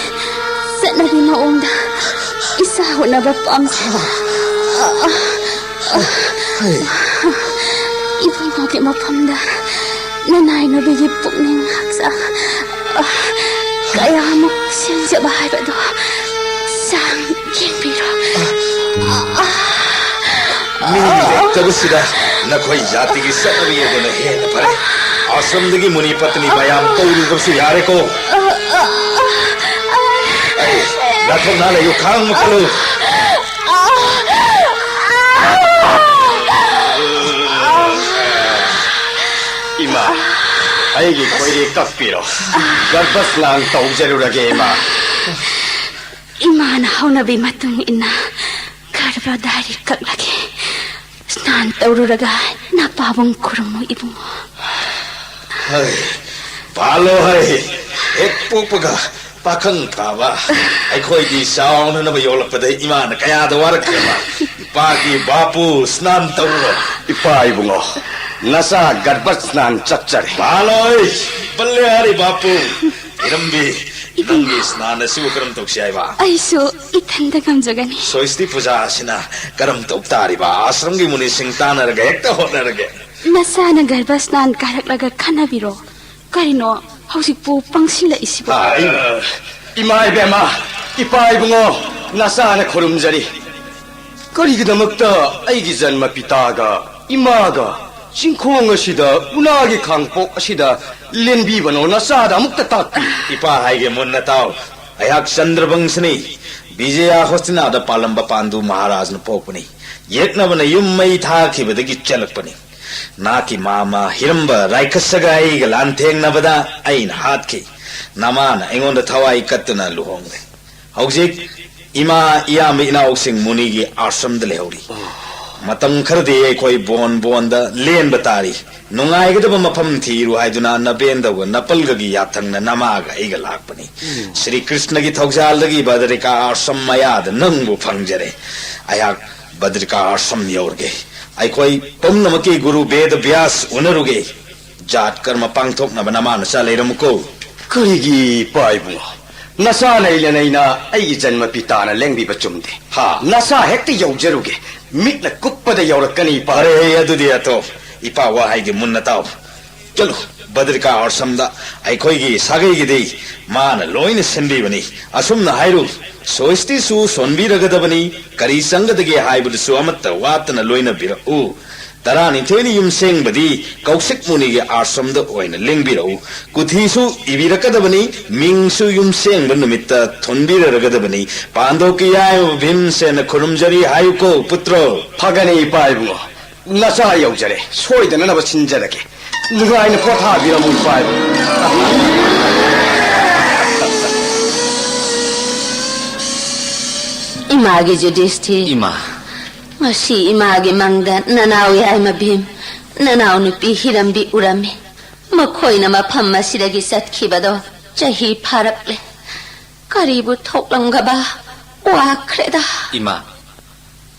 ꯆꯠꯅꯕꯤ ꯃꯑꯣꯡꯗ ꯏꯆꯥ ꯎꯅꯕ ꯄꯥꯝꯖꯩ꯫ ꯑ, ꯑ, ꯑ, ꯍꯩ꯫ ꯏꯕꯨꯡꯉꯣꯒꯤ ꯃꯐꯝꯗ ꯅꯅꯥꯏ ꯅꯨꯄꯤꯒꯤ ꯄꯨꯛꯅꯤꯡ ꯍꯛꯆꯥꯡ, ꯑ, ꯀꯌꯥꯃꯨꯛ ꯁꯦꯝꯖꯕ ꯍꯥꯏꯕꯗꯣ ꯆꯥꯡ ꯌꯦꯡꯕꯤꯔꯣ꯫ ꯑ, ꯑ, ꯃꯤ ꯂꯩꯇꯕꯁꯤꯗ ꯅꯈꯣꯏ ꯖꯥꯇꯤꯒꯤ ꯆꯠꯅꯕꯤ ꯑꯗꯨꯅ ꯍꯦꯟꯅ ꯐꯔꯦ꯫ ꯑꯥꯁ꯭ꯔꯝꯗꯒꯤ ꯃꯨꯅꯤ ꯄꯠꯅꯤ ꯃꯌꯥꯝ ꯀꯧꯔꯨꯕꯁꯨ ꯌꯥꯔꯦꯀꯣ꯫ ꯑꯩ, ꯅꯥꯊꯣꯛꯅ ꯂꯩꯌꯨ, ꯈꯥꯡ ꯃꯈꯜꯂꯨ꯫ ꯏꯃꯥ, ꯑꯩꯒꯤ ꯈꯣꯏꯔꯤ ꯀꯛꯄꯤꯔꯣ꯫ ꯒꯔꯚ ꯁ꯭ꯅꯥꯟ ꯇꯧꯖꯔꯨꯔꯒꯦ, ꯏꯃꯥ꯫ ꯏꯃꯥꯅ ꯍꯧꯅꯕꯤ ꯃꯇꯨꯡ ꯏꯟꯅ ꯒꯔꯚ ꯗꯥꯔꯤ ꯀꯛꯂꯒꯦ꯫ ꯁ꯭ꯅꯥꯟ ꯇꯧꯔꯨꯔꯒ ꯅꯄꯥꯕꯨꯡ ꯈꯨꯔꯨꯝꯃꯨ ꯏꯕꯨꯡꯉꯣ꯫ ꯍꯩ, ꯄꯥꯜꯂꯣ ꯍꯩ, ꯍꯦꯛ ꯄꯣꯛꯄꯒ ꯄꯥꯈꯪ ꯐꯥꯕ꯫ ꯑꯩꯈꯣꯏꯗꯤ ꯆꯥꯎꯅꯅꯕ ꯌꯣꯛꯂꯛꯄꯗ ꯏꯃꯥꯅ ꯀꯌꯥꯗ ꯋꯥꯔꯛꯈ꯭ꯔꯕ꯫ ꯏꯄꯥꯒꯤ ꯕꯥꯄꯨ ꯁ꯭ꯅꯥꯟ ꯇꯧꯔꯨꯔꯣ꯫ ꯏꯄꯥ ꯏꯕꯨꯡꯉꯣ, ꯅꯆꯥ ꯒꯔꯚ ꯁ꯭ꯅꯥꯟ ꯆꯠꯆꯔꯦ꯫ ꯄꯥꯜꯂꯣꯏ, ꯕꯜꯂꯦꯍꯥꯔꯤ ꯕꯥꯄꯨ꯫ ꯏꯔꯝꯕꯤ, ꯏꯕꯨꯡꯉꯣ꯫ ꯅꯪꯒꯤ ꯁ꯭ꯅꯥꯟ ꯑꯁꯤꯕꯨ ꯀꯔꯝ ꯇꯧꯁꯤ ꯍꯥꯏꯕ? ꯑꯩꯁꯨ ꯏꯊꯟꯗ ꯉꯝꯖꯒꯅꯤ꯫ ꯁꯣꯏꯁꯇꯤ ꯄꯨꯖꯥ ꯑꯁꯤꯅ ꯀꯔꯝ ꯇꯧ ꯇꯥꯔꯤꯕ? ꯑꯥꯁ꯭ꯔꯝꯒꯤ ꯃꯨꯅꯤꯁꯤꯡ ꯇꯥꯟꯅꯔꯒ ꯍꯦꯛꯇ ꯍꯣꯠꯅꯔꯒꯦ꯫ ꯅꯆꯥꯅ ꯒꯔꯚ ꯁ꯭ꯅꯥꯟ ꯀꯥꯔꯛꯂꯒ ꯈꯟꯅꯕꯤꯔꯣ꯫ ꯀꯔꯤꯅꯣ ꯍꯧꯖꯤꯛꯄꯨ ꯄꯪꯁꯤꯜꯂꯛꯏꯁꯤꯕꯣ? ꯑ, ꯏꯃꯥ ꯏꯕꯦꯝꯃ, ꯏꯄꯥ ꯏꯕꯨꯡꯉꯣ, ꯅꯆꯥꯅ ꯈꯨꯔꯨꯝꯖꯔꯤ꯫ ꯀꯔꯤꯒꯤꯗꯃꯛꯇ ꯑꯩꯒꯤ ꯖꯟꯃ ꯄꯤꯇꯥꯒ ꯏꯃꯥꯒ ꯆꯤꯡꯈꯣꯡ ꯑꯁꯤꯗ ꯎꯅꯥꯒꯤ ꯈꯥꯡꯄꯣꯛ ꯑꯁꯤꯗ ꯂꯦꯟꯕꯤꯕꯅꯣ? ꯅꯆꯥꯗ ꯑꯃꯨꯛꯇ ꯇꯥꯛꯄꯤꯌꯨ꯫ ꯏꯄꯥ ꯍꯥꯏꯒꯦ ꯃꯨꯟꯅ ꯇꯥꯎ꯫ ꯑꯩꯍꯥꯛ ꯆꯟꯗ꯭ꯔꯕꯪꯁꯅꯤ꯫ ꯕꯤꯖꯌ ꯍꯣꯁꯇꯤꯅꯥꯗ ꯄꯥꯜꯂꯝꯕ ꯄꯥꯟꯗꯨ ꯃꯍꯥꯔꯥꯖꯅ ꯄꯣꯛꯄꯅꯤ꯫ ꯌꯦꯛꯅꯕꯅ ꯌꯨꯝ ꯃꯩ ꯊꯥꯈꯤꯕꯗꯒꯤ ꯆꯦꯜꯂꯛꯄꯅꯤ꯫ ꯅꯍꯥꯛꯀꯤ ꯃꯥꯃ ꯍꯤꯔꯝꯕ ꯔꯥꯏꯈꯁꯒ ꯑꯩꯒ ꯂꯥꯟꯊꯦꯡꯅꯕꯗ ꯑꯩꯅ ꯍꯥꯠꯈꯤ꯫ ꯅꯃꯥꯅ ꯑꯩꯉꯣꯟꯗ ꯊꯋꯥꯏ ꯀꯠꯇꯨꯅ ꯂꯨꯍꯣꯡꯂꯦ꯫ ꯍꯧꯖꯤꯛ ꯏꯃꯥ, ꯏꯌꯥꯝꯕ, ꯏꯅꯥꯎꯁꯤꯡ ꯃꯨꯅꯤꯒꯤ ꯑꯥꯁ꯭ꯔꯝꯗ ꯂꯩꯍꯧꯔꯤ꯫ ꯃꯇꯝ ꯈꯔꯗꯤ ꯑꯩꯈꯣꯏ ꯕꯣꯟ ꯕꯣꯟꯗ ꯂꯦꯟꯕ ꯇꯥꯔꯤ꯫ ꯅꯨꯡꯉꯥꯏꯒꯗꯕ ꯃꯐꯝ ꯊꯤꯔꯨ ꯍꯥꯏꯗꯨꯅ ꯅꯕꯦꯟꯗꯒ ꯅꯄꯜꯒꯒꯤ ꯌꯥꯊꯪꯅ ꯅꯃꯥꯒ ꯑꯩꯒ ꯂꯥꯛꯄꯅꯤ꯫ ꯁ꯭ꯔꯤ ꯀ꯭ꯔꯤꯁꯅꯒꯤ ꯊꯧꯖꯥꯜꯗꯒꯤ ꯕꯗ꯭ꯔꯤꯀꯥ ꯑꯥꯁ꯭ꯔꯝ ꯃꯌꯥꯗ ꯅꯪꯕꯨ ꯐꯪꯖꯔꯦ꯫ ꯑꯩꯍꯥꯛ ꯕꯗ꯭ꯔꯤꯀꯥ ꯑꯥꯁ꯭ꯔꯝ ꯌꯧꯔꯒꯦ꯫ ꯑꯩꯈꯣꯏ ꯄꯨꯝꯅꯃꯛꯀꯤ ꯒꯨꯔꯨ ꯕꯦꯗ ꯕ꯭ꯌꯥꯁ ꯎꯅꯔꯨꯒꯦ꯫ ꯖꯥꯠ ꯀꯔꯃ ꯄꯥꯡꯊꯣꯛꯅꯕ ꯅꯃꯥ ꯅꯆꯥ ꯂꯩꯔꯝꯃꯨꯀꯣ꯫ ꯀꯔꯤꯒꯤ ꯏꯄꯥ ꯏꯕꯨꯡꯉꯣ? ꯅꯆꯥ ꯂꯩꯅ ꯂꯩꯅ ꯑꯩꯒꯤ ꯖꯟꯃ ꯄꯤꯇꯥꯅ ꯂꯦꯡꯕꯤꯕ ꯆꯨꯝꯗꯦ꯫ ꯍꯥ? ꯅꯆꯥ ꯍꯦꯛꯇ ꯌꯧꯖꯔꯨꯒꯦ꯫ ꯃꯤꯠꯅ ꯀꯨꯞꯄꯗ ꯌꯧꯔꯛꯀꯅꯤ ꯏꯄꯥ꯫ ꯐꯔꯦ, ꯑꯗꯨꯗꯤ ꯑꯇꯣ, ꯏꯄꯥ ꯋꯥꯍꯩꯒꯤ ꯃꯨꯟꯅ ꯇꯥꯎ꯫ ꯆꯠꯂꯨ, ꯕꯗ꯭ꯔꯤꯀꯥ ꯑꯥꯁ꯭ꯔꯝꯗ ꯑꯩꯈꯣꯏꯒꯤ ꯁꯥꯒꯩꯒꯤꯗꯤ ꯃꯥꯅ ꯂꯣꯏꯅ ꯁꯤꯟꯕꯤꯕꯅꯤ꯫ ꯑꯁꯨꯝꯅ ꯍꯥꯏꯔꯨ, ꯁꯣꯏꯁꯇꯤꯁꯨ ꯁꯣꯟꯕꯤꯔꯒꯗꯕꯅꯤ, ꯀꯔꯤ ꯆꯪꯒꯗꯒꯦ ꯍꯥꯏꯕꯗꯨꯁꯨ ꯑꯃꯠꯇ ꯋꯥꯠꯇꯅ ꯂꯣꯏꯅꯕꯤꯔꯛꯎ꯫ ꯇꯔꯥꯅꯤꯊꯣꯏꯅꯤ ꯌꯨꯝꯁꯦꯡꯕꯗꯤ ꯀꯧꯁꯤꯛ ꯃꯨꯅꯤꯒꯤ ꯑꯥꯁ꯭ꯔꯝꯗ ꯑꯣꯏꯅ ꯂꯦꯡꯕꯤꯔꯛꯎ꯫ ꯀꯨꯊꯤꯁꯨ ꯏꯕꯤꯔꯛꯀꯗꯕꯅꯤ, ꯃꯤꯡꯁꯨ ꯌꯨꯝꯁꯦꯡꯕ ꯅꯨꯃꯤꯠꯇ ꯊꯣꯟꯕꯤꯔꯔꯒꯗꯕꯅꯤ꯫ ꯄꯥꯟꯗꯣꯛꯀꯤ ꯌꯥꯏꯃ ꯚꯤꯝꯁꯦꯅ ꯈꯨꯔꯨꯝꯖꯔꯤ ꯍꯥꯏꯌꯨꯀꯣ, ꯄꯨꯇ꯭ꯔꯣ꯫ ꯐꯒꯅꯤ ꯏꯄꯥ ꯏꯕꯨꯡꯉꯣ, ꯅꯆꯥ ꯌꯧꯖꯔꯦ, ꯁꯣꯏꯗꯅꯅꯕ ꯁꯤꯟꯖꯔꯒꯦ꯫ ꯅꯨꯡꯉꯥꯏꯅ ꯄꯣꯊꯥꯕꯤꯔꯝꯃꯨ ꯏꯄꯥ ꯏꯕꯨꯡꯉꯣ꯫ ꯏꯃꯥꯒꯤ ꯖꯨꯗꯤꯁꯇꯤ꯫ ꯏꯃꯥ꯫ ꯉꯁꯤ ꯏꯃꯥꯒꯤ ꯃꯪꯗ ꯅꯅꯥꯎ ꯌꯥꯏꯃ ꯚꯤꯝ, ꯅꯅꯥꯎ ꯅꯨꯄꯤ ꯍꯤꯔꯝꯕꯤ ꯎꯔꯝꯃꯤ꯫ ꯃꯈꯣꯏꯅ ꯃꯐꯝ ꯑꯁꯤꯗꯒꯤ ꯆꯠꯈꯤꯕꯗꯣ ꯆꯍꯤ ꯐꯥꯔꯛꯂꯦ꯫ ꯀꯔꯤꯕꯨ ꯊꯣꯛꯂꯝꯒꯕ? ꯋꯥꯈ꯭ꯔꯦꯗ꯫ ꯏꯃꯥ,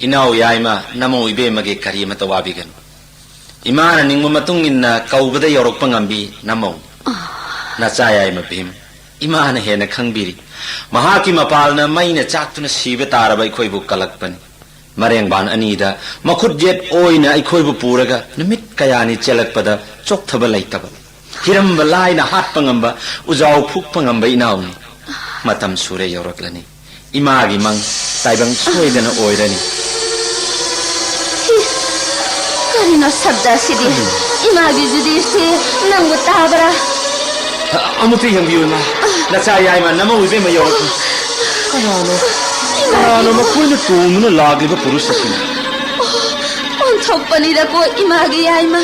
ꯏꯅꯥꯎ ꯌꯥꯏꯃ, ꯅꯃꯧ ꯏꯕꯦꯝꯃꯒꯤ ꯀꯔꯤ ꯑꯃꯠꯇ ꯋꯥꯕꯤꯒꯅꯨ꯫ ꯏꯃꯥꯅ ꯅꯤꯡꯕ ꯃꯇꯨꯡ ꯏꯟꯅ ꯀꯧꯕꯗ ꯌꯧꯔꯛꯄ ꯉꯝꯕꯤ ꯅꯃꯧ꯫ ꯅꯆꯥ ꯌꯥꯏꯃ ꯚꯤꯝ, ꯏꯃꯥꯅ ꯍꯦꯟꯅ ꯈꯪꯕꯤꯔꯤ꯫ ꯃꯍꯥꯛꯀꯤ ꯃꯄꯥꯜꯅ ꯃꯩꯅ ꯆꯥꯛꯇꯨꯅ ꯁꯤꯕ ꯇꯥꯔꯕ ꯑꯩꯈꯣꯏꯕꯨ ꯀꯜꯂꯛꯄꯅꯤ꯫ ꯃꯔꯦꯡꯕꯥꯟ ꯑꯅꯤꯗ ꯃꯈꯨꯠ ꯌꯦꯠ ꯑꯣꯏꯅ ꯑꯩꯈꯣꯏꯕꯨ ꯄꯨꯔꯒ ꯅꯨꯃꯤꯠ ꯀꯌꯥꯅꯤ ꯆꯦꯜꯂꯛꯄꯗ ꯆꯣꯛꯊꯕ ꯂꯩꯇꯕ꯫ ꯍꯤꯔꯝꯕ ꯂꯥꯏꯅ ꯍꯥꯠꯄ ꯉꯝꯕ, ꯎꯖꯥꯎ ꯐꯨꯛꯄ ꯉꯝꯕ ꯏꯅꯥꯎꯅꯤ꯫ ꯃꯇꯝ ꯁꯨꯔꯦ ꯌꯧꯔꯛꯂꯅꯤ꯫ ꯏꯃꯥꯒꯤ ꯃꯪ ꯇꯥꯏꯕꯪ ꯁꯣꯏꯗꯅ ꯑꯣꯏꯔꯅꯤ꯫ ꯀꯔꯤꯅꯣ ꯁꯕꯗ ꯑꯁꯤꯗꯤ? ꯀꯔꯤꯅꯣ? ꯏꯃꯥꯒꯤ ꯖꯨꯗꯤꯁꯇꯤ ꯅꯪꯕꯨ ꯇꯥꯕ꯭ꯔꯥ? ꯑ-, ꯑꯃꯨꯛꯇ ꯌꯦꯡꯕꯤꯌꯨ, ꯏꯃꯥ꯫ ꯅꯆꯥ ꯌꯥꯏꯃ ꯅꯃꯧ ꯏꯕꯦꯝꯃ ꯌꯧꯔꯛꯂꯤ꯫ ꯀꯅꯥꯅꯣ? ꯏꯃꯥꯒꯤ ꯀꯅꯥꯅꯣ ꯃꯈꯣꯏꯅ ꯇꯣꯡꯗꯨꯅ ꯂꯥꯛꯂꯤꯕ ꯄꯨꯔꯨꯁ ꯑꯁꯤꯅ? ꯑꯣꯟꯊꯣꯛꯄꯅꯤꯗꯀꯣ ꯏꯃꯥꯒꯤ ꯌꯥꯏꯃ꯫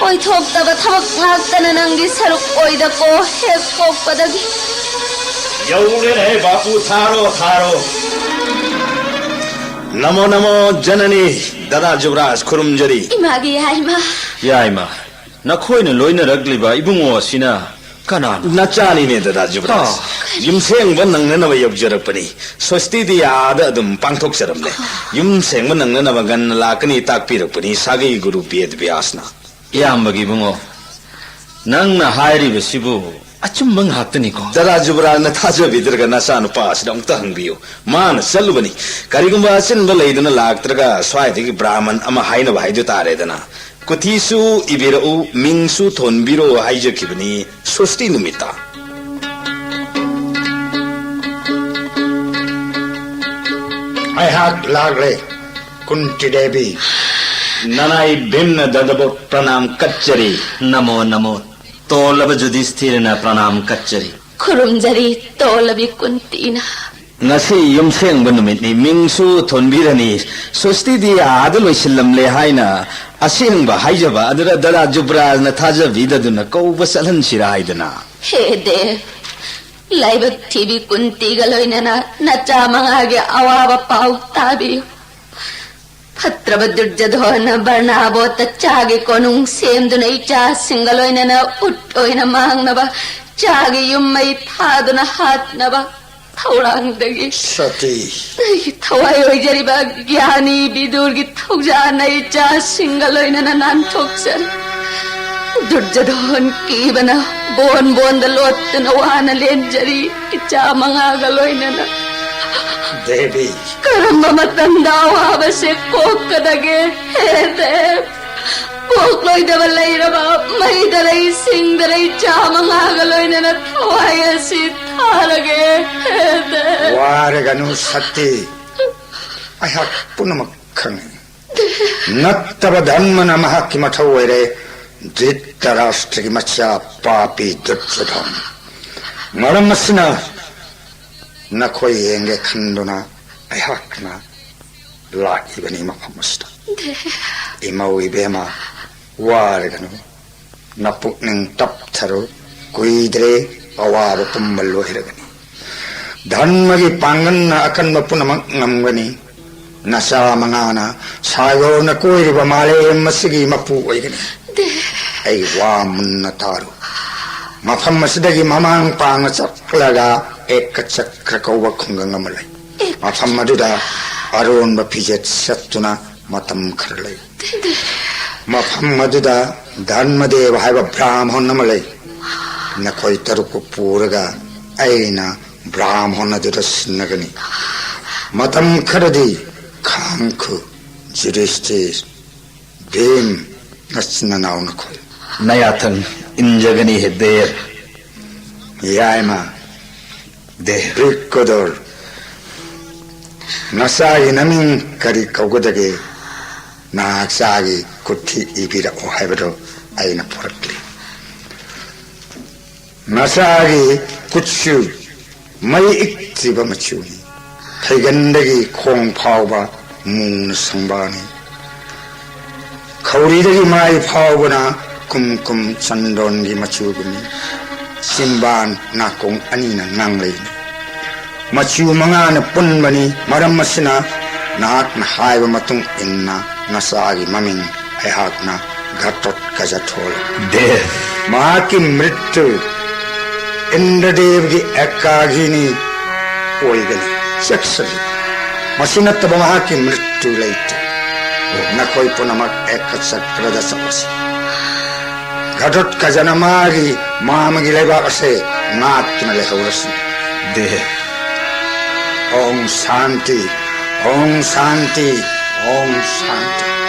ꯑꯣꯏꯊꯣꯛꯇꯕ ꯊꯕꯛ ꯉꯥꯛꯇꯅ ꯅꯪꯒꯤ ꯁꯔꯨꯛ ꯑꯣꯏꯗꯀꯣ ꯍꯦꯛ ꯄꯣꯛꯄꯗꯒꯤ꯫ ꯌꯧꯔꯦꯅꯦ ꯕꯥꯄꯨ, ꯊꯥꯔꯣ, ꯊꯥꯔꯣ꯫ ꯅꯃꯣ ꯅꯃꯣ ꯖꯅꯅꯤ꯫ ꯗꯗꯥ ꯖꯨꯕꯔꯥꯖ, ꯈꯨꯔꯨꯝꯖꯔꯤ꯫ ꯏꯃꯥꯒꯤ ꯌꯥꯏꯃ꯫ ꯌꯥꯏꯃ, ꯅꯈꯣꯏꯅ ꯂꯣꯏꯅꯔꯛꯂꯤꯕ ꯏꯕꯨꯡꯉꯣ ꯑꯁꯤꯅ ꯀꯅꯥꯅꯣ? ꯅꯆꯥꯅꯤꯅꯦ, ꯗꯗꯥ ꯖꯨꯕꯔꯥꯖ꯫ ꯑꯥ꯫ ꯌꯨꯝꯁꯦꯡꯕ ꯅꯪꯅꯅꯕ ꯌꯧꯖꯔꯛꯄꯅꯤ꯫ ꯁ꯭ꯋꯁꯇꯤꯗꯤ ꯑꯥꯗ ꯑꯗꯨꯝ ꯄꯥꯡꯊꯣꯛꯆꯔꯝꯂꯦ꯫ ꯌꯨꯝꯁꯦꯡꯕ ꯅꯪꯅꯅꯕ ꯉꯟꯅ ꯂꯥꯛꯀꯅꯤ ꯇꯥꯛꯄꯤꯔꯛꯄꯅꯤ ꯁꯥꯒꯩ ꯒꯨꯔꯨ ꯕꯦꯗ ꯕ꯭ꯌꯥꯁꯅ꯫ ꯏꯌꯥꯝꯕꯒꯤ ꯏꯕꯨꯡꯉꯣ, ꯅꯪꯅ ꯍꯥꯏꯔꯤꯕꯁꯤꯕꯨ ꯑꯆꯨꯝꯕ ꯉꯥꯛꯇꯅꯤꯀꯣ? ꯗꯗꯥ ꯖꯨꯕꯔꯥꯖꯅ ꯊꯥꯖꯕꯤꯗ꯭ꯔꯒ ꯅꯆꯥꯅꯨꯄꯥ ꯑꯁꯤꯗ ꯑꯃꯨꯛꯇ ꯍꯪꯕꯤꯌꯨ꯫ ꯃꯥꯅ ꯆꯠꯂꯨꯕꯅꯤ꯫ ꯀꯔꯤꯒꯨꯝꯕ ꯑꯆꯤꯟꯕ ꯂꯩꯗꯨꯅ ꯂꯥꯛꯇ꯭ꯔꯒ ꯁ꯭ꯋꯥꯏꯗꯒꯤ ꯕ꯭ꯔꯥꯍꯃꯟ ꯑꯃ ꯍꯥꯏꯅꯕ ꯍꯥꯏꯗꯨ ꯇꯥꯔꯦꯗꯅ꯫ ꯀꯨꯊꯤꯁꯨ ꯏꯕꯤꯔꯛꯎ, ꯃꯤꯡꯁꯨ ꯊꯣꯟꯕꯤꯔꯛꯎ ꯍꯥꯏꯖꯈꯤꯕꯅꯤ ꯁ꯭ꯋꯁꯇꯤ ꯅꯨꯃꯤꯠꯇ꯫ ꯑꯩꯍꯥꯛ ꯂꯥꯛꯂꯦ, ꯀꯨꯟꯇꯤ ꯗꯦꯕꯤ꯫ ꯅꯅꯥꯏ ꯚꯤꯝꯅ ꯗꯗꯕꯨ ꯄ꯭ꯔꯅꯥꯝ ꯀꯠꯆꯔꯤ꯫ ꯅꯃꯣ ꯅꯃꯣ꯫ ꯇꯣꯜꯂꯕ ꯌꯨꯙꯤꯁꯊꯤꯔꯅ ꯄ꯭ꯔꯅꯥꯝ ꯀꯠꯆꯔꯤ꯫ ꯈꯨꯔꯨꯝꯖꯔꯤ, ꯇꯣꯜꯂꯕꯤ ꯀꯨꯟꯇꯤꯅ꯫ ꯉꯁꯤ ꯌꯨꯝꯁꯦꯡꯕ ꯅꯨꯃꯤꯠꯅꯤ, ꯃꯤꯡꯁꯨ ꯊꯣꯟꯕꯤꯔꯅꯤ꯫ ꯁ꯭ꯋꯁꯇꯤꯗꯤ ꯑꯥꯗ ꯂꯣꯏꯁꯤꯜꯂꯝꯂꯦ ꯍꯥꯏꯅ ꯑꯁꯦꯡꯕ ꯍꯥꯏꯖꯕ ꯑꯗꯨꯗ ꯗꯗꯥ ꯖꯨꯕ꯭ꯔꯥꯖꯅ ꯊꯥꯖꯕꯤꯗꯗꯨꯅ ꯀꯧꯕ ꯆꯠꯍꯟꯁꯤꯔꯥ ꯍꯥꯏꯗꯅ꯫ ꯍꯦ ꯗꯦꯕ, ꯂꯥꯏꯕꯛ ꯊꯤꯕꯤ ꯀꯨꯟꯇꯤꯒ ꯂꯣꯏꯅꯅ ꯅꯆꯥ ꯃꯉꯥꯒꯤ ꯑꯋꯥꯕ ꯄꯥꯎ ꯇꯥꯕꯤꯌꯨ꯫ ꯐꯠꯇ꯭ꯔꯕ ꯗꯨꯔꯖꯙꯣꯟꯅ ꯕꯔꯅꯥꯕꯣꯠꯇ ꯆꯥꯒꯤ ꯀꯣꯅꯨꯡ ꯁꯦꯝꯗꯨꯅ ꯏꯆꯥꯁꯤꯡꯒ ꯂꯣꯏꯅꯅ ꯎꯠ ꯑꯣꯏꯅ ꯃꯥꯡꯅꯕ, ꯆꯥꯒꯤ ꯌꯨꯝ ꯃꯩ ꯊꯥꯗꯨꯅ ꯍꯥꯠꯅꯕ ꯊꯧꯔꯥꯡꯗꯒꯤ ꯁꯇꯤ꯫ ꯑꯩꯒꯤ ꯊꯋꯥꯏ ꯑꯣꯏꯖꯔꯤꯕ ꯒ꯭ꯌꯥꯅꯤ ꯕꯤꯗꯨꯔꯒꯤ ꯊꯧꯖꯥꯅ ꯏꯆꯥꯁꯤꯡꯒ ꯂꯣꯏꯅꯅ ꯅꯥꯟꯊꯣꯛꯆꯔꯤ꯫ ꯗꯨꯔꯖꯙꯣꯟ ꯀꯤꯕꯅ ꯕꯣꯟ ꯕꯣꯟꯗ ꯂꯣꯠꯇꯨꯅ ꯋꯥꯅ ꯂꯦꯟꯖꯔꯤ, ꯏꯆꯥ ꯃꯉꯥꯒ ꯂꯣꯏꯅꯅ꯫ ꯗꯦꯕꯤ꯫ ꯀꯔꯝꯕ ꯃꯇꯝꯗ ꯑꯋꯥꯕꯁꯦ ꯀꯣꯛꯀꯗꯒꯦ? ꯍꯦ ꯗꯦꯕ, ꯀꯣꯛꯂꯣꯏꯗꯕ ꯂꯩꯔꯕ, ꯃꯩꯗ ꯂꯩ ꯁꯤꯡꯗ ꯂꯩ ꯆꯥ ꯃꯉꯥꯒ ꯂꯣꯏꯅꯅ ꯊꯋꯥꯏ ꯑꯁꯤ ꯊꯥꯔꯒꯦ꯫ ꯍꯦ ꯗꯦꯕ꯫ ꯋꯥꯔꯒꯅꯨ ꯁꯇꯤ, ꯑꯩꯍꯥꯛ ꯄꯨꯝꯅꯃꯛ ꯈꯪꯏ꯫ ꯅꯠꯇꯕ ꯙꯔꯃꯅ ꯃꯍꯥꯛꯀꯤ ꯃꯊꯧ ꯑꯣꯏꯔꯦ, ꯙ꯭ꯔꯤꯇꯔꯥꯁꯇ꯭ꯔꯒꯤ ꯃꯆꯥ ꯄꯥꯄꯤ ꯗꯨꯔꯖꯣꯙꯟ꯫ ꯃꯔꯝ ꯑꯁꯤꯅ ꯅꯈꯣꯏ ꯌꯦꯡꯒꯦ ꯈꯟꯗꯨꯅ ꯑꯩꯍꯥꯛꯅ ꯂꯥꯛꯏꯕꯅꯤ ꯃꯐꯝ ꯑꯁꯤꯗ꯫ ꯏꯃꯧ ꯏꯕꯦꯝꯃ, ꯋꯥꯔꯒꯅꯨ, ꯅꯄꯨꯛꯅꯤꯡ ꯇꯞꯊꯔꯨ, ꯀꯨꯏꯗ꯭ꯔꯦ ꯑꯋꯥꯕ ꯄꯨꯝꯕ ꯂꯣꯏꯔꯒꯅꯤ꯫ ꯙꯔꯃꯒꯤ ꯄꯥꯡꯒꯜꯅ ꯑꯀꯟꯕ ꯄꯨꯝꯅꯃꯛ ꯉꯝꯒꯅꯤ꯫ ꯅꯆꯥ ꯃꯉꯥꯅ ꯁꯥꯒꯣꯔꯅ ꯀꯣꯏꯔꯤꯕ ꯃꯥꯂꯦꯝ ꯑꯁꯤꯒꯤ ꯃꯄꯨ ꯑꯣꯏꯒꯅꯤ꯫ ꯑꯩ ꯋꯥ ꯃꯨꯟꯅ ꯇꯥꯔꯨ꯫ ꯃꯐꯝ ꯑꯁꯤꯗꯒꯤ ꯃꯃꯥꯡ ꯄꯥꯡꯅ ꯆꯠꯂꯒ ꯑꯦꯀꯆꯀ꯭ꯔ ꯀꯧꯕ ꯈꯨꯡꯒꯪ ꯑꯃ ꯂꯩ꯫ ꯃꯐꯝ ꯑꯗꯨꯗ ꯑꯔꯣꯟꯕ ꯐꯤꯖꯦꯠ ꯁꯦꯠꯇꯨꯅ ꯃꯇꯝ ꯈꯔ ꯂꯩ꯫ ꯃꯐꯝ ꯑꯗꯨꯗ ꯙꯔꯃꯗꯦꯕ ꯍꯥꯏꯕ ꯕ꯭ꯔꯥꯍꯃꯟ ꯑꯃ ꯂꯩ꯫ ꯅꯈꯣꯏ ꯇꯔꯨꯛꯄꯨ ꯄꯨꯔꯒ ꯑꯩꯅ ꯕ꯭ꯔꯥꯍꯃꯟ ꯑꯗꯨꯗ ꯁꯤꯟꯅꯒꯅꯤ꯫ ꯃꯇꯝ ꯈꯔꯗꯤ ꯈꯥꯡꯈꯨ꯫ ꯖꯨꯗꯤꯁꯇꯤꯔ, ꯚꯤꯝ, ꯅꯆꯤꯟ ꯅꯅꯥꯎ ꯅꯈꯣꯏ꯫ ꯅꯌꯥꯊꯪ ꯏꯟꯖꯒꯅꯤ ꯍꯦ ꯗꯦꯕ꯫ ꯌꯥꯏꯃ꯫ ꯗꯦꯕ꯫ ꯕ꯭ꯔꯤꯛꯀꯣꯗꯣꯔ, ꯅꯆꯥꯒꯤ ꯅꯃꯤꯡ ꯀꯔꯤ ꯀꯧꯒꯗꯒꯦ? ꯅꯆꯥꯒꯤ ꯀꯨꯊꯤ ꯏꯕꯤꯔꯛꯑꯣ ꯍꯥꯏꯕꯗꯨ ꯑꯩꯅ ꯄꯨꯔꯛꯂꯤ꯫ ꯅꯆꯥꯒꯤ ꯀꯨꯠꯁꯨ ꯃꯩ ꯏꯛꯇ꯭ꯔꯤꯕ ꯃꯆꯨꯅꯤ꯫ ꯐꯩꯒꯟꯗꯒꯤ ꯈꯣꯡ ꯐꯥꯎꯕ ꯃꯨꯅ ꯁꯪꯕꯥꯅꯤ꯫ ꯈꯧꯔꯤꯗꯒꯤ ꯃꯥꯏ ꯐꯥꯎꯕꯅ ꯀꯨꯝꯀꯨꯝ ꯆꯟꯗꯣꯟꯒꯤ ꯃꯆꯨꯒꯨꯝꯃꯤ꯫ ꯆꯤꯝꯕꯥꯟ ꯅꯥꯀꯣꯡ ꯑꯅꯤꯅ ꯉꯥꯡꯂꯩꯅꯤ꯫ ꯃꯆꯨ ꯃꯉꯥꯅ ꯄꯨꯟꯕꯅꯤ꯫ ꯃꯔꯝ ꯑꯁꯤꯅ ꯅꯍꯥꯛꯅ ꯍꯥꯏꯕ ꯃꯇꯨꯡ ꯏꯟꯅ ꯅꯆꯥꯒꯤ ꯃꯃꯤꯡ ꯑꯩꯍꯥꯛꯅ ꯘꯇꯣꯠꯀꯖ ꯊꯣꯜꯂꯤ꯫ ꯗꯦꯕ꯫ ꯃꯍꯥꯛꯀꯤ ꯃ꯭ꯔꯤꯇ꯭ꯌꯨ ꯏꯟꯗ꯭ꯔꯗꯦꯕꯒꯤ ꯑꯦꯀꯥꯘꯤꯅꯤ ꯑꯣꯏꯒꯅꯤ꯫ ꯆꯦꯛꯁꯤꯜꯂꯨ, ꯃꯁꯤ ꯅꯠꯇꯕ ꯃꯍꯥꯛꯀꯤ ꯃ꯭ꯔꯤꯇ꯭ꯌꯨ ꯂꯩꯇꯦ꯫ ꯅꯈꯣꯏ ꯄꯨꯝꯅꯃꯛ ꯑꯦꯀꯆꯀ꯭ꯔꯗ ꯆꯠꯂꯁꯤ꯫ ꯘꯇꯣꯠꯀꯖꯅ ꯃꯥꯒꯤ ꯃꯥꯃꯒꯤ ꯂꯩꯕꯥꯛ ꯑꯁꯦ ꯉꯥꯛꯇꯨꯅ ꯂꯩꯍꯧꯔꯁꯤ꯫ ꯗꯦꯕ꯫ ꯑꯣꯝ ꯁꯥꯟꯇꯤ, ꯑꯣꯝ ꯁꯥꯟꯇꯤ, ꯑꯣꯝ ꯁꯥꯟꯇꯤ꯫